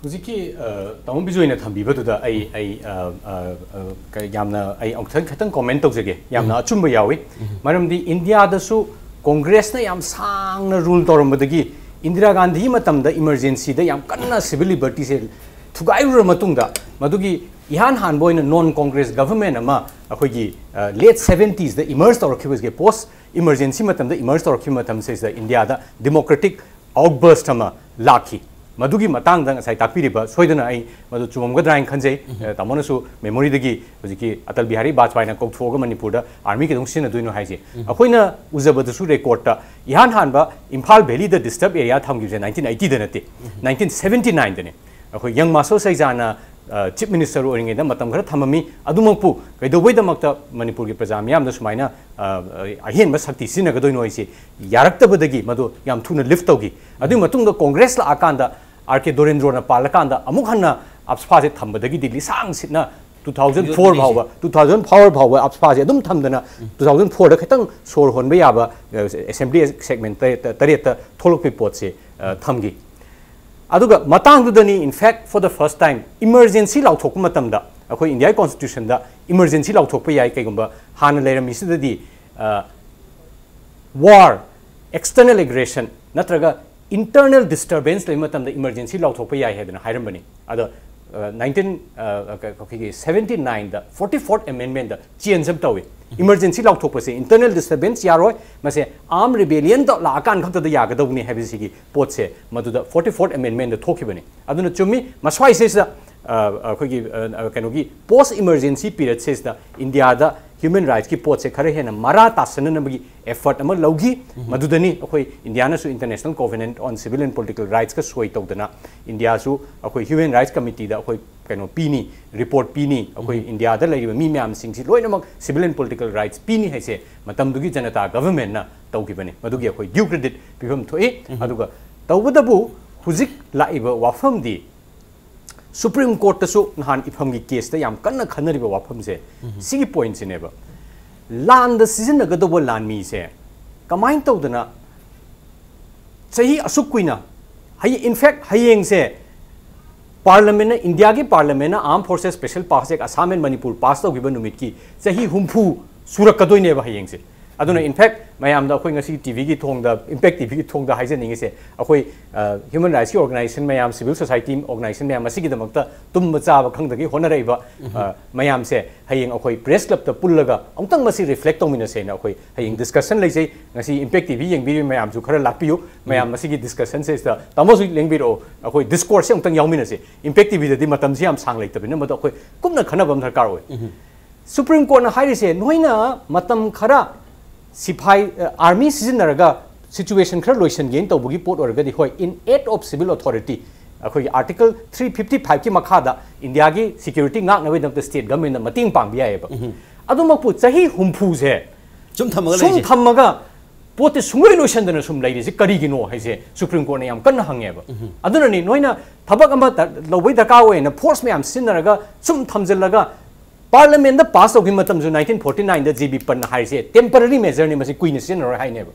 ꯍꯧꯖꯤꯛꯀꯤ, ꯑ, ꯇꯥꯃꯣ ꯕꯤꯖꯣꯏꯅ ꯊꯝꯕꯤꯕꯗꯨꯗ ꯑꯩ, ꯑꯩ, ꯑ, ꯑ, ꯑ, ꯀ-, ꯌꯥꯝꯅ ꯑꯩ ꯑꯃꯨꯛꯇꯪ ꯈꯤꯇꯪ comment ꯇꯧꯖꯒꯦ꯫ ꯌꯥꯝꯅ ꯎꯝ꯫ ꯑꯆꯨꯝꯕ ꯌꯥꯎꯏ꯫ ꯎꯝ꯫ ꯃꯔꯝꯗꯤ ꯏꯟꯗꯤꯌꯥꯗꯁꯨ ꯀꯣꯡꯒ꯭ꯔꯦꯁꯅ ꯌꯥꯝ ꯁꯥꯡꯅ rule ꯇꯧꯔꯝꯕꯗꯒꯤ ꯏꯟꯗꯤꯔꯥ ꯒꯥꯟꯙꯤꯒꯤ ꯃꯇꯝꯗ emergencyꯗ ꯌꯥꯝ ꯀꯟꯅ civil libertyꯁꯦ ꯊꯨꯒꯥꯏꯔꯨꯔ ꯃꯇꯨꯡꯗ, ꯃꯗꯨꯒꯤ ꯏꯍꯥꯟ ꯍꯥꯟꯕ ꯑꯣꯏꯅ non Congress government ꯑꯃ ꯑꯩꯈꯣꯏꯒꯤ, ꯑ, late seventiesꯗ emerge ꯇꯧꯔꯛꯈꯤꯕꯁꯦ, post emergency ꯃꯇꯝꯗ emerge ꯇꯧꯔꯛꯈꯤꯕ ꯃꯇꯝꯁꯤꯗ ꯏꯟꯗꯤꯌꯥꯗ democratic outburst ꯑꯃ ꯂꯥꯛꯈꯤ꯫ ꯃꯗꯨꯒꯤ ꯃꯇꯥꯡꯗ ꯉꯁꯥꯏ ꯇꯥꯛꯄꯤꯔꯤꯕ ꯁꯣꯏꯗꯅ ꯑꯩ ꯃꯗꯨ ꯆꯨꯝꯃꯝꯒꯗ꯭ꯔꯥ ꯍꯥꯏꯅ ꯈꯟꯖꯩ꯫ ꯎꯝ꯫ ꯑ, ꯇꯥꯃꯣꯅꯁꯨ memoryꯗꯒꯤ ꯍꯧꯖꯤꯛꯀꯤ ꯑꯇꯜ ꯕꯤꯍꯥꯔꯤ ꯕꯥꯖꯄꯥꯏꯅ ꯀꯧꯊꯣꯛꯑꯒ ꯃꯅꯤꯄꯨꯔꯗ army ꯀꯩꯗꯧ ꯁꯤꯖꯤꯟꯅꯗꯣꯏꯅꯣ ꯍꯥꯏꯁꯦ꯫ ꯎꯝ꯫ ꯑꯩꯈꯣꯏꯅ ꯎꯖꯕꯗꯁꯨ recordꯇ ꯏꯍꯥꯟ ꯍꯥꯟꯕ ꯏꯝꯐꯥꯜ valleyꯗ disturb area ꯊꯝꯈꯤꯕꯁꯦ nineteen eightyꯗ ꯅꯠꯇꯦ, ꯎꯝ꯫ nineteen seventy nineꯗꯅꯦ꯫ ꯑꯩꯈꯣꯏ ꯌꯪ ꯃꯥꯁꯣ ꯁꯩꯖꯥꯅ, ꯑ, chief minister ꯑꯣꯏꯔꯤꯉꯩꯗ ꯃꯇꯝ ꯈꯔ ꯊꯝꯃꯝꯃꯤ꯫ ꯑꯗꯨꯃꯛꯄꯨ ꯀꯩꯗꯧꯕꯩꯗꯃꯛꯇ ꯃꯅꯤꯄꯨꯔꯒꯤ ꯄ꯭ꯔꯖꯥ ꯃꯤꯌꯥꯝꯗ ꯁꯨꯃꯥꯏꯅ, ꯑ, ꯑꯍꯦꯟꯕ ꯁꯛꯇꯤ ꯁꯤꯖꯤꯟꯅꯒꯗꯣꯏꯅꯣ ꯍꯥꯏꯁꯤ ꯌꯥꯔꯛꯇꯕꯗꯒꯤ ꯃꯗꯨ ꯌꯥꯝ ꯊꯨꯅ lift ꯇꯧꯈꯤ꯫ ꯑꯗꯨꯒꯤ ꯃꯇꯨꯡꯗ ꯀꯣꯡꯒ꯭ꯔꯦꯁ ꯂꯥꯛꯑꯀꯥꯟꯗ, ꯑꯥꯔ ꯀꯦ ꯗꯣꯔꯦꯟꯗ꯭ꯔꯣꯅ ꯄꯥꯜꯂꯀꯥꯟꯗ ꯑꯃꯨꯛ ꯍꯟꯅ ꯑꯞꯁꯐꯥꯁꯦ ꯊꯝꯕꯗꯒꯤꯗꯤ ꯂꯤꯁꯥꯡ ꯁꯤꯠꯅ two thousand four ꯐꯥꯎꯕ, two thousand four ꯐꯥꯎꯕ ꯑꯞꯁꯐꯥꯁꯦ ꯑꯗꯨꯝ ꯊꯝꯗꯅ two thousand fourꯗ ꯈꯤꯇꯪ ꯁꯣꯔ ꯍꯣꯟꯕ ꯌꯥꯕ, ꯑ, assembly segment ꯇꯔꯦꯠꯇ, ꯇꯔꯦꯠꯇ ꯊꯣꯛꯂꯛꯄꯒꯤ ꯄꯣꯠꯁꯦ, ꯑ, ꯊꯝꯈꯤ꯫ ꯑꯗꯨꯒ ꯃꯇꯥꯡꯗꯨꯗꯅꯤ, in fact, for the first time, emergency ꯂꯥꯎꯊꯣꯛꯄ ꯃꯇꯝꯗ, ꯑꯩꯈꯣꯏ ꯏꯟꯗꯤꯌꯥꯒꯤ constitutionꯗ emergency ꯂꯥꯎꯊꯣꯛꯄ ꯌꯥꯏ꯫ ꯀꯩꯒꯨꯝꯕ ꯍꯥꯟꯅ ꯂꯩꯔꯝꯃꯤꯁꯤꯗꯗꯤ, ꯑ, war, external aggression ꯅꯠꯇ꯭ꯔꯒ internal disturbance ꯂꯩꯕ ꯃꯇꯝꯗ emergency ꯂꯥꯎꯊꯣꯛꯄ ꯌꯥꯏ ꯍꯥꯏꯗꯅ ꯍꯥꯏꯔꯝꯕꯅꯤ꯫ ꯑꯗꯣ, ꯑ, nineteen, ꯑ, ꯀ-, ꯑꯩꯈꯣꯏꯒꯤ seventy nineꯗ forty fourth amendmentꯗ change ꯑꯃ ꯇꯧꯏ꯫ Emergency ꯂꯥꯎꯊꯣꯛꯄꯁꯦ internal disturbance ꯌꯥꯔꯣꯏ, ꯃꯁꯦ armed rebellionꯗ ꯂꯥꯛꯑꯀꯥꯟ ꯈꯛꯇꯗ ꯌꯥꯒꯗꯧꯕꯅꯤ ꯍꯥꯏꯕꯁꯤꯒꯤ ꯄꯣꯠꯁꯦ ꯃꯗꯨꯗ forty fourth amendmentꯗ ꯊꯣꯛꯈꯤꯕꯅꯤ꯫ ꯑꯗꯨꯅ ꯆꯨꯝꯃꯤ, ꯃꯁ꯭ꯋꯥꯏꯁꯤꯗ, ꯑ, ꯑꯩꯈꯣꯏꯒꯤ, ꯑ, ꯀꯩꯅꯣꯒꯤ post emergency periodꯁꯤꯗ ꯏꯟꯗꯤꯌꯥꯗ ꯍ꯭ꯌꯨꯃꯦꯟ ꯔꯥꯏꯠꯁꯀꯤ ꯄꯣꯠꯁꯦ ꯈꯔ ꯍꯦꯟꯅ ꯃꯔꯥ ꯇꯥꯁꯟꯅꯅꯕꯒꯤ ꯑꯦꯐꯔꯠ ꯑꯃ ꯂꯧꯈꯤ꯫ ꯃꯗꯨꯗꯅꯤ ꯑꯩꯈꯣꯏ ꯏꯟꯗꯤꯌꯥꯅꯁꯨ International Covenant on Civil and Political Rightsꯀ ꯁꯣꯏ ꯇꯧꯗꯅ ꯏꯟꯗꯤꯌꯥꯁꯨ ꯑꯩꯈꯣꯏ ꯍ꯭ꯌꯨꯃꯦꯟ ꯔꯥꯏꯠꯁ ꯀꯃꯤꯇꯤꯗ ꯑꯩꯈꯣꯏ ꯀꯩꯅꯣ ꯄꯤꯅꯤ, ꯔꯤꯄꯣꯔꯠ ꯄꯤꯅꯤ, ꯑꯩꯈꯣꯏ ꯏꯟꯗꯤꯌꯥꯗ ꯂꯩꯔꯤꯕ ꯃꯤ ꯃꯌꯥꯝꯁꯤꯡꯁꯤ ꯂꯣꯏꯅꯃꯛ civil and political rights ꯄꯤꯅꯤ ꯍꯥꯏꯁꯦ ꯃꯇꯝꯗꯨꯒꯤ ꯖꯅꯇꯥ ꯒꯚꯔꯟꯃꯦꯟꯠꯅ ꯇꯧꯈꯤꯕꯅꯤ꯫ ꯃꯗꯨꯒꯤ ꯑꯩꯈꯣꯏ ꯗ꯭ꯌꯨ ꯀ꯭ꯔꯦꯗꯤꯠ ꯄꯤꯐꯝ ꯊꯣꯛꯏ꯫ ꯑꯗꯨꯒ ꯇꯧꯕꯇꯕꯨ ꯍꯧꯖꯤꯛ ꯂꯥꯛꯏꯕ ꯋꯥꯐꯝꯗꯤ ꯁꯨꯄ꯭ꯔꯤꯝ ꯀꯣꯔꯠꯇꯁꯨ ꯅꯍꯥꯟ ꯏꯐꯝꯒꯤ ꯀꯦꯁꯇ ꯌꯥꯝ ꯀꯟꯅ ꯈꯟꯅꯔꯤꯕ ꯋꯥꯐꯝꯁꯦ ꯁꯤꯒꯤ ꯄꯣꯏꯟꯠꯁꯤꯅꯦꯕ꯫ ꯂꯥꯟꯗ ꯁꯤꯖꯤꯟꯅꯒꯗꯧꯕ ꯂꯥꯟꯃꯤꯁꯦ ꯀꯃꯥꯏꯅ ꯇꯧꯗꯅ ꯆꯍꯤ ꯑꯁꯨꯛ ꯀꯨꯏꯅ, ꯍꯌꯦꯡ, in fact, ꯍꯌꯦꯡꯁꯦ ꯄꯥꯔꯂꯃꯦꯟꯅ, ꯏꯟꯗꯤꯌꯥꯒꯤ ꯄꯥꯔꯂꯃꯦꯟꯅ Armed Forces Special Powers Act Assam and Manipur pass ꯇꯧꯈꯤꯕ ꯅꯨꯃꯤꯠꯀꯤ ꯆꯍꯤ ꯍꯨꯝꯐꯨ ꯁꯨꯔꯛꯀꯗꯣꯏꯅꯦꯕ ꯍꯌꯦꯡꯁꯦ꯫ ꯑꯗꯨꯅ, in fact, ꯃꯌꯥꯝꯗ ꯑꯩꯈꯣꯏ ꯉꯁꯤ ꯇꯤꯚꯤꯒꯤ ꯊꯣꯡꯗ, ꯏꯝꯄꯦꯛ ꯇꯤꯚꯤꯒꯤ ꯊꯣꯡꯗ ꯍꯥꯏꯖꯅꯤꯡꯉꯤꯁꯦ, ꯑꯩꯈꯣꯏ ꯍ꯭ꯌꯨꯃꯦꯟ ꯔꯥꯏꯠꯁꯀꯤ ꯑꯣꯔꯒꯅꯥꯏꯖꯦꯁꯟ ꯃꯌꯥꯝ, ꯁꯤꯚꯤꯜ ꯁꯣꯁꯥꯏꯇꯤ ꯑꯣꯔꯒꯅꯥꯏꯖꯦꯁꯟ ꯃꯌꯥꯝ ꯑꯁꯤꯒꯤꯗꯃꯛꯇ ꯇꯨꯝꯕ ꯆꯥꯕ ꯈꯪꯗꯒꯩ ꯍꯣꯠꯅꯔꯛꯏꯕ ꯃꯌꯥꯝꯁꯦ ꯍꯌꯦꯡ ꯑꯩꯈꯣꯏ ꯄ꯭ꯔꯦꯁ ꯀ꯭ꯂꯕꯇ ꯄꯨꯜꯂꯒ ꯑꯃꯨꯛꯇꯪ ꯃꯁꯤ ꯔꯤꯐ꯭ꯂꯦꯛ ꯇꯧꯃꯤꯟꯅꯁꯦꯅ ꯑꯩꯈꯣꯏ ꯍꯌꯦꯡ ꯗꯤꯁꯀꯁꯟ ꯂꯩꯖꯩ꯫ ꯉꯁꯤ ꯏꯝꯄꯦꯛ ꯇꯤꯚꯤ ꯌꯦꯡꯕꯤꯔꯤꯕ ꯃꯌꯥꯝꯁꯨ ꯈꯔ ꯂꯥꯛꯄꯤꯌꯨ꯫ ꯃꯌꯥꯝ ꯃꯁꯤꯒꯤ ꯗꯤꯁꯀꯁꯟꯁꯤꯗ, ꯇꯥꯃꯣꯁꯨ ꯂꯦꯡꯕꯤꯔꯛꯑꯣ, ꯑꯩꯈꯣꯏ ꯗꯤꯁꯀꯣꯔꯁꯁꯦ ꯑꯃꯨꯛꯇꯪ ꯌꯥꯎꯃꯤꯟꯅꯁꯦ꯫ ꯏꯝꯄꯦꯛ ꯇꯤꯚꯤꯗꯗꯤ ꯃꯇꯝꯁꯤ ꯌꯥꯝ ꯁꯥꯡ ꯂꯩꯇꯕꯅꯤꯅ ꯃꯗꯨ ꯑꯩꯈꯣꯏ ꯀꯨꯞꯅ ꯈꯟꯅꯕ ꯑꯃ ꯗꯔꯀꯥꯔ ꯑꯣꯏ꯫ ꯁꯨꯄ꯭ꯔꯤꯝ ꯀꯣꯔꯠꯅ ꯍꯥꯏꯔꯤꯁꯦ, ꯅꯣꯏꯅ ꯃꯇꯝ ꯈꯔ ꯁꯤꯐꯥꯏ, ꯑ, ꯑꯥꯔꯃꯤ ꯁꯤꯖꯤꯟꯅꯔꯒ ꯁꯤꯆꯨꯋꯦꯁꯟ ꯈꯔ ꯂꯣꯏꯁꯤꯟꯒꯦꯅ ꯇꯧꯕꯒꯤ ꯄꯣꯠ ꯑꯣꯏꯔꯒꯗꯤ, ꯍꯣꯏ, in aid of civil authority, ꯑꯩꯈꯣꯏꯒꯤ Article three fifty five ꯀꯤ ꯃꯈꯥꯗ ꯏꯟꯗꯤꯌꯥꯒꯤ ꯁꯦꯀ꯭ꯌꯨꯔꯤꯇꯤ ꯉꯥꯛꯅꯕꯒꯤꯗꯃꯛꯇ ꯁ꯭ꯇꯦꯠ ꯒꯚꯔꯟꯃꯦꯟꯠꯅ ꯃꯇꯦꯡ ꯄꯥꯡꯕ ꯌꯥꯏꯑꯕ꯫ ꯑꯗꯨꯃꯛꯄꯨ ꯆꯍꯤ ꯍꯨꯝꯐꯨꯁꯦ ꯁꯨꯝ ꯊꯝꯃꯒ ꯁꯨꯝ ꯂꯩꯁꯦ꯫ ꯊꯝꯃꯒ ꯄꯣꯠꯇꯤ ꯁꯨꯡꯂꯣꯏ ꯂꯣꯏꯁꯟꯗꯅ ꯁꯨꯝ ꯂꯩꯔꯤꯁꯦ ꯀꯔꯤꯒꯤꯅꯣ ꯍꯥꯏꯁꯦ ꯁꯨꯄ꯭ꯔꯤꯝ ꯀꯣꯔꯠꯅ ꯌꯥꯝ ꯀꯟꯅ ꯍꯪꯉꯦꯕ꯫ ꯑꯗꯨꯅꯅꯤ ꯅꯣꯏꯅ ꯊꯕꯛ ꯑꯃ ꯗ-, ꯂꯧꯕꯩ ꯗꯔꯀꯥꯔ ꯑꯣꯏꯅ ꯐꯣꯔꯁ ꯃꯌꯥꯝ ꯁꯤꯖꯤꯟꯅꯔꯒ ꯁꯨꯝ ꯊꯝꯖꯤꯜꯂꯒ ꯄꯥꯔꯂꯃꯦꯟꯗ ꯄꯥꯁ ꯇꯧꯈꯤꯕ ꯃꯇꯝꯁꯨ nineteen forty nineꯗ J B Panꯅ ꯍꯥꯏꯔꯤꯁꯦ temporary measureꯅꯤ, ꯃꯁꯤ ꯀꯨꯏꯅ ꯁꯤꯖꯤꯟꯅꯔꯣꯏ ꯍꯥꯏꯅꯦꯕ꯫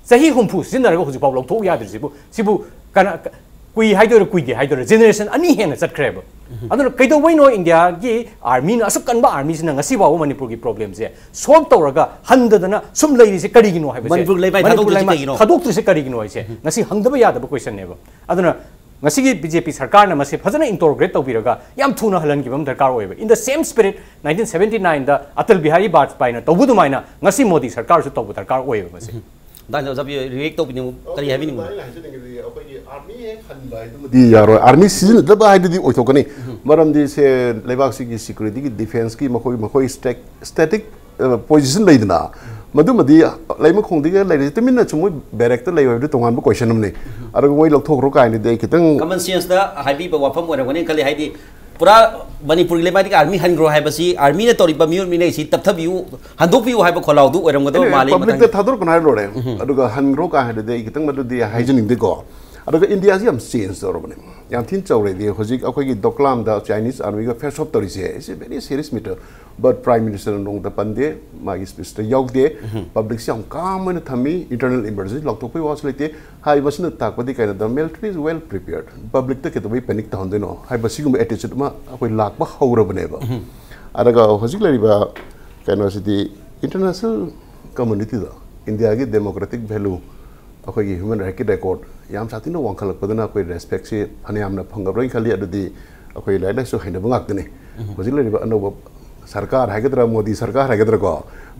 ꯆꯍꯤ ꯍꯨꯝꯐꯨ ꯁꯤꯖꯤꯟꯅꯔꯒ ꯍꯧꯖꯤꯛꯐꯥꯎ ꯂꯧꯊꯣꯛ ꯌꯥꯗ꯭ꯔꯤꯁꯤꯕꯨ, ꯁꯤꯕꯨ ꯀꯅꯥ, ꯀ-, ꯀꯨꯏ ꯍꯥꯏꯗꯣꯏꯔꯥ ꯀꯨꯏꯗꯦ ꯍꯥꯏꯗꯣꯏꯔꯥ, ꯖꯦꯅꯦꯔꯦꯁꯟ ꯑꯅꯤ ꯍꯦꯟꯅ ꯆꯠꯈ꯭ꯔꯦꯕ꯫ ꯑꯗꯨꯅ ꯀꯩꯗꯧꯕꯩꯅꯣ ꯏꯟꯗꯤꯌꯥꯒꯤ ꯑꯥꯔꯃꯤꯅ, ꯑꯁꯨꯛ ꯀꯟꯕ ꯑꯥꯔꯃꯤꯁꯤꯅ ꯉꯁꯤ ꯐꯥꯎꯕ ꯃꯅꯤꯄꯨꯔꯒꯤ ꯄ꯭ꯔꯣꯕ꯭ꯂꯦꯝꯁꯦ ꯁꯣꯜꯕ ꯇꯧꯔꯒ ꯍꯟꯗꯗꯅ ꯁꯨꯝ ꯂꯩꯔꯤꯁꯦ ꯀꯔꯤꯒꯤꯅꯣ ꯍꯥꯏꯕꯁꯦ, ꯃꯅꯤꯄꯨꯔ ꯂꯩꯃꯥꯏ ꯃꯅꯤꯄꯨꯔ ꯊꯥꯗꯣꯛꯇ꯭ꯔꯤꯁꯦ ꯂꯩꯃꯥꯏ ꯀꯩꯒꯤꯅꯣ? ꯊꯥꯗꯣꯛꯇ꯭ꯔꯤꯁꯦ ꯀꯔꯤꯒꯤꯅꯣ ꯍꯥꯏꯁꯦ ꯉꯁꯤ ꯍꯪꯗꯕ ꯌꯥꯗꯕ ꯀꯣꯏꯁꯟꯅꯦꯕ꯫ ꯑꯗꯨꯅ ꯉꯁꯤꯒꯤ B J P ꯁꯔꯀꯥꯔꯅ ꯃꯁꯤ ꯐꯖꯅ ꯏꯟꯇꯣꯔꯒ꯭ꯔꯦꯠ ꯇꯧꯕꯤꯔꯒ ꯌꯥꯝ ꯊꯨꯅ ꯍꯜꯍꯟꯈꯤꯕ ꯑꯃ ꯗꯔꯀꯥꯔ ꯑꯣꯏꯌꯦꯕ꯫ In the same spirit, nineteen seventy nineꯗ Atal Bihari ꯕꯥꯖꯄꯥꯏꯅ ꯇꯧꯕ ꯑꯗꯨꯃꯥꯏꯅ ꯉꯁꯤ ꯃꯣꯗꯤ ꯁꯔꯀꯥꯔꯁꯨ ꯇꯧꯕ ꯗꯔꯀꯥꯔ ꯑꯣꯏꯌꯦꯕ ꯃꯁꯤ꯫ ꯗꯥ ꯅꯖꯥꯞ, ꯔꯤꯌꯦꯛ ꯇꯧꯕꯤꯅꯤꯡꯕ ꯀꯔꯤ ꯍꯥꯏꯕꯤꯅꯤꯡꯕ? ꯑꯩꯅ ꯍꯥꯏꯖꯅꯤꯡꯉꯤꯗꯤ ꯑꯩꯈꯣꯏꯒꯤ ꯑꯥꯔꯃꯤ ꯍꯦꯛ ꯍꯟꯕ ꯍꯥꯏꯗꯨꯃꯗꯤ ꯌꯥꯔꯣꯏ꯫ ꯑꯥꯔꯃꯤ ꯁꯤꯖꯤꯟꯅꯗꯕ ꯍꯥꯏꯗꯨꯗꯤ ꯑꯣꯏꯊꯣꯛꯀꯅꯤ꯫ ꯃꯔꯝꯗꯤ ꯁꯦ ꯂꯩꯕꯥꯛꯁꯤꯒꯤ ꯁꯦꯀ꯭ꯌꯨꯔꯤꯇꯤꯒꯤ, ꯗꯤꯐꯦꯟꯁꯀꯤ ꯃꯈꯣꯏ, ꯃꯈꯣꯏ ꯁ꯭ꯇꯦꯛ-, ꯁ꯭ꯇꯦꯇꯤꯛ ꯄꯣꯖꯤꯁꯟ ꯂꯩꯗꯅ, ꯃꯗꯨꯃꯗꯤ ꯂꯩꯃꯈꯣꯡꯗꯒꯤ ꯂꯩꯔꯤꯁꯦ ꯇꯨꯃꯤꯟꯅ ꯁꯨꯝ ꯃꯣꯏ ꯕꯦꯔꯦꯛꯇ ꯂꯩꯌꯨ ꯍꯥꯏꯕꯗꯤ ꯇꯣꯉꯥꯟꯕ ꯀꯣꯏꯁꯟ ꯑꯃꯅꯤ꯫ ꯑꯗꯨꯒ ꯃꯣꯏ ꯂꯧꯊꯣꯛꯈ꯭ꯔꯣ ꯀꯥꯏꯅꯗꯤ ꯑꯩ ꯈꯤꯇꯪ ꯀꯃꯟ ꯁꯦꯟꯁꯇ ꯍꯥꯏꯕꯤꯕ ꯋꯥꯐꯝ ꯑꯣꯏꯔꯝꯒꯅꯤ ꯈꯜꯂꯤ꯫ ꯍꯥꯏꯗꯤ ꯄꯨꯔꯥ ꯃꯅꯤꯄꯨꯔꯒꯤ ꯂꯩꯃꯥꯏꯗꯒꯤ ꯑꯥꯔꯃꯤ ꯍꯟꯈ꯭ꯔꯣ ꯍꯥꯏꯕꯁꯤ, ꯑꯥꯔꯃꯤꯅ ꯇꯧꯔꯤꯕ ꯃꯤꯑꯣꯏ ꯃꯤꯅꯩꯁꯤ ꯇꯞꯊꯕꯤꯌꯨ, ꯍꯟꯗꯣꯛꯄꯤꯌꯨ ꯍꯥꯏꯕ ꯈꯣꯜꯂꯥꯎꯗꯨ ꯑꯣꯏꯔꯝꯒꯗꯕ ꯃꯥꯜꯂꯤ꯫ ꯄꯕ꯭ꯂꯤꯛꯇ ꯃꯇꯥꯡ ꯊꯥꯗꯣꯔꯛꯀꯅꯣ ꯍꯥꯏꯔ ꯂꯣꯏꯔꯦ꯫ ꯑꯗꯨꯒ ꯍꯟꯈ꯭ꯔꯣ ꯀꯥꯏ ꯍꯥꯏꯔꯗꯤ ꯑꯩ ꯈꯤꯇꯪ ꯃꯗꯨꯗꯤ ꯍꯥꯏꯖꯅꯤꯡꯗꯦꯀꯣ꯫ ꯑꯗꯨꯒ ꯏꯟꯗꯤꯌꯥꯁꯤ ꯌꯥꯝ ꯆꯦꯟꯖ ꯇꯧꯔꯕꯅꯦ, ꯌꯥꯝ ꯊꯤꯅ ꯆꯥꯎꯔꯦꯗꯤ꯫ ꯍꯧꯖꯤꯛ ꯑꯩꯈꯣꯏꯒꯤ ꯗꯣꯀ꯭ꯂꯥꯝꯗ ꯆꯥꯏꯅꯤꯁ ꯑꯥꯔꯃꯤꯒ ꯐꯦꯁ ꯑꯣꯐ ꯇꯧꯔꯤꯁꯦ, it's a very serious matter꯫ But Prime Minister ꯅ ꯅꯣꯡꯃꯇ ꯄꯟꯗꯦ, ꯃꯥꯒꯤ ꯁ꯭ꯄꯤꯆꯇ ꯌꯥꯎꯗꯦ꯫ ꯄꯕ꯭ꯂꯤꯛꯁꯤ ꯌꯥꯝ ꯀꯥꯝ ꯑꯣꯏꯅ ꯊꯝꯃꯤ, ꯏꯟꯇꯔꯅꯦꯜ ꯏꯃꯔꯖꯦꯟꯁꯤ ꯂꯥꯎꯊꯣꯛꯄꯒꯤ ꯋꯥꯁꯨ ꯂꯩꯇꯦ꯫ ꯍꯥꯏꯔꯤꯕꯁꯤꯅ ꯇꯥꯛꯄꯗꯤ ꯀꯩꯅꯣꯗ, military is well prepared, ꯄꯕ꯭ꯂꯤꯛꯇ ꯀꯩꯗꯧꯕꯩ ꯄꯦꯅꯤꯛ ꯇꯧꯍꯟꯗꯣꯏꯅꯣ ꯍꯥꯏꯕ ꯁꯤꯒꯨꯝꯕ ꯑꯦꯇꯤꯆꯨꯠ ꯑꯃ ꯑꯩꯈꯣꯏ ꯂꯥꯛꯄ ꯍꯧꯔꯕꯅꯦꯕ꯫ ꯑꯗꯨꯒ ꯍꯧꯖꯤꯛ ꯂꯩꯔꯤꯕ ꯀꯩꯅꯣꯁꯤꯗꯤ ꯏꯟꯇꯔꯅꯦꯁꯅꯦꯜ ꯀꯝꯃꯨꯅꯤꯇꯤꯗ ꯏꯟꯗꯤꯌꯥꯒꯤ ꯗꯦꯃꯣꯀ꯭ꯔꯦꯇꯤꯛ ꯚꯦꯂꯨ, ꯑꯩꯈꯣꯏꯒꯤ ꯍ꯭ꯌꯨꯃꯦꯟ ꯔꯥꯏꯠꯀꯤ ꯔꯦꯀꯣꯔꯗ ꯌꯥꯝ ꯁꯥꯊꯤꯅ ꯋꯥꯡꯈꯠꯂꯛꯄꯗꯨꯅ ꯑꯩꯈꯣꯏ ꯔꯦꯁꯄꯦꯛꯁꯤ ꯐꯅꯌꯥꯝꯅ ꯐꯪꯉꯕ꯭ꯔꯥꯅ ꯈꯜꯂꯤ꯫ ꯑꯗꯨꯗꯤ ꯑꯩꯈꯣꯏ ꯂꯥꯏꯔꯤꯛ ꯂꯥꯏꯁꯨ ꯍꯩꯅꯕ ꯉꯥꯛꯇꯅꯤ꯫ ꯍꯧꯖꯤꯛ ꯂꯩꯔꯤꯕ ꯑꯅꯧꯕ ꯁꯔꯀꯥꯔ ꯍꯥꯏꯒꯗ꯭ꯔꯥ, ꯃꯣꯗꯤ ꯁꯔꯀꯥꯔ ꯍꯥꯏꯒꯗ꯭ꯔꯥꯀꯣ,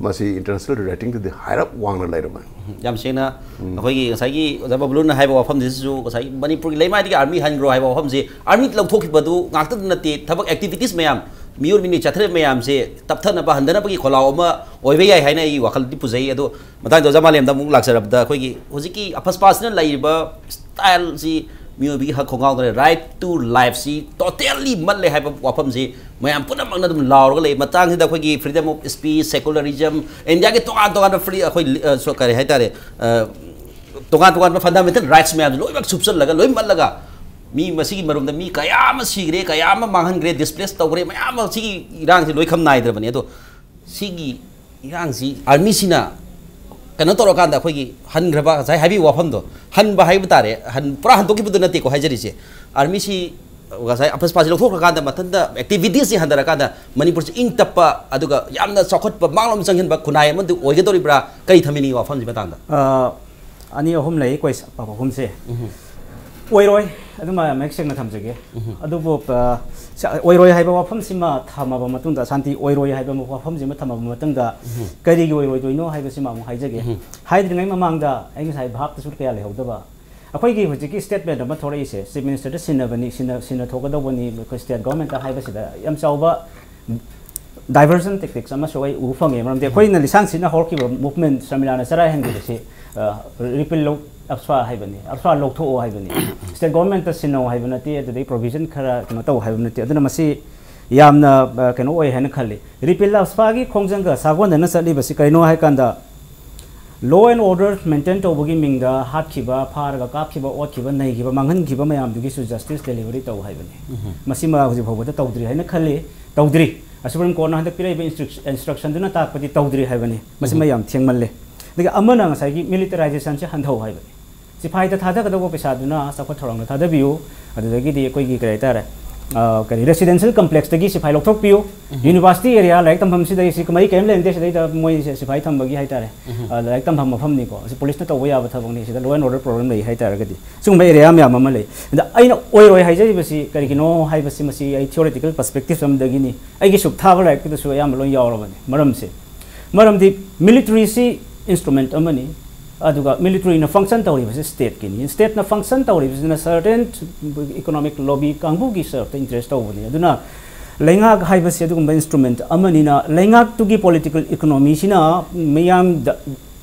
ꯃꯁꯤ ꯏꯟꯇꯔꯅꯦꯁꯅꯦꯜ ꯔꯦꯇꯤꯡꯗꯗꯤ ꯍꯥꯏꯔꯞ ꯋꯥꯡꯅ ꯂꯩꯔꯕꯅꯤ꯫ ꯌꯥꯝ ꯁꯦꯡꯅ ꯑꯩꯈꯣꯏꯒꯤ ꯉꯁꯥꯏꯒꯤ ꯑꯣꯖꯥ ꯕꯕꯂꯨꯅ ꯍꯥꯏꯕ ꯋꯥꯐꯝꯁꯤꯁꯨ, ꯉꯁꯥꯏꯒꯤ ꯃꯅꯤꯄꯨꯔꯒꯤ ꯂꯩꯃꯥꯏꯗꯒꯤ ꯑꯥꯔꯃꯤ ꯍꯟꯈ꯭ꯔꯣ ꯍꯥꯏꯕ ꯋꯥꯐꯝꯁꯤ, ꯑꯥꯔꯃꯤ ꯂꯧꯊꯣꯛꯈꯤꯕꯗꯨ ꯉꯥꯛꯇꯗ ꯅꯠꯇꯦ, ꯊꯕꯛ ꯑꯦꯛꯇꯤꯚꯤꯇꯤꯁ ꯃꯌꯥꯝ, ꯃꯤꯑꯣꯏ ꯃꯤꯅꯩ ꯆꯠꯊꯔꯤꯕ ꯃꯌꯥꯝꯁꯦ ꯇꯞꯊꯅꯕ, ꯍꯟꯊꯅꯕꯒꯤ ꯈꯣꯜꯂꯥꯎ ꯑꯃ ꯑꯣꯏꯕ ꯌꯥꯏ ꯍꯥꯏꯅ ꯑꯩꯒꯤ ꯋꯥꯈꯜꯗꯤ ꯄꯨꯖꯩ꯫ ꯑꯗꯣ ꯃꯇꯥꯡꯗ ꯑꯣꯖꯥ ꯃꯥꯂꯦꯝꯗ ꯑꯃꯨꯛ ꯂꯥꯛꯆꯔꯕꯗ, ꯑꯩꯈꯣꯏꯒꯤ ꯍꯧꯖꯤꯛꯀꯤ ꯑꯐꯁꯄꯥꯁꯤꯅ ꯂꯩꯔꯤꯕ ꯁ꯭ꯇꯥꯏꯜꯁꯤ, ꯃꯤꯑꯣꯏꯕꯒꯤ ꯍꯛ ꯈꯣꯡꯒꯥꯎꯗ right to life ꯁꯤ totally ꯃꯠꯂꯦ ꯍꯥꯏꯕ ꯋꯥꯐꯝꯁꯤ ꯃꯌꯥꯝ ꯄꯨꯝꯅꯃꯛꯅ ꯑꯗꯨꯝ ꯂꯥꯎꯔꯒ ꯂꯩ꯫ ꯃꯇꯥꯡꯁꯤꯗ ꯑꯩꯈꯣꯏꯒꯤ freedom of speech, secularism, ꯏꯟꯗꯤꯌꯥꯒꯤ ꯇꯣꯉꯥꯟ ꯇꯣꯉꯥꯟꯕ ꯐ꯭ꯔꯤ, ꯑꯩꯈꯣꯏ ꯂꯤ-, ꯑ, ꯁꯣ-, ꯀꯔꯤ ꯍꯥꯏꯇꯥꯔꯦ, ꯑ, ꯇꯣꯉꯥꯟ ꯇꯣꯉꯥꯟꯕ fundamental rights ꯃꯌꯥꯝꯁꯦ ꯂꯣꯏꯅꯃꯛ ꯁꯨꯞꯆꯜꯂꯒ, ꯂꯣꯏ ꯃꯠꯂꯒ, ꯃꯤ ꯃꯁꯤꯒꯤ ꯃꯔꯨꯝꯗ ꯃꯤ ꯀꯌꯥ ꯑꯃ ꯁꯤꯈ꯭ꯔꯦ, ꯀꯌꯥ ꯑꯃ ꯃꯥꯡꯍꯟꯈ꯭ꯔꯦ, displace ꯇꯧꯈ꯭ꯔꯦ, ꯃꯌꯥꯝ ꯑꯃ ꯁꯤꯒꯤ ꯏꯔꯥꯡꯁꯤ ꯂꯣꯏ ꯈꯝ ꯅꯥꯏꯗ꯭ꯔꯕꯅꯤ꯫ ꯑꯗꯣ ꯁꯤꯒꯤ ꯏꯔꯥꯡꯁꯤ ꯑꯥꯔꯃꯤꯁꯤꯅ ꯀꯩꯅꯣ ꯇꯧꯔꯀꯥꯟꯗ, ꯑꯩꯈꯣꯏꯒꯤ ꯍꯟꯈ꯭ꯔꯕ, ꯉꯁꯥꯏ ꯍꯥꯏꯕꯤꯕ ꯋꯥꯐꯝꯗꯣ, ꯍꯟꯕ ꯍꯥꯏꯕ ꯇꯥꯔꯦ, ꯍꯟ-, ꯄꯨꯔꯥ ꯍꯟꯗꯣꯛꯈꯤꯕꯗꯨ ꯅꯠꯇꯦꯀꯣ ꯍꯥꯏꯖꯔꯤꯁꯦ꯫ ꯑꯥꯔꯃꯤꯁꯤ ꯉꯁꯥꯏ ꯑꯐꯁꯄꯥꯁꯤ ꯂꯧꯊꯣꯛꯈ꯭ꯔꯀꯥꯟꯗ, ꯃꯊꯟꯇ ꯑꯦꯛꯇꯤꯚꯤꯇꯤꯁꯁꯤ ꯍꯟꯊꯔꯀꯥꯟꯗ, ꯃꯅꯤꯄꯨꯔꯁꯤ ꯏꯪ ꯇꯞꯄ, ꯑꯗꯨꯒ ꯌꯥꯝꯅ ꯆꯥꯎꯈꯠꯄ, ꯃꯥꯡꯂꯣꯝ ꯆꯪꯁꯤꯟꯕ ꯈꯨꯟꯅꯥꯏ ꯑꯃꯗꯤ ꯑꯣꯏꯒꯗꯧꯔꯤꯕ꯭ꯔꯥ? ꯀꯔꯤ ꯊꯝꯃꯤꯅꯤ ꯋꯥꯐꯝꯁꯤ ꯃꯇꯥꯡꯗ? ꯑ, ꯑꯅꯤ ꯑꯍꯨꯝ ꯂꯩ ꯀꯣꯏꯁ-, ꯋꯥꯐꯝꯁꯦ꯫ ꯑꯣꯏꯔꯣꯏ, ꯑꯗꯨꯃ ꯃꯌꯦꯛ ꯁꯦꯡꯅ ꯊꯝꯖꯒꯦ꯫ ꯑꯗꯨꯕꯨ, ꯑ, ꯁ-, ꯑꯣꯏꯔꯣꯏ ꯍꯥꯏꯕ ꯋꯥꯐꯝꯁꯤꯃ ꯊꯝꯃꯕ ꯃꯇꯨꯡꯗ, ꯁꯥꯟꯇꯤ, ꯑꯣꯏꯔꯣꯏ ꯍꯥꯏꯕ ꯋꯥꯐꯝꯁꯤꯃ ꯊꯝꯃꯕ ꯃꯇꯨꯡꯗ, ꯀꯔꯤꯒꯤ ꯑꯣꯏꯔꯣꯏꯗꯣꯏꯅꯣ ꯍꯥꯏꯕꯁꯤꯃ ꯑꯃꯨꯛ ꯍꯥꯏꯖꯒꯦ꯫ ꯍꯥꯏꯗ꯭ꯔꯤꯉꯩ ꯃꯃꯥꯡꯗ ꯑꯩ ꯉꯁꯥꯏ ꯚꯥꯞꯇꯁꯨ ꯀꯌꯥ ꯂꯩꯍꯧꯗꯕ, ꯑꯩꯈꯣꯏꯒꯤ ꯍꯧꯖꯤꯛꯀꯤ ꯁ꯭ꯇꯦꯠꯃꯦꯟ ꯑꯃ ꯊꯣꯛꯂꯛꯏꯁꯦ, ꯆꯤꯐ ꯃꯤꯅꯤꯁꯇꯔꯗ ꯁꯤꯟꯅꯕꯅꯤ, ꯁꯤꯟꯅ-, ꯁꯤꯟꯅ ꯊꯣꯛꯀꯗꯧꯕꯅꯤ, ꯑꯩꯈꯣꯏ ꯁ꯭ꯇꯦꯠ ꯒꯣꯔꯃꯦꯟꯠꯇ ꯍꯥꯏꯕꯁꯤꯗ ꯌꯥꯝ ꯆꯥꯎꯕ diversion tactics ꯑꯃꯁꯨ ꯑꯩ ꯎꯕ ꯐꯪꯉꯦ꯫ ꯃꯔꯝꯗꯤ ꯑꯩꯈꯣꯏꯅ ꯂꯤꯁꯥꯡ ꯁꯤꯠꯅ ꯍꯧꯔꯛꯈꯤꯕ movement ꯁꯔꯃꯤꯂꯥꯅ ꯆꯔꯥꯏ ꯍꯦꯟꯈꯤꯕꯁꯤ, ꯑ, repeal ꯂꯧ-, AFSPA ꯍꯥꯏꯕꯅꯤ, AFSPA ꯂꯧꯊꯣꯛꯑꯣ ꯍꯥꯏꯕꯅꯤ, state government ꯇ ꯁꯤꯟꯅꯧ ꯍꯥꯏꯕ ꯅꯠꯇꯦ, ꯑꯗꯨꯗꯒꯤ provision ꯈꯔ ꯀꯩꯅꯣ ꯇꯧ ꯍꯥꯏꯕ ꯅꯠꯇꯦ꯫ ꯑꯗꯨꯅ ꯃꯁꯤ ꯌꯥꯝꯅ, ꯑ, ꯀꯩꯅꯣ ꯑꯣꯏ ꯍꯥꯏꯅ ꯈꯜꯂꯤ꯫ Repeal AFSPA ꯒꯤ ꯈꯣꯡꯖꯪꯒ ꯁꯥꯒꯣꯟꯅꯅ ꯆꯠꯂꯤꯕꯁꯤ ꯀꯔꯤꯅꯣ ꯍꯥꯏ ꯀꯥꯟꯗ, law and order maintain ꯇꯧꯕꯒꯤ ꯃꯤꯡꯗ ꯍꯥꯠꯈꯤꯕ, ꯐꯥꯔꯒ ꯀꯥꯞꯈꯤꯕ, ꯑꯣꯠꯈꯤꯕ, ꯅꯩꯈꯤꯕ, ꯃꯥꯡꯍꯟꯈꯤꯕ ꯃꯌꯥꯝꯗꯨꯒꯤꯁꯨ justice delivery ꯇꯧ ꯍꯥꯏꯕꯅꯤ꯫ ꯃꯁꯤꯃ ꯍꯧꯖꯤꯛ ꯐꯥꯎꯕꯗ ꯇꯧꯗ꯭ꯔꯤ ꯍꯥꯏꯅ ꯈꯜꯂꯤ, ꯇꯧꯗ꯭ꯔꯤ꯫ Supreme Court ꯅ ꯍꯟꯗꯛ ꯄꯤꯔꯛꯏꯕ instruct-, instruction ꯗꯨꯅ ꯇꯥꯛꯄꯗꯤ ꯇꯧꯗ꯭ꯔꯤ ꯍꯥꯏꯕꯅꯤ꯫ ꯃꯁꯤꯃ ꯌꯥꯝ ꯊꯦꯡꯃꯜꯂꯦ꯫ ꯑꯗꯒꯤ ꯑꯃꯅ ꯉꯁꯥꯏꯒꯤ militarization ꯁꯦ ꯍꯟꯊꯧ ꯍꯥꯏꯕꯅꯤ꯫ ꯁꯤꯐꯥꯏꯗ ꯊꯥꯗꯒꯗꯧꯕ ꯄꯩꯁꯥꯗꯨꯅ ꯆꯥꯎꯈꯠ ꯊꯧꯔꯥꯡꯗ ꯊꯥꯗꯕꯤꯌꯨ, ꯑꯗꯨꯗꯒꯤꯗꯤ ꯑꯩꯈꯣꯏꯒꯤ ꯀꯔꯤ ꯍꯥꯏꯇꯥꯔꯦ, ꯑ, ꯀꯔꯤ residential complex ꯇꯒꯤ ꯁꯤꯐꯥꯏ ꯂꯧꯊꯣꯛꯄꯤꯌꯨ, university area, ꯂꯥꯏꯔꯤꯛ ꯇꯝꯐꯝꯁꯤꯗ ꯁꯤ ꯃꯔꯤ ꯀꯔꯤꯝ ꯂꯩꯅꯗꯦ, ꯁꯤꯗꯩꯗ ꯃꯣꯏꯁꯦ ꯁꯤꯐꯥꯏ ꯊꯝꯕꯒꯤ ꯍꯥꯏꯇꯥꯔꯦ, ꯑ, ꯂꯥꯏꯔꯤꯛ ꯇꯝꯐꯝ ꯃꯐꯝꯅꯤꯀꯣ, ꯁꯤ police ꯅ ꯇꯧꯕ ꯌꯥꯕ ꯊꯕꯛꯅꯤ, ꯁꯤꯗ law and order problem ꯂꯩ ꯍꯥꯏꯇꯥꯔꯒꯗꯤ꯫ ꯁꯤꯒꯨꯝꯕ area ꯃꯌꯥꯝ ꯑꯃ ꯂꯩ꯫ ꯑꯗ ꯑꯩꯅ ꯑꯣꯏꯔꯣꯏ ꯍꯥꯏꯖꯔꯤꯕꯁꯤ ꯀꯔꯤꯒꯤꯅꯣ ꯍꯥꯏꯕꯁꯤ, ꯃꯁꯤ ꯑꯩ theoretical perspective ꯑꯃꯗꯒꯤꯅꯤ꯫ ꯑꯩꯒꯤ ꯁꯨꯛ ꯊꯥꯕ ꯂꯥꯏꯔꯤꯛꯇꯨꯗꯁꯨ ꯑꯌꯥꯝꯕ ꯂꯣꯏ ꯌꯥꯎꯔꯕꯅꯤ꯫ ꯃꯔꯝꯁꯦ, ꯃꯔꯝꯗꯤ military ꯁꯤ instrument ꯑꯃꯅꯤ, ꯑꯗꯨꯒ military ꯅ function ꯇꯧꯔꯤꯕꯁꯤ state ꯀꯤꯅꯤ꯫ State ꯅ function ꯇꯧꯔꯤꯕꯁꯤꯅ certain economic lobby ꯀꯥꯡꯕꯨꯒꯤ ꯁꯔꯨꯛꯇ interest ꯇꯧꯕꯅꯤ꯫ ꯑꯗꯨꯅ ꯂꯩꯉꯥꯛ ꯍꯥꯏꯕꯁꯤ ꯑꯗꯨꯒꯨꯝꯕ instrument ꯑꯃꯅꯤꯅ, ꯂꯩꯉꯥꯛꯇꯨꯒꯤ political economy ꯁꯤꯅ ꯃꯤꯌꯥꯝꯗ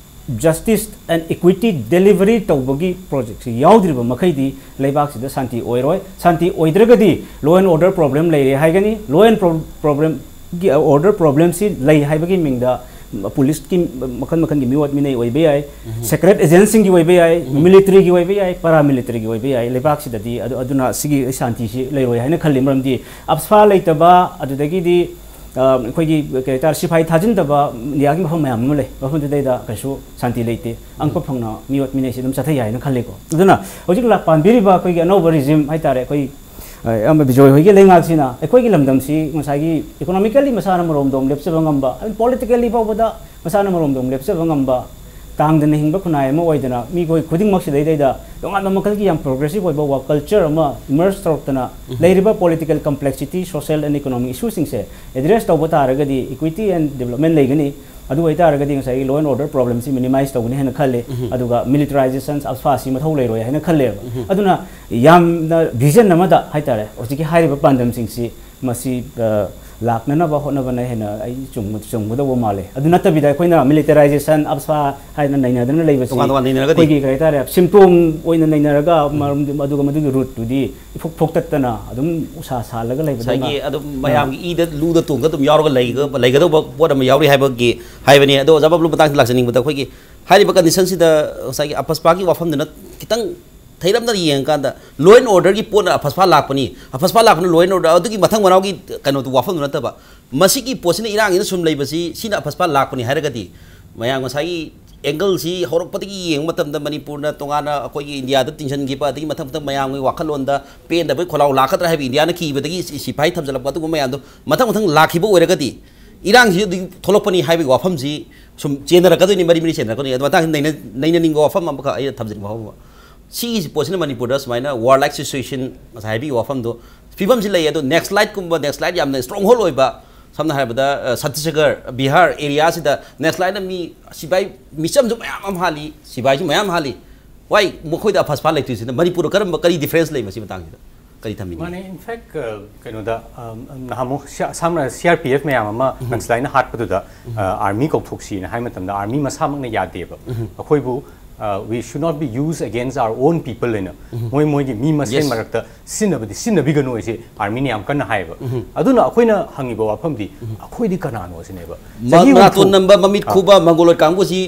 justice and equity delivery ꯇꯧꯕꯒꯤ project ꯁꯤ ꯌꯥꯎꯗ꯭ꯔꯤꯕ ꯃꯈꯩꯗꯤ ꯂꯩꯕꯥꯛꯁꯤꯗ ꯁꯥꯟꯇꯤ ꯑꯣꯏꯔꯣꯏ꯫ ꯁꯥꯟꯇꯤ ꯑꯣꯏꯗ꯭ꯔꯒꯗꯤ law and order problem ꯂꯩꯔꯦ ꯍꯥꯏꯒꯅꯤ꯫ Law and pro-, problem ꯒꯤ order problem ꯁꯤ ꯂꯩ ꯍꯥꯏꯕꯒꯤ ꯃꯤꯡꯗ police ꯀꯤ ꯃꯈꯜ ꯃꯈꯜꯒꯤ ꯃꯤꯑꯣꯠ ꯃꯤꯅꯩ ꯑꯣꯏꯕ ꯌꯥꯏ, secret agent ꯁꯤꯡꯒꯤ ꯑꯣꯏꯕ ꯌꯥꯏ, military ꯒꯤ ꯑꯣꯏꯕ ꯌꯥꯏ, paramilitary ꯒꯤ ꯑꯣꯏꯕ ꯌꯥꯏ꯫ ꯂꯩꯕꯥꯛꯁꯤꯗꯗꯤ ꯑꯗꯨ, ꯑꯗꯨꯅ ꯁꯤꯒꯤ ꯁꯥꯟꯇꯤꯁꯤ ꯂꯩꯔꯣꯏ ꯍꯥꯏꯅ ꯈꯜꯂꯤ꯫ ꯃꯔꯝꯗꯤ AFSPA ꯂꯩꯇꯕ, ꯑꯗꯨꯗꯒꯤꯗꯤ, ꯑ, ꯑꯩꯈꯣꯏꯒꯤ ꯀꯔꯤ ꯍꯥꯏꯇꯥꯔꯦ, ꯁꯤꯐꯥꯏ ꯊꯥꯖꯤꯟꯗꯕ ꯏꯟꯗꯤꯌꯥꯒꯤ ꯃꯐꯝ ꯃꯌꯥꯝ ꯑꯃ ꯂꯩ꯫ ꯃꯐꯝꯗꯨꯗꯩꯗ ꯀꯩꯁꯨ ꯁꯥꯟꯇꯤ ꯂꯩꯇꯦ꯫ ꯑꯉꯛꯄ ꯐꯪꯅ ꯃꯤꯑꯣꯠ ꯃꯤꯅꯩꯁꯤ ꯑꯗꯨꯝ ꯆꯠꯊꯩ ꯍꯥꯏꯅ ꯈꯜꯂꯤꯀꯣ꯫ ꯑꯗꯨꯅ ꯍꯧꯖꯤꯛ ꯂꯥꯛ-, ꯄꯥꯟꯕꯤꯔꯤꯕ ꯑꯩꯈꯣꯏꯒꯤ ꯑꯅꯧꯕ regime ꯍꯥꯏꯇꯥꯔꯦ, ꯑꯩꯈꯣꯏ, ꯑ, ꯑꯌꯥꯝꯕ ꯕꯤꯖꯣꯏ ꯍꯣꯏꯒꯤ ꯂꯩꯉꯥꯛꯁꯤꯅ ꯑꯩꯈꯣꯏꯒꯤ ꯂꯝꯗꯝꯁꯤ ꯉꯁꯥꯏꯒꯤ economically ꯃꯁꯥꯅ ꯃꯔꯣꯝꯗꯣꯝ ꯂꯦꯞꯆꯕ ꯉꯝꯕ, ꯑꯗꯨꯝ politically ꯐꯥꯎꯕꯗ ꯃꯁꯥꯅ ꯃꯔꯣꯝꯗꯣꯝ ꯂꯦꯞꯆꯕ ꯉꯝꯕ, ꯇꯥꯡꯗꯅ ꯍꯤꯡꯕ ꯈꯨꯟꯅꯥꯏ ꯑꯃ ꯑꯣꯏꯗꯅ ꯃꯤꯈꯣꯏ ꯈꯨꯗꯤꯡꯃꯛꯁꯤꯗꯩꯗꯩꯗ ꯇꯣꯉꯥꯟꯕ ꯃꯈꯜꯒꯤ ꯌꯥꯝ progressive ꯑꯣꯏꯕ work culture ꯑꯃ emerge ꯇꯧꯔꯛꯇꯅ, ꯂꯩꯔꯤꯕ political complexity, social and economic issue ꯁꯤꯡꯁꯦ address ꯇꯧꯕ ꯇꯥꯔꯒꯗꯤ equity and development ꯂꯩꯒꯅꯤ꯫ ꯑꯗꯨ ꯑꯣꯏꯇꯥꯔꯒꯗꯤ ꯉꯁꯥꯏꯒꯤ law and order problem ꯁꯤ minimize ꯇꯧꯒꯅꯤ ꯍꯥꯏꯅ ꯈꯜꯂꯤ꯫ ꯑꯗꯨꯒ militarization, AFSPA ꯁꯤ ꯃꯊꯧ ꯂꯩꯔꯣꯏ ꯍꯥꯏꯅ ꯈꯜꯂꯦꯕ꯫ ꯑꯗꯨꯅ ꯌꯥꯝꯅ vision ꯑꯃꯗ ꯍꯥꯏꯇꯥꯔꯦ, ꯍꯧꯖꯤꯛꯀꯤ ꯍꯥꯏꯔꯤꯕ ꯄꯥꯟꯗꯝꯁꯤꯡꯁꯤ ꯃꯁꯤ, ꯑ, ꯂꯥꯛꯅꯅꯕ ꯍꯣꯠꯅꯕꯅ ꯍꯦꯟꯅ ꯑꯩ ꯆꯨꯝ- ꯆꯨꯝꯒꯗꯧꯕ ꯃꯥꯜꯂꯦ꯫ ꯑꯗꯨ ꯅꯠꯇꯕꯤꯗ ꯑꯩꯈꯣꯏꯅ ꯃꯤꯂꯤꯇꯔꯥꯏꯖꯦꯁꯟ, ꯑꯞꯁꯥ ꯍꯥꯏꯅ ꯅꯩꯅꯗꯅ ꯂꯩꯕꯁꯤ ꯇꯣꯉꯥꯟ ꯇꯣꯉꯥꯟ ꯅꯩꯅꯔꯒꯗꯤ꯫ ꯑꯩꯈꯣꯏꯒꯤ ꯀꯔꯤ ꯍꯥꯏꯇꯥꯔꯦ, ꯁꯤꯝꯇꯣꯝ ꯑꯣꯏꯅ ꯅꯩꯅꯔꯒ ꯃꯔꯝꯗꯤ ꯑꯗꯨꯒ ꯃꯗꯨꯒꯤ ꯔꯨꯠꯇꯨꯗꯤ ꯏꯐꯨꯛ ꯐꯨꯛꯇꯠꯇꯅ ꯑꯗꯨꯝ ꯎꯁꯥ ꯁꯥꯜꯂꯒ ꯂꯩꯕꯗꯨꯅ ꯉꯁꯥꯏꯒꯤ ꯑꯗꯨꯝ ꯃꯌꯥꯝꯒꯤ ꯏꯗ ꯂꯨꯗ ꯇꯣꯡꯉꯒ ꯑꯗꯨꯝ ꯌꯥꯎꯔꯒ ꯂꯩꯒ- ꯂꯩꯒꯗꯧꯕ ꯄꯣꯠ ꯑꯃ ꯌꯥꯎꯔꯤ ꯍꯥꯏꯕꯒꯤ ꯍꯥꯏꯕꯅꯤ꯫ ꯑꯗꯣ ꯑꯣꯖꯥ ꯕꯕ꯭ꯂꯨ ꯃꯇꯥꯡꯁꯤ ꯂꯥꯛꯆꯅꯤꯡꯕꯗ ꯑꯩꯈꯣꯏꯒꯤ ꯍꯥꯏꯔꯤꯕ ꯀꯟꯗꯤꯁꯟꯁꯤꯗ ꯉꯁꯥꯏꯒꯤ ꯑꯐꯁꯄꯥꯒꯤ ꯋꯥꯐꯝꯗꯨꯅ ꯈꯤꯇꯪ ꯊꯩꯔꯞꯅ ꯌꯦꯡꯉꯀꯥꯟꯗ law and orderꯒꯤ ꯄꯣꯠꯅ ꯑꯐꯁꯄꯥ ꯂꯥꯛꯄꯅꯤ, ꯑꯐꯁꯄꯥ ꯂꯥꯛꯄꯅ law and order ꯑꯗꯨꯒꯤ ꯃꯊꯪ ꯃꯅꯥꯎꯒꯤ ꯀꯩꯅꯣꯗꯨ ꯋꯥꯐꯝꯗꯨ ꯅꯠꯇꯕ ꯃꯁꯤꯒꯤ ꯄꯣꯠꯁꯤꯅ ꯏꯔꯥꯡꯁꯤꯅ ꯁꯨꯝ ꯂꯩꯕꯁꯤ ꯁꯤꯅ ꯑꯐꯁꯄꯥ ꯂꯥꯛꯄꯅꯤ ꯍꯥꯏꯔꯒꯗꯤ ꯃꯌꯥꯝ ꯉꯁꯥꯏꯒꯤ ꯑꯦꯡꯒꯜꯁꯤ ꯍꯧꯔꯛꯄꯗꯒꯤ ꯌꯦꯡꯕ ꯃꯇꯝꯗ ꯃꯅꯤꯄꯨꯔꯅ ꯇꯣꯉꯥꯟꯅ ꯑꯩꯈꯣꯏꯒꯤ ꯏꯟꯗꯤꯌꯥꯗ ꯇꯤꯟꯁꯤꯟꯈꯤꯕ ꯑꯗꯒꯤ ꯃꯊꯪ ꯃꯊꯪ ꯃꯌꯥꯝꯒꯤ ꯋꯥꯈꯜꯂꯣꯟꯗ ꯄꯦꯟꯗꯕꯒꯤ ꯈꯣꯜꯂꯥꯎ ꯂꯥꯛꯀꯗ꯭ꯔꯥ ꯍꯥꯏꯕ ꯏꯟꯗꯤꯌꯥꯅ ꯀꯤꯕꯗꯒꯤ ꯁꯤ- ꯁꯤꯐꯥꯏ ꯊꯝꯖꯤꯜꯂꯛꯄ ꯑꯗꯨꯒꯨꯝꯕ ꯃꯌꯥꯝꯗꯣ ꯃꯊꯪ ꯃꯊꯪ ꯂꯥꯛꯈꯤꯕ ꯑꯣꯏꯔꯒꯗꯤ ꯏꯔꯥꯡꯁꯤ ꯑꯗꯨꯝ ꯊꯣꯛꯂꯛꯄꯅꯤ ꯍꯥꯏꯕꯒꯤ ꯋꯥꯐꯝꯁꯤ ꯁꯨꯝ ꯆꯦꯟꯅꯔꯛꯀꯗꯣꯏꯅꯤ, ꯃꯔꯤ ꯃꯔꯤ ꯆꯦꯟꯅꯔꯛꯀꯗꯣꯏꯅꯤ꯫ ꯑꯗꯨ ꯃꯇꯥꯡꯁꯤꯗ ꯅꯩꯅ- ꯅꯩꯅꯅꯤꯡꯕ ꯋꯥꯐꯝ ꯑꯃꯈꯛ ꯑꯩꯅ ꯊꯝꯖꯅꯤꯡꯕ ꯋꯥꯐꯝ ꯑꯃ, ꯁꯤꯒꯤ ꯄꯣꯠꯁꯤꯅ ꯃꯅꯤꯄꯨꯔꯗ ꯁꯨꯃꯥꯏꯅ warlike situation ꯉꯁꯥꯏ ꯍꯥꯏꯕꯤꯌꯨ ꯋꯥꯐꯝꯗꯣ ꯐꯤꯕꯝꯁꯤ ꯂꯩ꯫ ꯑꯗꯣ ꯅꯦꯛꯁ ꯂꯥꯏꯠꯀꯨꯝꯕ ꯅꯦꯛꯁ ꯂꯥꯏꯠ ꯌꯥꯝꯅ ꯏꯁꯇ꯭ꯔꯣꯡ ꯍꯣꯜ ꯑꯣꯏꯕ ꯁꯝꯅ ꯍꯥꯏꯔꯕꯗ ꯑ, ꯁꯠꯇꯤꯁꯒꯔ, ꯕꯤꯍꯥꯔ ꯑꯦꯔꯤꯌꯥꯁꯤꯗ ꯅꯦꯛꯁ ꯂꯥꯏꯠꯅ ꯃꯤ ꯁꯤꯐꯥꯏ ꯃꯤꯆꯝꯁꯨ ꯃꯌꯥꯝ ꯑꯃ ꯍꯥꯜꯂꯤ, ꯁꯤꯐꯥꯏꯁꯨ ꯃꯌꯥꯝ ꯍꯥꯜꯂꯤ꯫ ꯋꯥꯏ ꯃꯈꯣꯏꯗ ꯑꯐꯁꯄꯥ ꯂꯩꯇ꯭ꯔꯤꯁꯤꯅ ꯃꯅꯤꯄꯨꯔꯗ ꯀꯔꯝꯕ ꯀꯔꯤ ꯗꯤꯐ꯭ꯔꯦꯟꯁ ꯂꯩ ꯃꯁꯤ ꯃꯇꯥꯡꯁꯤꯗ ꯀꯔꯤ ꯊꯝꯕꯤꯅꯤꯡꯉꯤ? ꯃꯥꯅꯦ, in fact, ꯑ, ꯀꯩꯅꯣꯗ, ꯑꯝ, ꯅꯍꯥꯟꯃꯨꯛ ꯁꯤ- Assam C R P F ꯃꯌꯥꯝ ꯑꯃ ꯅꯛꯁꯂꯥꯏꯠꯅ ꯍꯥꯠꯄꯗꯨꯗ, ꯑ, ꯑꯥꯔꯃꯤ ꯀꯧꯊꯣꯛꯁꯤꯅ ꯍꯥꯏ ꯃꯇꯝꯗ ꯑꯥꯔꯃꯤ ꯃꯁꯥꯃꯛꯅ ꯌꯥꯗꯦꯕ꯫ ꯑꯩꯈꯣꯏꯕꯨ, ꯑ, "We should not be used against our own people" ꯍꯥꯏꯅ ꯃꯣꯏ ꯃꯣꯏꯒꯤ ꯃꯤ ꯃꯁꯦꯟ Yes. ꯃꯔꯛꯇ ꯁꯤꯖꯤꯟꯅꯕꯗꯤ ꯁꯤꯖꯤꯟꯅꯕꯤꯒꯅꯨ ꯍꯥꯏꯁꯦ ꯑꯥꯔꯃꯤꯅ ꯌꯥꯝ ꯀꯟꯅ ꯍꯥꯏꯌꯦꯕ꯫ ꯑꯗꯨꯅ ꯑꯩꯈꯣꯏꯅ ꯍꯪꯉꯤꯕ ꯋꯥꯐꯝꯗꯤ ꯑꯩꯈꯣꯏꯗꯤ ꯀꯅꯥꯅꯣ ꯁꯤꯅꯦꯕ꯫ ꯃ- ꯆꯍꯤ ꯍꯨꯝꯐꯨ- ꯃꯅꯥꯇꯣꯟ ꯅꯝꯕ, ꯃꯃꯤꯠ ꯑ, ꯈꯨꯕ, ꯃꯪꯒꯣꯂꯣꯏꯗ ꯀꯥꯡꯕꯨꯁꯤ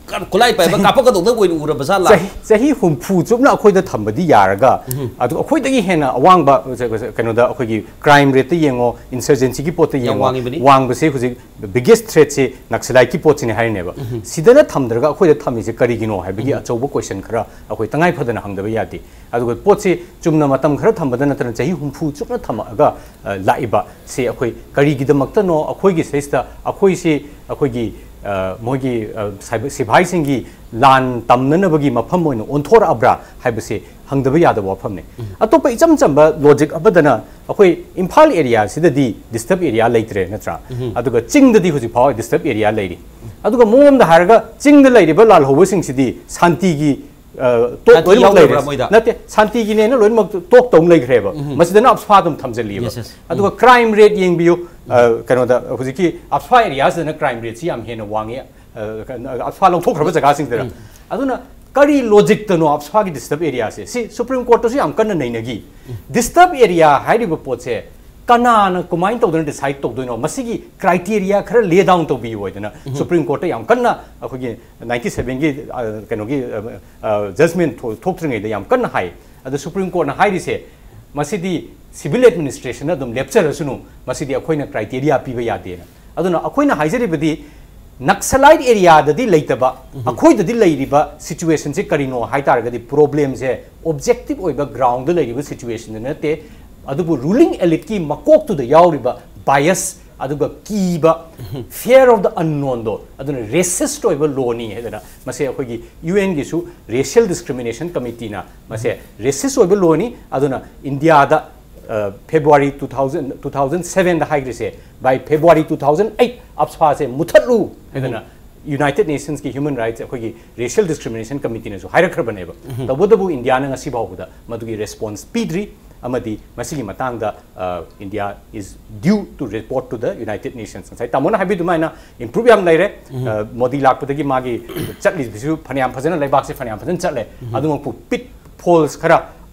ꯈꯨꯠꯂꯥꯏ ꯄꯥꯏꯕ ꯀꯥꯞꯄꯛꯀꯗꯧꯗ ꯑꯣꯏꯅ ꯎꯔꯕ ꯖꯥꯠꯂꯥ? ꯆꯍꯤ ꯆꯍꯤ ꯍꯨꯝꯐꯨ ꯆꯨꯞꯅ ꯑꯩꯈꯣꯏꯗ ꯊꯝꯕꯗꯤ ꯌꯥꯔꯒ, ꯑꯗꯨ ꯑꯩꯈꯣꯏꯗꯒꯤ ꯍꯦꯟꯅ ꯑꯋꯥꯡꯕ ꯀꯩꯅꯣꯗ ꯑꯩꯈꯣꯏꯒꯤ ꯀ꯭ꯔꯥꯏꯝ ꯔꯦꯠꯇ ꯌꯦꯡꯉꯣ, ꯏꯟꯁꯔꯖꯦꯟꯁꯤꯒꯤ ꯄꯣꯠꯇ ꯌꯥꯝ ꯌꯦꯡꯉꯣ, ꯋꯥꯡꯉꯤꯕꯅꯤ꯫ ꯋꯥꯡꯕꯁꯦ ꯍꯧꯖꯤꯛ ꯕꯤꯒꯦꯁ ꯊ꯭ꯔꯦꯠꯁꯦ ꯅꯛꯁꯂꯥꯏꯠꯀꯤ ꯄꯣꯠꯁꯤꯅꯦ ꯍꯥꯏꯔꯤꯅꯦꯕ꯫ ꯁꯤꯗꯅ ꯊꯝꯗ꯭ꯔꯒ ꯑꯩꯈꯣꯏꯗ ꯊꯝꯃꯤꯁꯦ ꯀꯔꯤꯒꯤꯅꯣ ꯍꯥꯏꯕꯒꯤ ꯑꯆꯧꯕ ꯀꯣꯏꯁꯟ ꯈꯔ ꯑꯩꯈꯣꯏ ꯇꯉꯥꯏ ꯐꯗꯅ ꯍꯪꯗꯕ ꯌꯥꯗꯦ꯫ ꯑꯗꯨꯒ ꯄꯣꯠꯁꯤ ꯆꯨꯝꯅ ꯃꯇꯝ ꯈꯔ ꯊꯝꯕꯗ ꯅꯠꯇꯅ ꯆꯍꯤ ꯍꯨꯝꯐꯨ ꯆꯨꯞꯅ ꯊꯝꯃꯛꯑꯒ, ꯑ, ꯂꯥꯛꯏꯕ ꯁꯤ ꯑꯩꯈꯣꯏ ꯀꯔꯤꯒꯤꯗꯃꯛꯇꯅꯣ? ꯑꯩꯈꯣꯏꯒꯤ ꯁꯤꯗꯩꯁꯤꯗ ꯑꯩꯈꯣꯏꯁꯤ ꯑꯩꯈꯣꯏꯒꯤ, ꯑ, ꯃꯣꯏꯒꯤ, ꯑ, ꯁꯥꯏꯕ- ꯁꯤꯐꯥꯏꯁꯤꯡꯒꯤ ꯂꯥꯟ ꯇꯝꯅꯅꯕꯒꯤ ꯃꯐꯝ ꯑꯣꯏꯅ ꯑꯣꯟꯊꯣꯔꯛꯑꯕ꯭ꯔꯥ ꯍꯥꯏꯕꯁꯤ ꯍꯪꯗꯕ ꯌꯥꯗꯕ ꯋꯥꯐꯝꯅꯤ꯫ ꯑꯇꯣꯞꯄ ꯏꯆꯝ ꯆꯝꯕ ꯂꯣꯖꯤꯛ ꯑꯃꯗꯅ ꯑꯩꯈꯣꯏ ꯏꯝꯐꯥꯜ ꯑꯦꯔꯤꯌꯥꯁꯤꯗꯗꯤ ꯗꯤꯁꯇꯔꯕ ꯑꯦꯔꯤꯌꯥ ꯂꯩꯇ꯭ꯔꯦ, ꯅꯠꯇ꯭ꯔꯥ? ꯑꯗꯨꯒ ꯆꯤꯡꯗꯗꯤ ꯍꯧꯖꯤꯛ ꯐꯥꯎꯕ ꯗꯤꯁꯇꯔꯕ ꯑꯦꯔꯤꯌꯥ ꯂꯩꯔꯤ꯫ ꯑꯗꯨꯒ ꯃꯑꯣꯡ ꯑꯃꯗ ꯍꯥꯏꯔꯒ ꯆꯤꯡꯗ ꯂꯩꯔꯤꯕ ꯂꯥꯜꯍꯧꯕꯁꯤꯡꯁꯤꯗꯤ ꯁꯥꯟꯇꯤꯒꯤ ꯇꯣꯛ ꯂꯣꯏꯅꯃꯛ ꯂꯩꯔꯦ꯫ ꯅꯠꯇꯦ, ꯁꯥꯟꯇꯤꯒꯤꯅꯦꯅ ꯂꯣꯏꯅꯃꯛ ꯇꯣꯛ ꯇꯧ ꯂꯩꯈ꯭ꯔꯦꯕ꯫ ꯃꯁꯤꯗꯅ ꯑꯞꯁꯥꯗ ꯑꯗꯨꯝ ꯊꯝꯖꯤꯜꯂꯤꯕ꯫ ꯑꯗꯨꯒ ꯀ꯭ꯔꯥꯏꯝ ꯔꯦꯠ ꯌꯦꯡꯕꯤꯌꯨ꯫ ꯀꯩꯅꯣꯗ ꯍꯧꯖꯤꯛꯀꯤ ꯑꯞꯁꯥ ꯑꯦꯔꯤꯌꯥꯁꯤꯗꯅ ꯀ꯭ꯔꯥꯏꯝ ꯔꯦꯠꯁꯤ ꯌꯥꯝ ꯍꯦꯟꯅ ꯋꯥꯡꯉꯤ꯫ ꯑꯞꯁꯥ ꯂꯧꯊꯣꯛꯈ꯭ꯔꯕ ꯖꯒꯥꯁꯤꯡꯗꯨꯗ꯫ ꯑꯗꯨꯅ ꯀꯔꯤ ꯂꯣꯖꯤꯛꯇꯅꯣ ꯑꯞꯁꯥꯒꯤ ꯗꯤꯁꯇꯔꯕ ꯑꯦꯔꯤꯌꯥꯁꯦ? ꯁꯤ ꯁꯨꯄ꯭ꯔꯤꯝ ꯀꯣꯔꯠꯇꯁꯨ ꯌꯥꯝ ꯀꯟꯅ ꯅꯩꯅꯈꯤ꯫ ꯗꯤꯁꯇꯔꯕ ꯑꯦꯔꯤꯌꯥ ꯍꯥꯏꯔꯤꯕ ꯄꯣꯠꯁꯦ ꯀꯅꯥꯅ ꯀꯃꯥꯏꯅ ꯇꯧꯗꯅ ꯗꯤꯁꯥꯏꯗ ꯇꯧꯗꯣꯏꯅꯣ? ꯃꯁꯤꯒꯤ ꯀ꯭ꯔꯥꯏꯇꯦꯔꯤꯌꯥ ꯈꯔ ꯂꯦ ꯗꯥꯎꯟ ꯇꯧꯕꯤꯌꯨ ꯍꯥꯏꯗꯅ ꯁꯨꯄ꯭ꯔꯤꯝ ꯀꯣꯔꯠꯇ ꯌꯥꯝ ꯀꯟꯅ ꯑꯩꯈꯣꯏꯒꯤ ꯅꯥꯏꯟꯇꯤ ꯁꯚꯦꯟꯒꯤ ꯀꯩꯅꯣꯒꯤ ꯖꯖꯃꯦꯟ ꯊꯣꯛꯇ꯭ꯔꯤꯉꯩꯗ ꯌꯥꯝ ꯀꯟꯅ ꯍꯥꯏ꯫ ꯑꯗꯣ ꯁꯨꯄ꯭ꯔꯤꯝ ꯀꯣꯔꯠꯅ ꯍꯥꯏꯔꯤꯁꯦ, ꯃꯁꯤꯗꯤ ꯁꯤꯚꯤꯜ ꯑꯦꯗꯃꯤꯅꯤꯁꯇ꯭ꯔꯦꯁꯟꯅ ꯑꯗꯨꯝ ꯂꯦꯞꯆꯔꯁꯅꯨ, ꯃꯁꯤꯗꯤ ꯑꯩꯈꯣꯏꯅ ꯀ꯭ꯔꯥꯏꯇꯦꯔꯤꯌꯥ ꯄꯤꯕ ꯌꯥꯗꯦꯅ꯫ ꯑꯗꯨꯅ ꯑꯩꯈꯣꯏꯅ ꯍꯥꯏꯖꯔꯤꯕꯗꯤ ꯅꯛꯁꯂꯥꯏꯠ ꯑꯦꯔꯤꯌꯥꯗꯗꯤ ꯂꯩꯇꯕ, ꯑꯩꯈꯣꯏꯗꯗꯤ ꯂꯩꯔꯤꯕ ꯁꯤꯆꯨꯋꯦꯁꯟꯁꯦ ꯀꯔꯤꯅꯣ ꯍꯥꯏ ꯇꯥꯔꯒꯗꯤ, ꯄ꯭ꯔꯣꯕ꯭ꯂꯦꯝꯁꯦ ꯑꯣꯕꯖꯦꯛꯇꯤꯚ ꯑꯣꯏꯕ ꯒ꯭ꯔꯥꯎꯟꯗ ꯂꯩꯔꯤꯕ ꯁꯤꯆꯨꯋꯦꯁꯟꯗ ꯅꯠꯇꯦ, ꯑꯗꯨꯕꯨ ꯔꯨꯂꯤꯡ ꯑꯦꯂꯤꯠꯀꯤ ꯃꯀꯣꯛꯇꯨꯗ ꯌꯥꯎꯔꯤꯕ ꯕꯥꯏꯁ, ꯑꯗꯨꯒ ꯀꯤꯕ, ꯐꯤꯌꯔ ꯑꯣꯐ ꯗ ꯑꯟꯅꯣꯟꯗꯣ, ꯑꯗꯨꯅ ꯔꯦꯁꯤꯁ ꯑꯣꯏꯕ ꯂꯣꯅꯤ ꯍꯥꯏꯗꯅ ꯃꯁꯦ ꯑꯩꯈꯣꯏꯒꯤ ꯌꯨ ꯑꯦꯟꯒꯤꯁꯨ ꯔꯦꯁꯤꯌꯦꯜ ꯗꯤꯁꯀ꯭ꯔꯤꯃꯤꯅꯦꯁꯟ ꯀꯃꯤꯇꯤꯅ ꯃꯁꯦ ꯔꯦꯁꯤꯁ ꯑꯣꯏꯕ ꯂꯣꯅꯤ꯫ ꯑꯗꯨꯅ ꯏꯟꯗꯤꯌꯥꯗ February two thousand, two thousand ꯁꯚꯦꯟꯗ ꯍꯥꯏꯈ꯭ꯔꯤꯁꯦ, by February two thousand eight ꯑꯞꯁꯥꯁꯦ ꯃꯨꯊꯠꯂꯨ ꯍꯥꯏꯗꯅ ꯌꯨꯅꯥꯏꯇꯦꯗ ꯅꯦꯁꯟꯁꯀꯤ ꯍ꯭ꯌꯨꯃꯟ ꯔꯥꯏꯠꯁ, ꯑꯩꯈꯣꯏꯒꯤ ꯔꯦꯁꯤꯌꯦꯜ ꯗꯤꯁꯀ꯭ꯔꯤꯃꯤꯅꯦꯁꯟ ꯀꯃꯤꯇꯤꯅꯁꯨ ꯍꯥꯏꯔꯛꯈ꯭ꯔꯕꯅꯦꯕ꯫ ꯇꯧꯕꯇꯕꯨ ꯏꯟꯗꯤꯌꯥꯅ ꯉꯁꯤ ꯐꯥꯎꯕꯗ ꯃꯗꯨꯒꯤ ꯔꯦꯁꯄꯣꯟꯁ ꯄꯤꯗ꯭ꯔꯤ꯫ ꯑꯃꯗꯤ ꯃꯁꯤꯒꯤ ꯃꯇꯥꯡꯗ, uh, India is due to report to the United Nations꯫ ꯉꯁꯥꯏ ꯇꯥꯃꯣꯅ ꯍꯥꯏꯕꯤꯗꯨꯃꯥꯏꯅ ꯏꯝꯄ꯭ꯔꯨꯞ ꯌꯥꯝ ꯂꯩꯔꯦ꯫ Uh, ꯃꯣꯗꯤ ꯂꯥꯛꯄꯗꯒꯤ ꯃꯥꯒꯤ ꯆꯠꯂꯤꯕꯁꯤꯁꯨ ꯐꯅꯌꯥꯝ ꯐꯖꯅ, ꯂꯩꯕꯥꯛꯁꯤ ꯐꯅꯌꯥꯝ ꯐꯖꯅ ꯆꯠꯂꯦ꯫ ꯑꯗꯨꯃꯛꯄꯨ ꯄꯤꯠ ꯐꯣꯜꯁ ꯈꯔ,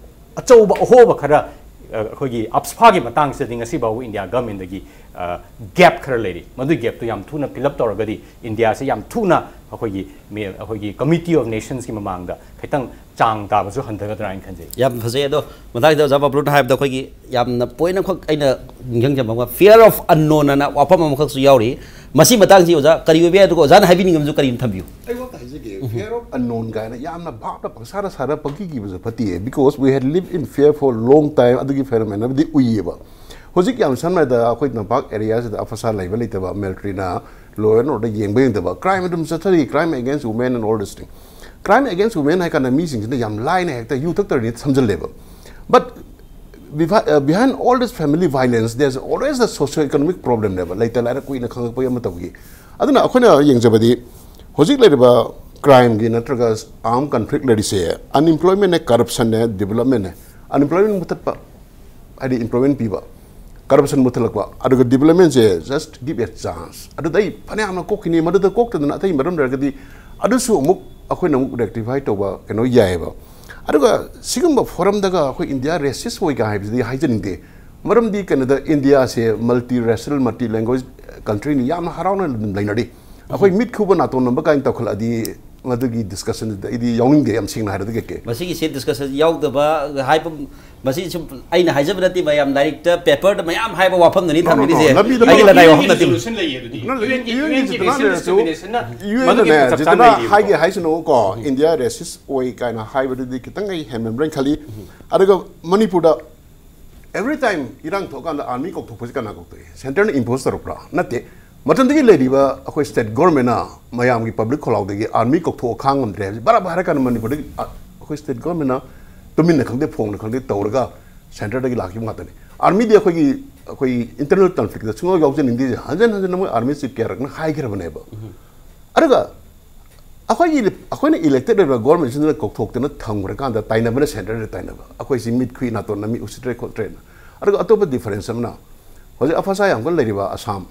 ꯑꯆꯧꯕ ꯑꯍꯣꯕ ꯈꯔ, uh, ꯑꯩꯈꯣꯏꯒꯤ ꯑꯞꯁꯐꯥꯒꯤ ꯃꯇꯥꯡꯁꯤꯗꯗꯤ ꯉꯁꯤ ꯐꯥꯎꯕ ꯏꯟꯗꯤꯌꯥ ꯒꯚꯔꯟꯃꯦꯟꯗꯒꯤ, uh, ꯒꯦꯞ ꯈꯔ ꯂꯩꯔꯤ꯫ ꯃꯗꯨꯒꯤ ꯒꯦꯞꯇꯨ ꯌꯥꯝ ꯊꯨꯅ ꯐꯤꯜ ꯑꯞ ꯇꯧꯔꯒꯗꯤ ꯏꯟꯗꯤꯌꯥꯁꯦ ꯌꯥꯝ ꯊꯨꯅ ꯑꯩꯈꯣꯏꯒꯤ ꯃꯦ-, ꯑꯩꯈꯣꯏꯒꯤ ꯀꯃꯤꯇꯤ ꯑꯣꯐ ꯅꯦꯁꯟꯁꯀꯤ ꯃꯃꯥꯡꯗ ꯈꯤꯇꯪ ꯆꯥꯡ ꯇꯥꯕꯁꯨ ꯍꯟꯊꯒꯗ꯭ꯔꯥ ꯍꯥꯏꯅ ꯈꯟꯖꯩ꯫ ꯌꯥꯝ ꯐꯖꯩ꯫ ꯑꯗꯣ ꯃꯇꯥꯡꯁꯤꯗ ꯑꯣꯖꯥ ꯕꯕ꯭ꯂꯨꯅ ꯍꯥꯏꯕꯗ ꯑꯩꯈꯣꯏꯒꯤ ꯌꯥꯝꯅ ꯄꯣꯏꯟ ꯑꯃꯈꯛ ꯑꯩꯅ ꯅꯤꯡꯁꯤꯡꯖꯕ ꯑꯃ, ꯐꯤꯌꯔ ꯑꯣꯐ ꯑꯟꯅꯣꯟ ꯑꯅ ꯋꯥꯐꯝ ꯑꯃꯈꯛꯁꯨ ꯌꯥꯎꯔꯤ꯫ ꯃꯁꯤ ꯃꯇꯥꯡꯁꯤ ꯑꯣꯖꯥ ꯀꯔꯤ ꯑꯣꯏꯕ ꯌꯥꯏ? ꯑꯗꯨꯒ ꯑꯣꯖꯥꯅ ꯍꯥꯏꯕꯤꯅꯤꯡꯉꯕꯁꯨ ꯀꯔꯤ ꯑꯃ ꯊꯝꯕꯤꯌꯨ꯫ ꯑꯩ ꯋꯥ ꯍꯥꯏꯖꯒꯦ, ꯐꯤꯌꯔ ꯑꯣꯐ ꯑꯟꯅꯣꯟ ꯀꯥꯏꯅ ꯌꯥꯝꯅ ꯚꯥꯞꯅ ꯄꯪꯁꯥꯗ ꯁꯥꯔ ꯄꯪꯀꯤ ꯀꯤꯕꯁꯨ ꯐꯠꯇꯦ, because we had lived in fear for long time꯫ ꯑꯗꯨꯒꯤ ꯐꯦꯅꯣꯃꯦꯅꯥꯕꯨꯗꯤ ꯎꯏꯌꯦꯕ꯫ ꯍꯧꯖꯤꯛ ꯌꯥꯝ ꯁꯝꯅ ꯍꯥꯏꯔꯕꯗ ꯑꯩꯈꯣꯏ ꯇꯝꯄꯥꯛ ꯑꯦꯔꯤꯌꯥꯁꯤꯗ ꯑꯐꯁꯥ ꯂꯩꯕ ꯂꯩꯇꯕ, ꯃꯤꯂꯤꯇꯔꯤꯅ law and order ꯌꯦꯡꯕ ꯌꯦꯡꯗꯕ, ꯀ꯭ꯔꯥꯏꯝ ꯑꯗꯨꯝ ꯆꯠꯊꯔꯤ, crime against women and all this thing꯫ Crime against women ꯍꯥꯏ ꯀꯥꯟꯗ ꯃꯤꯁꯤꯡꯁꯤꯅ ꯌꯥꯝ ꯂꯥꯏꯅ ꯍꯦꯛꯇ U ꯊꯛꯇ꯭ꯔꯗꯤ ꯁꯝꯖꯜꯂꯦꯕ꯫ But behind all this family violence, there's always a socio economic problem ꯅꯦꯕ, ꯂꯩꯇ ꯂꯥꯏꯔ ꯀꯨꯏꯅ ꯈꯪꯉꯛꯄꯒꯤ ꯑꯃ ꯇꯧꯈꯤ꯫ ꯑꯗꯨꯅ ꯑꯩꯈꯣꯏꯅ ꯌꯦꯡꯖꯕꯗꯤ ꯍꯧꯖꯤꯛ ꯂꯩꯔꯤꯕ ꯀ꯭ꯔꯥꯏꯝꯒꯤ ꯅꯠꯇ꯭ꯔꯒ ꯑꯥꯔꯝ ꯀꯟꯐ꯭ꯂꯤꯛ ꯂꯩꯔꯤꯁꯦ ꯑꯟꯏꯝꯄ꯭ꯂꯣꯏꯃꯦꯟꯅꯦ, ꯀꯔꯞꯁꯟꯅꯦ, ꯗꯤꯕꯂꯞꯃꯦꯟꯅꯦ꯫ ꯑꯟꯏꯝꯄ꯭ꯂꯣꯏꯃꯦꯟ ꯃꯨꯊꯠꯄ, ꯍꯥꯏꯗꯤ ꯏꯝꯄ꯭ꯂꯣꯏꯃꯦꯟ ꯄꯤꯕ, ꯀꯔꯞꯁꯟ ꯃꯨꯊꯠꯂꯛꯄ, ꯑꯗꯨꯒ ꯗꯤꯕꯂꯞꯃꯦꯟꯁꯦ just give a chance꯫ ꯑꯗꯨꯗ ꯑꯩ ꯐꯅꯌꯥꯝꯅ ꯀꯣꯛꯈꯤꯅꯤ, ꯃꯗꯨꯗ ꯀꯣꯛꯇꯗꯅ ꯑꯇꯩ ꯃꯔꯝ ꯂꯩꯔꯒꯗꯤ ꯑꯗꯨꯁꯨ ꯑꯃꯨꯛ ꯑꯩꯈꯣꯏꯅ ꯑꯃꯨꯛ ꯔꯦꯛꯇꯤꯐꯥꯏ ꯇꯧꯕ ꯀꯩꯅꯣ ꯌꯥꯏꯑꯕ꯫ ꯑꯗꯨꯒ ꯁꯤꯒꯨꯝꯕ ꯐꯣꯔꯝꯗꯒ ꯑꯩꯈꯣꯏ ꯏꯟꯗꯤꯌꯥ ꯔꯦꯁꯤꯁ ꯑꯣꯏ ꯀꯥꯏ ꯍꯥꯏꯕꯁꯤꯗꯤ ꯍꯥꯏꯖꯅꯤꯡꯗꯦ꯫ ꯃꯔꯝꯗꯤ ꯀꯩꯅꯣꯗ ꯏꯟꯗꯤꯌꯥꯁꯦ multi racial, multi language countryꯅꯤ, ꯌꯥꯝꯅ ꯍꯔꯥꯎꯅ ꯑꯗꯨꯝ ꯂꯩꯅꯔꯤ꯫ ꯑꯩꯈꯣꯏ ꯃꯤꯠ ꯈꯨꯕ ꯅꯥꯇꯣꯟ ꯅꯝꯕ ꯀꯥꯏꯅ ꯇꯧꯈꯠꯂꯛꯑꯗꯤ ꯃꯗꯨꯒꯤ ꯗꯤꯁꯀꯁꯟꯗꯨꯗ ꯑꯩꯗꯤ ꯌꯥꯎꯅꯤꯡꯗꯦ, ꯌꯥꯝ ꯁꯦꯡꯅ ꯍꯥꯏꯔꯗꯤ ꯀꯦ ꯀꯦ꯫ ꯃꯁꯤꯒꯤꯁꯦ ꯗꯤꯁꯀꯁꯟ ꯌꯥꯎꯗꯕ ꯍꯥꯏꯕ, ꯃꯁꯤ ꯁꯨꯝ ꯑꯩꯅ ꯍꯥꯏꯖꯕ ꯅꯠꯇꯦ, ꯃꯌꯥꯝ ꯂꯥꯏꯔꯤꯛꯇ, ꯄꯦꯄꯔꯗ ꯃꯌꯥꯝ ꯍꯥꯏꯕ ꯋꯥꯐꯝꯗꯨꯅꯤ ꯊꯝꯕꯤꯔꯤꯁꯦ꯫ ꯂꯝꯕꯤꯗ ꯑꯩꯒꯤ ꯂꯅꯥꯏ ꯋꯥꯐꯝ ꯅꯠꯇꯦ꯫ ꯔꯤꯖꯣꯂꯨꯁꯟ ꯂꯩꯌꯦ ꯑꯗꯨꯗꯤ꯫ ꯅꯠꯇꯦ, UN ꯒꯤ UN ꯒꯤ ꯗꯤꯁꯀꯁꯟ ꯔꯤꯖꯣꯂꯨꯁꯟꯅ ꯃꯗꯨꯒꯤ ꯌꯨ ꯑꯦꯟꯗꯅꯦ, ꯆꯞ ꯆꯥꯅ ꯖꯤꯇꯅ ꯂꯩꯔꯤꯕꯀꯣ꯫ ꯍꯥꯏꯒꯦ ꯍꯥꯏꯁꯅꯨꯀꯣ, ꯏꯟꯗꯤꯌꯥ ꯔꯦꯁꯤꯁ ꯑꯣꯏ ꯀꯥꯏꯅ ꯍꯥꯏꯕꯗꯨꯗꯤ ꯈꯤꯇꯪ ꯑꯩ ꯍꯦꯟꯃꯟꯕ꯭ꯔꯅ ꯈꯜꯂꯤ꯫ ꯑꯗꯨꯒ ꯃꯅꯤꯄꯨꯔꯗ every time ꯏꯔꯥꯡ ꯊꯣꯛꯑꯀꯥꯟꯗ ꯑꯥꯔꯃꯤ ꯀꯧꯊꯣꯛꯄꯁꯤ ꯀꯅꯥ ꯀꯧꯊꯣꯛꯏ? ꯁꯦꯟꯇꯔꯅ ꯏꯝꯄꯣꯁ ꯇꯧꯔꯛꯄ꯭ꯔꯥ? ꯅꯠꯇꯦ꯫ ꯃꯊꯟꯗꯒꯤ ꯂꯩꯔꯤꯕ ꯑꯩꯈꯣꯏ ꯁ꯭ꯇꯦꯠ ꯒꯣꯔꯃꯦꯟꯅ ꯃꯌꯥꯝꯒꯤ ꯄꯕ꯭ꯂꯤꯛ ꯈꯣꯜꯂꯥꯎꯗꯒꯤ ꯑꯥꯔꯃꯤ ꯀꯧꯊꯣꯛꯑ ꯈꯥꯡ ꯉꯝꯗ꯭ꯔꯦ ꯍꯥꯏꯕꯁꯤ ꯕꯔꯥ ꯕꯔꯥ ꯀꯥꯟꯗ ꯃꯅꯤꯄꯨꯔꯗꯒꯤ, ꯑ, ꯑꯩꯈꯣꯏ ꯁ꯭ꯇꯦꯠ ꯒꯣꯔꯃꯦꯟꯅ ꯇꯨꯃꯤꯟꯅ ꯈꯪꯗꯦ, ꯐꯣꯡꯅ ꯈꯪꯗꯦ ꯇꯧꯔꯒ ꯁꯦꯟꯇꯔꯗꯒꯤ ꯂꯥꯛꯈꯤꯕ ꯉꯥꯛꯇꯅꯤ꯫ ꯑꯥꯔꯃꯤꯗꯤ ꯑꯩꯈꯣꯏꯒꯤ, ꯑꯩꯈꯣꯏ ꯏꯟꯇꯔꯅꯦꯜ ꯀꯟꯐ꯭ꯂꯤꯛꯇ ꯁꯨꯡꯌꯥꯎ ꯌꯥꯎꯖꯅꯤꯡꯗꯦ꯫ ꯍꯟꯖꯟ ꯍꯟꯖꯟꯅ ꯃꯣꯏ ꯑꯥꯔꯃꯤ ꯆꯤꯐ ꯀꯌꯥꯔꯛꯅ ꯍꯥꯏꯈ꯭ꯔꯕꯅꯦꯕ꯫ ꯑꯗꯨꯒ ꯑꯩꯈꯣꯏꯒꯤ, ꯑꯩꯈꯣꯏꯅ ꯏꯂꯦꯛꯇꯦꯗ ꯑꯣꯏꯕ ꯒꯣꯔꯃꯦꯟꯁꯤꯅ ꯀꯧꯊꯣꯛꯇꯅ ꯊꯝꯈ꯭ꯔꯀꯥꯟꯗ ꯇꯥꯏꯅꯕꯅ ꯁꯦꯟꯇꯔꯗ ꯇꯥꯏꯅꯕ꯫ ꯑꯩꯈꯣꯏꯁꯤ ꯃꯤꯠ ꯈꯨꯏ ꯅꯥꯇꯣꯟ ꯅꯝꯃꯤ, ꯎꯁꯤꯠꯇ꯭ꯔꯦ ꯈꯣꯠꯇ꯭ꯔꯦꯅ꯫ ꯑꯗꯨꯒ ꯑꯇꯣꯞꯄ ꯗꯤꯐꯔꯦꯟꯁ ꯑꯃꯅ, ꯍꯧꯖꯤꯛ ꯑꯐꯁꯥ ꯌꯥꯝ ꯀꯟꯅ ꯂꯩꯔꯤꯕ ꯑꯁꯥꯝ,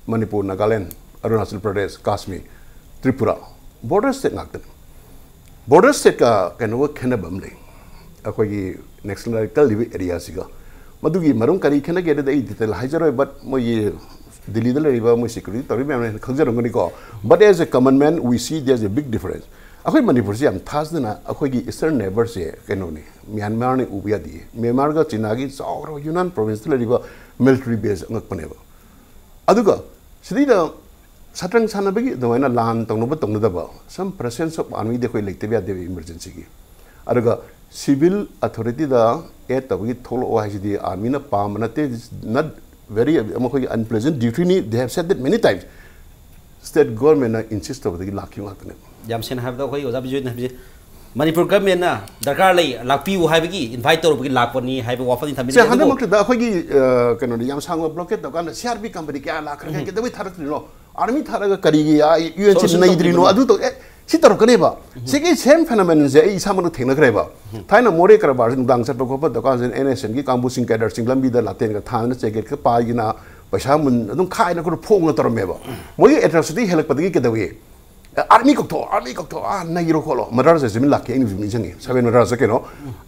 ꯃꯅꯤꯄꯨꯔ, ꯅꯥꯒꯥꯂꯦꯟ, ꯑꯔꯨꯅꯥꯆꯜ ꯄ꯭ꯔꯗꯦꯁ, ꯀꯥꯁꯃꯤꯔ, ꯇ꯭ꯔꯤꯄꯨꯔꯥ, ꯕꯣꯔꯗꯔ ꯁ꯭ꯇꯦꯠ ꯉꯥꯛꯇꯅꯤ꯫ ꯕꯣꯔꯗꯔ ꯁ꯭ꯇꯦꯠꯀ ꯀꯩꯅꯣꯒ ꯈꯦꯠꯅꯕ ꯑꯃ ꯂꯩ, ꯑꯩꯈꯣꯏꯒꯤ ꯅꯦꯁꯅꯦꯜ ꯀꯜꯂꯤꯕ ꯑꯦꯔꯤꯌꯥꯁꯤꯒ꯫ ꯃꯗꯨꯒꯤ ꯃꯔꯝ ꯀꯔꯤ ꯈꯦꯠꯅꯒꯦ ꯍꯥꯏꯗꯤ ꯑꯩ ꯗꯤꯇꯦꯜ ꯍꯥꯏꯖꯔꯣꯏ, ꯕꯠ ꯃꯣꯏꯒꯤ ꯗꯤꯜꯂꯤꯗ ꯂꯩꯔꯤꯕ ꯃꯣꯏ ꯁꯦꯀ꯭ꯌꯨꯔꯤꯇꯤ ꯇꯧꯔꯤ ꯃꯌꯥꯝꯅ ꯍꯦꯟꯅ ꯈꯪꯖꯔꯝꯒꯅꯤꯀꯣ꯫ But as a common man, we see there's a big difference. ꯑꯩꯈꯣꯏ ꯃꯅꯤꯄꯨꯔꯁꯤ ꯌꯥꯝ ꯊꯥꯖꯗꯅ ꯑꯩꯈꯣꯏꯒꯤ ꯏꯁꯇꯔꯟ ꯅꯦꯕꯔꯁꯦ ꯀꯩꯅꯣꯅꯤ, ꯃ꯭ꯌꯥꯟꯃꯥꯔꯅꯤ ꯎꯕ ꯌꯥꯗꯦ꯫ ꯃ꯭ꯌꯥꯟꯃꯥꯔꯒ ꯆꯤꯅꯥꯒꯤ ꯆꯥꯎꯔꯕ ꯌꯨꯅꯥꯟ ꯄ꯭ꯔꯣꯚꯤꯟꯁꯇ ꯂꯩꯔꯤꯕ ꯃꯤꯂꯤꯇꯔꯤ ꯕꯦꯁ ꯑꯉꯛꯄꯅꯦꯕ꯫ ꯑꯗꯨꯒ ꯁꯤꯗꯩꯗ ꯁꯇ꯭ꯔꯪ ꯁꯥꯟꯅꯕꯒꯤ ꯑꯗꯨꯃꯥꯏꯅ ꯂꯥꯟ ꯇꯧꯅꯕ ꯇꯧꯅꯗꯕ, some presence of armyꯗꯤ ꯑꯩꯈꯣꯏ ꯂꯩꯇꯕ ꯌꯥꯗꯦꯕ ꯏꯃꯔꯖꯦꯟꯁꯤꯒꯤ꯫ ꯑꯗꯨꯒ ꯁꯤꯚꯤꯜ ꯑꯊꯣꯔꯤꯇꯤꯗ ꯑꯦꯗ ꯇꯧꯕꯒꯤ ꯊꯣꯛꯂꯛꯑꯣ ꯍꯥꯏꯁꯤꯗꯤ ꯑꯥꯔꯃꯤꯅ ꯄꯥꯝꯕ ꯅꯠꯇꯦ, not very, ꯃꯈꯣꯏꯒꯤ unpleasant dutyꯅꯤ, they have said that many times꯫ State ꯒꯣꯔꯃꯦꯟꯅ ꯏꯟꯁꯤꯁ ꯇꯧꯕꯗꯒꯤ ꯂꯥꯛꯈꯤꯕ ꯉꯥꯛꯇꯅꯦꯕ꯫ ꯌꯥꯝ ꯁꯦꯡꯅ ꯍꯥꯏꯔꯕꯗ ꯑꯩꯈꯣꯏ ꯑꯣꯖꯥ ꯕꯤꯖꯣꯏꯅ ꯍꯥꯏꯕꯁꯦ ꯃꯅꯤꯄꯨꯔ ꯒꯔꯃꯦꯟꯅ ꯗꯔꯀꯥꯔ ꯂꯩ, ꯂꯥꯛꯄꯤꯌꯨ ꯍꯥꯏꯕꯒꯤ ꯏꯟꯚꯥꯏꯠ ꯇꯧꯔꯨꯕꯒꯤ ꯂꯥꯛꯄꯅꯤ ꯍꯥꯏꯕ ꯋꯥꯐꯝꯅꯤ ꯁꯦ, ꯊꯝꯕꯤꯔꯤꯁꯦ꯫ ꯑꯗꯨꯕꯨ ꯍꯟꯗꯛꯃꯛꯇꯗ ꯑꯩꯈꯣꯏꯒꯤ, ꯑ, ꯀꯩꯅꯣꯅꯤ, ꯌꯥꯝ ꯁꯥꯡꯕ ꯕ꯭ꯂꯣꯀꯦꯠ ꯇꯧꯀꯥꯟꯗ ꯁꯤ ꯑꯥꯔ ꯄꯤ ꯀꯝꯄꯅꯤ ꯀꯌꯥ ꯂꯥꯛꯈ꯭ꯔꯒꯦ, ꯎꯝ꯫ ꯀꯩꯗꯧꯕꯩ ꯊꯥꯔꯛꯇ꯭ꯔꯤꯅꯣ? ꯑꯥꯔꯃꯤ ꯊꯥꯔꯛꯑꯒ ꯀꯔꯤꯒꯤ, ꯑ, ꯌꯨ ꯑꯦꯟ ꯁꯤ ꯁꯣꯂꯨꯁꯟ ꯅꯩꯗ꯭ꯔꯤꯅꯣ? ꯇꯧꯗ꯭ꯔꯤꯕꯅꯣ? ꯑꯗꯨ ꯇꯧ-, ꯑꯦ, ꯁꯤ ꯇꯧꯔꯛꯀꯅꯦꯕ꯫ ꯁꯤꯒꯤ same phenomenon ꯁꯦ ꯑꯩ ꯏꯁꯥꯃꯛꯅ ꯊꯦꯡꯅꯈ꯭ꯔꯦꯕ꯫ ꯊꯥꯏꯅ ꯃꯣꯔꯦ ꯀꯔꯕꯥꯔꯁꯦ ꯅꯨꯡꯗꯥꯡ ꯆꯠꯄ ꯈꯣꯠꯄ ꯇꯧꯀꯥꯟꯁꯤꯗ ꯑꯦꯟ ꯑꯦꯁ ꯑꯦꯟꯒꯤ ꯀꯥꯡꯕꯨꯁꯤꯡ, ꯀꯦꯗꯔꯁꯤꯡ ꯂꯝꯕꯤꯗ ꯂꯥꯇꯦꯟꯒ ꯊꯥꯗꯅ ꯖꯦꯀꯦꯠꯀ ꯄꯥꯏꯗꯅ ꯄꯩꯁꯥ ꯃꯨꯟ ꯑꯗꯨꯝ ꯈꯥꯏꯅ ꯈꯣꯠꯅ ꯐꯣꯡꯅ ꯇꯧꯔꯝꯃꯦꯕ꯫ ꯃꯣꯏꯒꯤ atrocity ꯍꯦꯜꯂꯛꯄꯗꯒꯤ ꯀꯩꯗꯧꯏ? ꯑꯥꯔꯃꯤ ꯀꯧꯊꯣꯛꯑꯣ, ꯑꯥꯔꯃꯤ ꯀꯧꯊꯣꯛꯑꯣ, ꯑꯥ ꯅꯩꯔꯣ ꯈꯣꯠꯂꯣ꯫ ꯃꯗꯔꯁꯦ ꯖꯤꯃꯤꯟ ꯂꯥꯛꯀꯦ ꯑꯩꯅ ꯍꯧꯖꯤꯛ ꯅꯤꯡꯁꯤꯡꯉꯤ, ꯁꯚꯦꯟ ꯃꯗꯔꯁꯦ ꯀꯩꯅꯣ꯫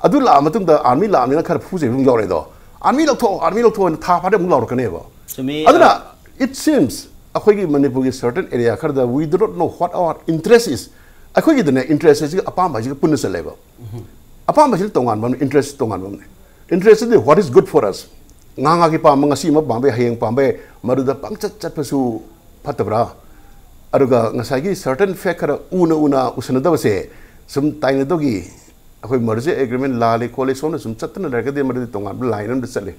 ꯑꯗꯨ ꯂꯥꯛꯑ ꯃꯇꯨꯡꯗ ꯑꯥꯔꯃꯤ ꯂꯥꯛꯑꯕꯅꯤꯅ ꯈꯔ ꯐꯨꯖꯩꯕ ꯑꯗꯨꯝ ꯌꯥꯎꯔꯦ ꯑꯗꯣ꯫ "ꯑꯥꯔꯃꯤ ꯂꯧꯊꯣꯛꯑꯣ, ꯑꯥꯔꯃꯤ ꯂꯧꯊꯣꯛꯑꯣ" ꯍꯥꯏꯅ ꯊꯥ ꯐꯥꯗꯦ ꯑꯃꯨꯛ ꯂꯥꯎꯔꯛꯀꯅꯦꯕ꯫ ꯆꯨꯝꯃꯤ, ꯑꯗꯨꯅ, ꯑ, it seems ꯑꯩꯈꯣꯏꯒꯤ ꯃꯅꯤꯄꯨꯔꯒꯤ certain area ꯈꯔꯗ we do not know what our interest is꯫ ꯑꯩꯈꯣꯏꯒꯤꯗꯅꯦ interest ꯁꯤꯒ ꯑꯄꯥꯝꯕ ꯍꯥꯏꯁꯤꯒ ꯄꯨꯟꯅ ꯆꯠꯂꯦꯕ꯫ ꯑꯄꯥꯝꯕꯁꯤꯅ ꯇꯣꯉꯥꯟꯕ ꯑꯃꯅꯤ, interest ꯇꯣꯉꯥꯟꯕ ꯑꯃꯅꯤ꯫ Interest D what is good for us꯫ ꯉꯥ ꯉꯥꯒꯤ ꯄꯥꯝꯕ, ꯉꯁꯤ ꯑꯃ ꯄꯥꯝꯕ ꯌꯥꯏ, ꯍꯌꯦꯡ ꯄꯥꯝꯕ ꯌꯥꯏ, ꯃꯗꯨꯗ ꯄꯪꯆꯠ ꯆꯠꯄꯁꯨ ꯐꯠꯇꯕ꯭ꯔꯥ? ꯑꯗꯨꯒ ꯉꯁꯥꯏꯒꯤ certain fact ꯈꯔ ꯎꯅ ꯎꯅ ꯎꯁꯟꯅꯗꯕꯁꯦ ꯁꯨꯝ ꯇꯥꯏꯅꯗꯧꯒꯤ ꯑꯩꯈꯣꯏ merger agreement ꯂꯥꯜꯂꯤ ꯈꯣꯠꯂꯤ ꯁꯣꯝꯗ ꯁꯨꯝ ꯆꯠꯇꯅ ꯂꯩꯔꯒꯗꯤ ꯃꯗꯨꯗꯤ ꯇꯣꯉꯥꯟꯕ line ꯑꯃꯗ ꯆꯠꯂꯤ꯫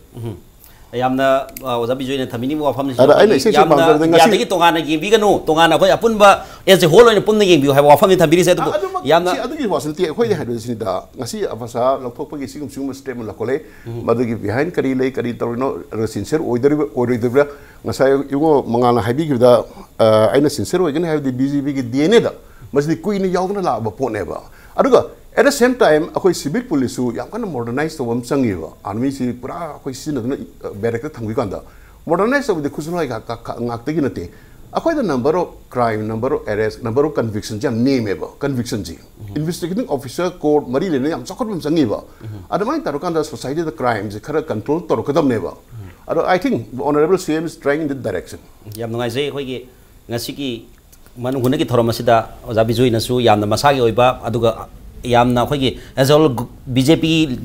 ꯌꯥꯝꯅ, ꯑ, ꯑꯣꯖꯥ ꯕꯤꯖꯣꯏꯅ ꯊꯝꯕꯤꯅꯤꯡꯕ ꯋꯥꯐꯝꯁꯤꯁꯨ ꯑꯗ ꯑꯩꯅ ꯑꯩꯈꯣꯏꯒꯤ ꯏꯁꯩꯁꯦ ꯌꯥꯝꯅ ꯄꯥꯝꯖꯕꯗ ꯉꯁꯤ ꯏꯟꯗꯤꯌꯥꯗꯒꯤ ꯇꯣꯉꯥꯟꯅ ꯌꯦꯡꯕꯤꯒꯅꯨ, ꯇꯣꯉꯥꯟꯅ ꯑꯩꯈꯣꯏ ꯑꯄꯨꯟꯕ as a whole ꯑꯣꯏꯅ ꯄꯨꯟꯅ ꯌꯦꯡꯕꯤꯌꯨ ꯍꯥꯏꯕ ꯋꯥꯐꯝꯅꯤ ꯊꯝꯕꯤꯔꯤꯁꯦ꯫ ꯑꯗꯨꯕꯨ ꯑꯗꯨꯃꯛ ꯌꯥꯝꯅ ꯁꯤ ꯑꯗꯨꯒꯤ ꯋꯥꯁꯨ ꯅꯠꯇꯦ꯫ ꯑꯩꯈꯣꯏꯅ ꯍꯥꯏꯕꯁꯤꯅꯤꯗ, ꯉꯁꯤ ꯑꯐꯁꯥ ꯂꯧꯊꯣꯛꯄꯒꯤ ꯁꯤꯒꯨꯝꯕ, ꯁꯤꯒꯨꯝꯕ statement ꯂꯧꯈꯠꯂꯦ꯫ ꯃꯗꯨꯒꯤ behind ꯀꯔꯤ ꯂꯩ, ꯀꯔꯤ ꯇꯧꯔꯤꯅꯣ, ꯑꯗꯨꯒ sincere ꯑꯣꯏꯗꯣꯔꯤꯕ ꯑꯣꯏꯔꯣꯏꯗꯕ꯭ꯔꯥ? ꯉꯁꯥꯏ ꯏꯕꯨꯡꯉꯣ ꯃꯉꯥꯜꯅ ꯍꯥꯏꯕꯤꯈꯤꯕꯗ, ꯑ, ꯑꯩꯅ sincere ꯑꯣꯏꯒꯅꯤ ꯍꯥꯏꯕꯗꯤ B J P ꯒꯤ D N A ꯗ ꯃꯁꯤꯗꯤ ꯀꯨꯏꯅ ꯌꯥꯎꯗꯨꯅ ꯂꯥꯛꯑꯕ ꯄꯣꯠꯅꯦꯕ꯫ ꯑꯗꯨꯒ at the same time ꯑꯩꯈꯣꯏ civil police ꯁꯨ ꯌꯥꯝ ꯀꯟꯅ modernize ꯇꯧꯕ ꯑꯃ ꯆꯪꯉꯦꯕ꯫ Army ꯁꯤ ꯄꯨꯔꯥ ꯑꯩꯈꯣꯏ ꯁꯤꯖꯤꯟꯅꯗꯨꯅ, ꯑ, barrack ꯇ ꯊꯝꯈꯤꯀꯥꯟꯗ, modernize ꯇꯧꯕꯗꯤ ꯈꯨꯠꯁꯨ ꯈꯨꯠꯂꯥꯏ ꯉꯥꯛ-, ꯉꯥꯛ-, ꯉꯥꯛꯇꯒꯤ ꯅꯠꯇꯦ꯫ ꯑꯩꯈꯣꯏꯗ number of crime, number of arrest, number of conviction ꯁꯦ ꯌꯥꯝ ꯅꯦꯝꯃꯦꯕ, conviction ꯁꯦ꯫ Investigating officer corps ꯃꯔꯤ ꯂꯩꯅ ꯌꯥꯝ ꯆꯥꯎꯈꯠꯄ ꯑꯃ ꯆꯪꯉꯤꯕ꯫ ꯑꯗꯨꯃꯥꯏꯅ ꯇꯧꯔꯀꯥꯟꯗ society ꯗ crime ꯁꯦ ꯈꯔ control ꯇꯧꯔꯛꯀꯗꯕꯅꯦꯕ꯫ ꯑꯗꯣ I think honorable C M is trying in that direction. ꯌꯥꯝ ꯅꯨꯡꯉꯥꯏꯖꯩ꯫ ꯑꯩꯈꯣꯏꯒꯤ ꯉꯁꯤꯒꯤ ꯃꯅꯨꯡ ꯍꯨꯠꯅꯒꯤ ꯊꯧꯔꯝ ꯑꯁꯤꯗ ꯑꯣꯖꯥ ꯕꯤꯖꯣꯏꯅꯁꯨ ꯌꯥꯝꯅ ꯃꯁꯥꯒꯤ ꯑꯣꯏꯕ, ꯑꯗꯨꯒ ꯌꯥꯝꯅ ꯑꯩꯈꯣꯏꯒꯤ as a whole B J P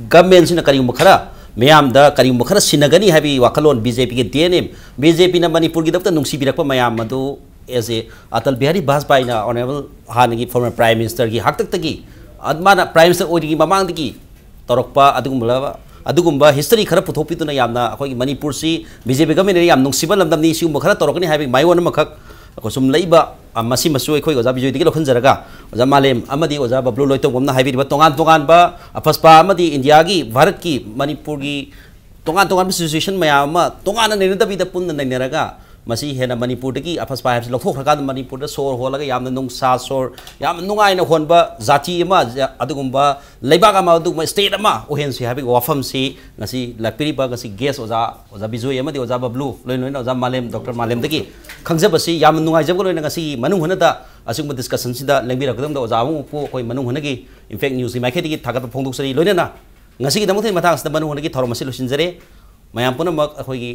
government ꯁꯤꯅ ꯀꯔꯤꯒꯨꯝꯕ ꯈꯔ ꯃꯤꯌꯥꯝꯗ ꯀꯔꯤꯒꯨꯝꯕ ꯈꯔ ꯁꯤꯟꯅꯒꯅꯤ ꯍꯥꯏꯕꯒꯤ ꯋꯥꯈꯜꯂꯣꯟ, B J P ꯒꯤ D N A, B J P ꯅ ꯃꯅꯤꯄꯨꯔꯒꯤꯗꯃꯛꯇ ꯅꯨꯡꯁꯤꯕꯤꯔꯛꯄ ꯃꯌꯥꯝ ꯑꯗꯨ as a Atal Bihari Vajpayee ꯅ honorable ꯍꯥꯟꯅꯒꯤ former Prime Minister ꯒꯤ ꯍꯥꯛꯇꯛꯇꯒꯤ, ꯑ, ꯃꯥꯅ Prime Minister ꯑꯣꯏꯗ꯭ꯔꯤꯉꯩ ꯃꯃꯥꯡꯗꯒꯤ ꯇꯧꯔꯛꯄ ꯑꯗꯨꯒꯨꯝꯕ, ꯑꯗꯨꯒꯨꯝꯕ history ꯈꯔ ꯄꯨꯊꯣꯛꯄꯤꯗꯨꯅ ꯌꯥꯝꯅ ꯑꯩꯈꯣꯏꯒꯤ ꯃꯅꯤꯄꯨꯔꯁꯤ B J P government ꯅ ꯌꯥꯝ ꯅꯨꯡꯁꯤꯕ ꯂꯝꯗꯝꯅꯤ, ꯁꯤꯒꯨꯝꯕ ꯈꯔ ꯇꯧꯔꯛꯀꯅꯤ ꯍꯥꯏꯕꯒꯤ ꯃꯥꯏꯑꯣꯟ ꯑꯃꯈꯛ ꯑꯩꯈꯣꯏ ꯁꯨꯝ ꯂꯩꯕ, ꯑ, ꯃꯁꯤꯃꯁꯨ ꯑꯩꯈꯣꯏ ꯑꯣꯖꯥ ꯕꯤꯖꯣꯏꯗꯒꯤ ꯂꯧꯁꯤꯟꯖꯔꯒ, ꯑꯣꯖꯥ ꯃꯥꯂꯦꯝ ꯑꯃꯗꯤ ꯑꯣꯖꯥ ꯕꯕ꯭ꯂꯨ ꯂꯣꯏꯇꯣꯡꯕꯝꯅ ꯍꯥꯏꯕꯤꯔꯤꯕ ꯇꯣꯉꯥꯟ ꯇꯣꯉꯥꯟꯕ ꯑꯐꯁꯄꯥ ꯑꯃꯗꯤ ꯏꯟꯗꯤꯌꯥꯒꯤ, ꯚꯥꯔꯠꯀꯤ, ꯃꯅꯤꯄꯨꯔꯒꯤ ꯇꯣꯉꯥꯟ ꯇꯣꯉꯥꯟꯕ situation ꯃꯌꯥꯝ ꯑꯃ ꯇꯣꯉꯥꯟꯅ ꯅꯩꯅꯗꯕꯤꯗ ꯄꯨꯟꯅ ꯅꯩꯅꯔꯒ ꯃꯁꯤ ꯍꯦꯟꯅ ꯃꯅꯤꯄꯨꯔꯗꯒꯤ ꯑꯐꯁꯄꯥꯏ ꯍꯥꯏꯕꯁꯤ ꯂꯧꯊꯣꯛꯈ꯭ꯔꯀꯥꯟꯗ ꯃꯅꯤꯄꯨꯔꯗ ꯁꯣꯔ ꯍꯣꯜꯂꯒ ꯌꯥꯝꯅ ꯅꯨꯡꯁꯥ ꯁꯣꯔ ꯌꯥꯝꯅ ꯅꯨꯡꯉꯥꯏꯅ ꯍꯣꯟꯕ ꯖꯥꯇꯤ ꯑꯃ, ꯑꯗꯨꯒꯨꯝꯕ ꯂꯩꯕꯥꯛ ꯑꯃ, ꯑꯗꯨꯒꯨꯝꯕ state ꯑꯃ ꯑꯣꯏꯍꯟꯁꯤ ꯍꯥꯏꯕꯒꯤ ꯋꯥꯐꯝꯁꯤ ꯉꯁꯤ ꯂꯥꯛꯄꯤꯔꯤꯕ ꯉꯁꯤ guest ꯑꯣꯖꯥ, ꯑꯣꯖꯥ ꯕꯤꯖꯣꯏ ꯑꯃꯗꯤ ꯑꯣꯖꯥ ꯕꯕ꯭ꯂꯨ, ꯂꯣꯏꯅ ꯂꯣꯏꯅ ꯑꯣꯖꯥ ꯃꯥꯂꯦꯝ, ꯗꯣꯛꯇꯔ ꯃꯥꯂꯦꯝꯗꯒꯤ ꯈꯪꯖꯕꯁꯤ ꯌꯥꯝꯅ ꯅꯨꯡꯉꯥꯏꯖꯕꯒ ꯂꯣꯏꯅꯅ ꯉꯁꯤꯒꯤ ꯃꯅꯨꯡ ꯍꯨꯠꯅꯗ ꯑꯁꯤꯒꯨꯝꯕ discussionꯁꯤꯗ ꯂꯦꯡꯕꯤꯔꯛꯀꯗꯕꯗ ꯑꯣꯖꯥ ꯑꯃꯕꯨ ꯑꯩꯈꯣꯏ ꯃꯅꯨꯡ ꯍꯨꯠꯅꯒꯤ Impact Newsꯀꯤ ꯃꯥꯏꯀꯩꯗꯒꯤ ꯊꯥꯒꯠꯄ ꯐꯣꯡꯗꯣꯛꯆꯔꯤ꯫ ꯂꯣꯏꯅꯅ ꯉꯁꯤꯒꯤꯗꯃꯛꯇ ꯃꯇꯥꯡ ꯑꯁꯤꯗ ꯃꯅꯨꯡ ꯍꯨꯠꯅꯒꯤ ꯊꯧꯔꯝ ꯑꯁꯤ ꯂꯣꯏꯁꯤꯟꯖꯔꯦ꯫ ꯃꯌꯥꯝ ꯄꯨꯝꯅꯃꯛ ꯑꯩꯈꯣꯏꯒꯤ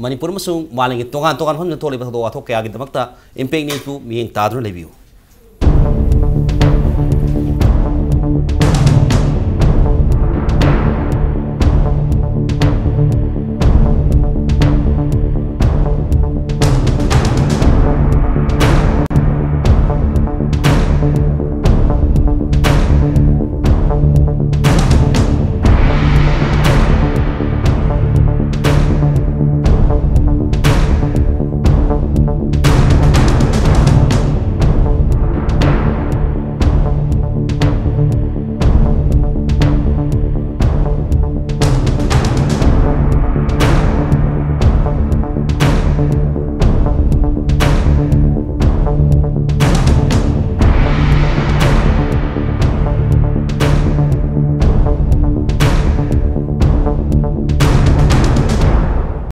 ꯃꯅꯤꯄꯨꯔ ꯑꯃꯁꯨꯡ ꯃꯥꯂꯦꯝꯒꯤ ꯇꯣꯉꯥꯟ ꯇꯣꯉꯥꯟꯕ ꯃꯐꯝꯗ ꯊꯣꯛꯂꯤꯕ ꯊꯧꯗꯣꯛ ꯋꯥꯊꯣꯛ ꯀꯌꯥꯒꯤꯗꯃꯛꯇ Impact Newsꯄꯨ ꯃꯤꯠꯌꯦꯡ ꯇꯥꯗꯨꯅ ꯂꯩꯕꯤꯌꯨ꯫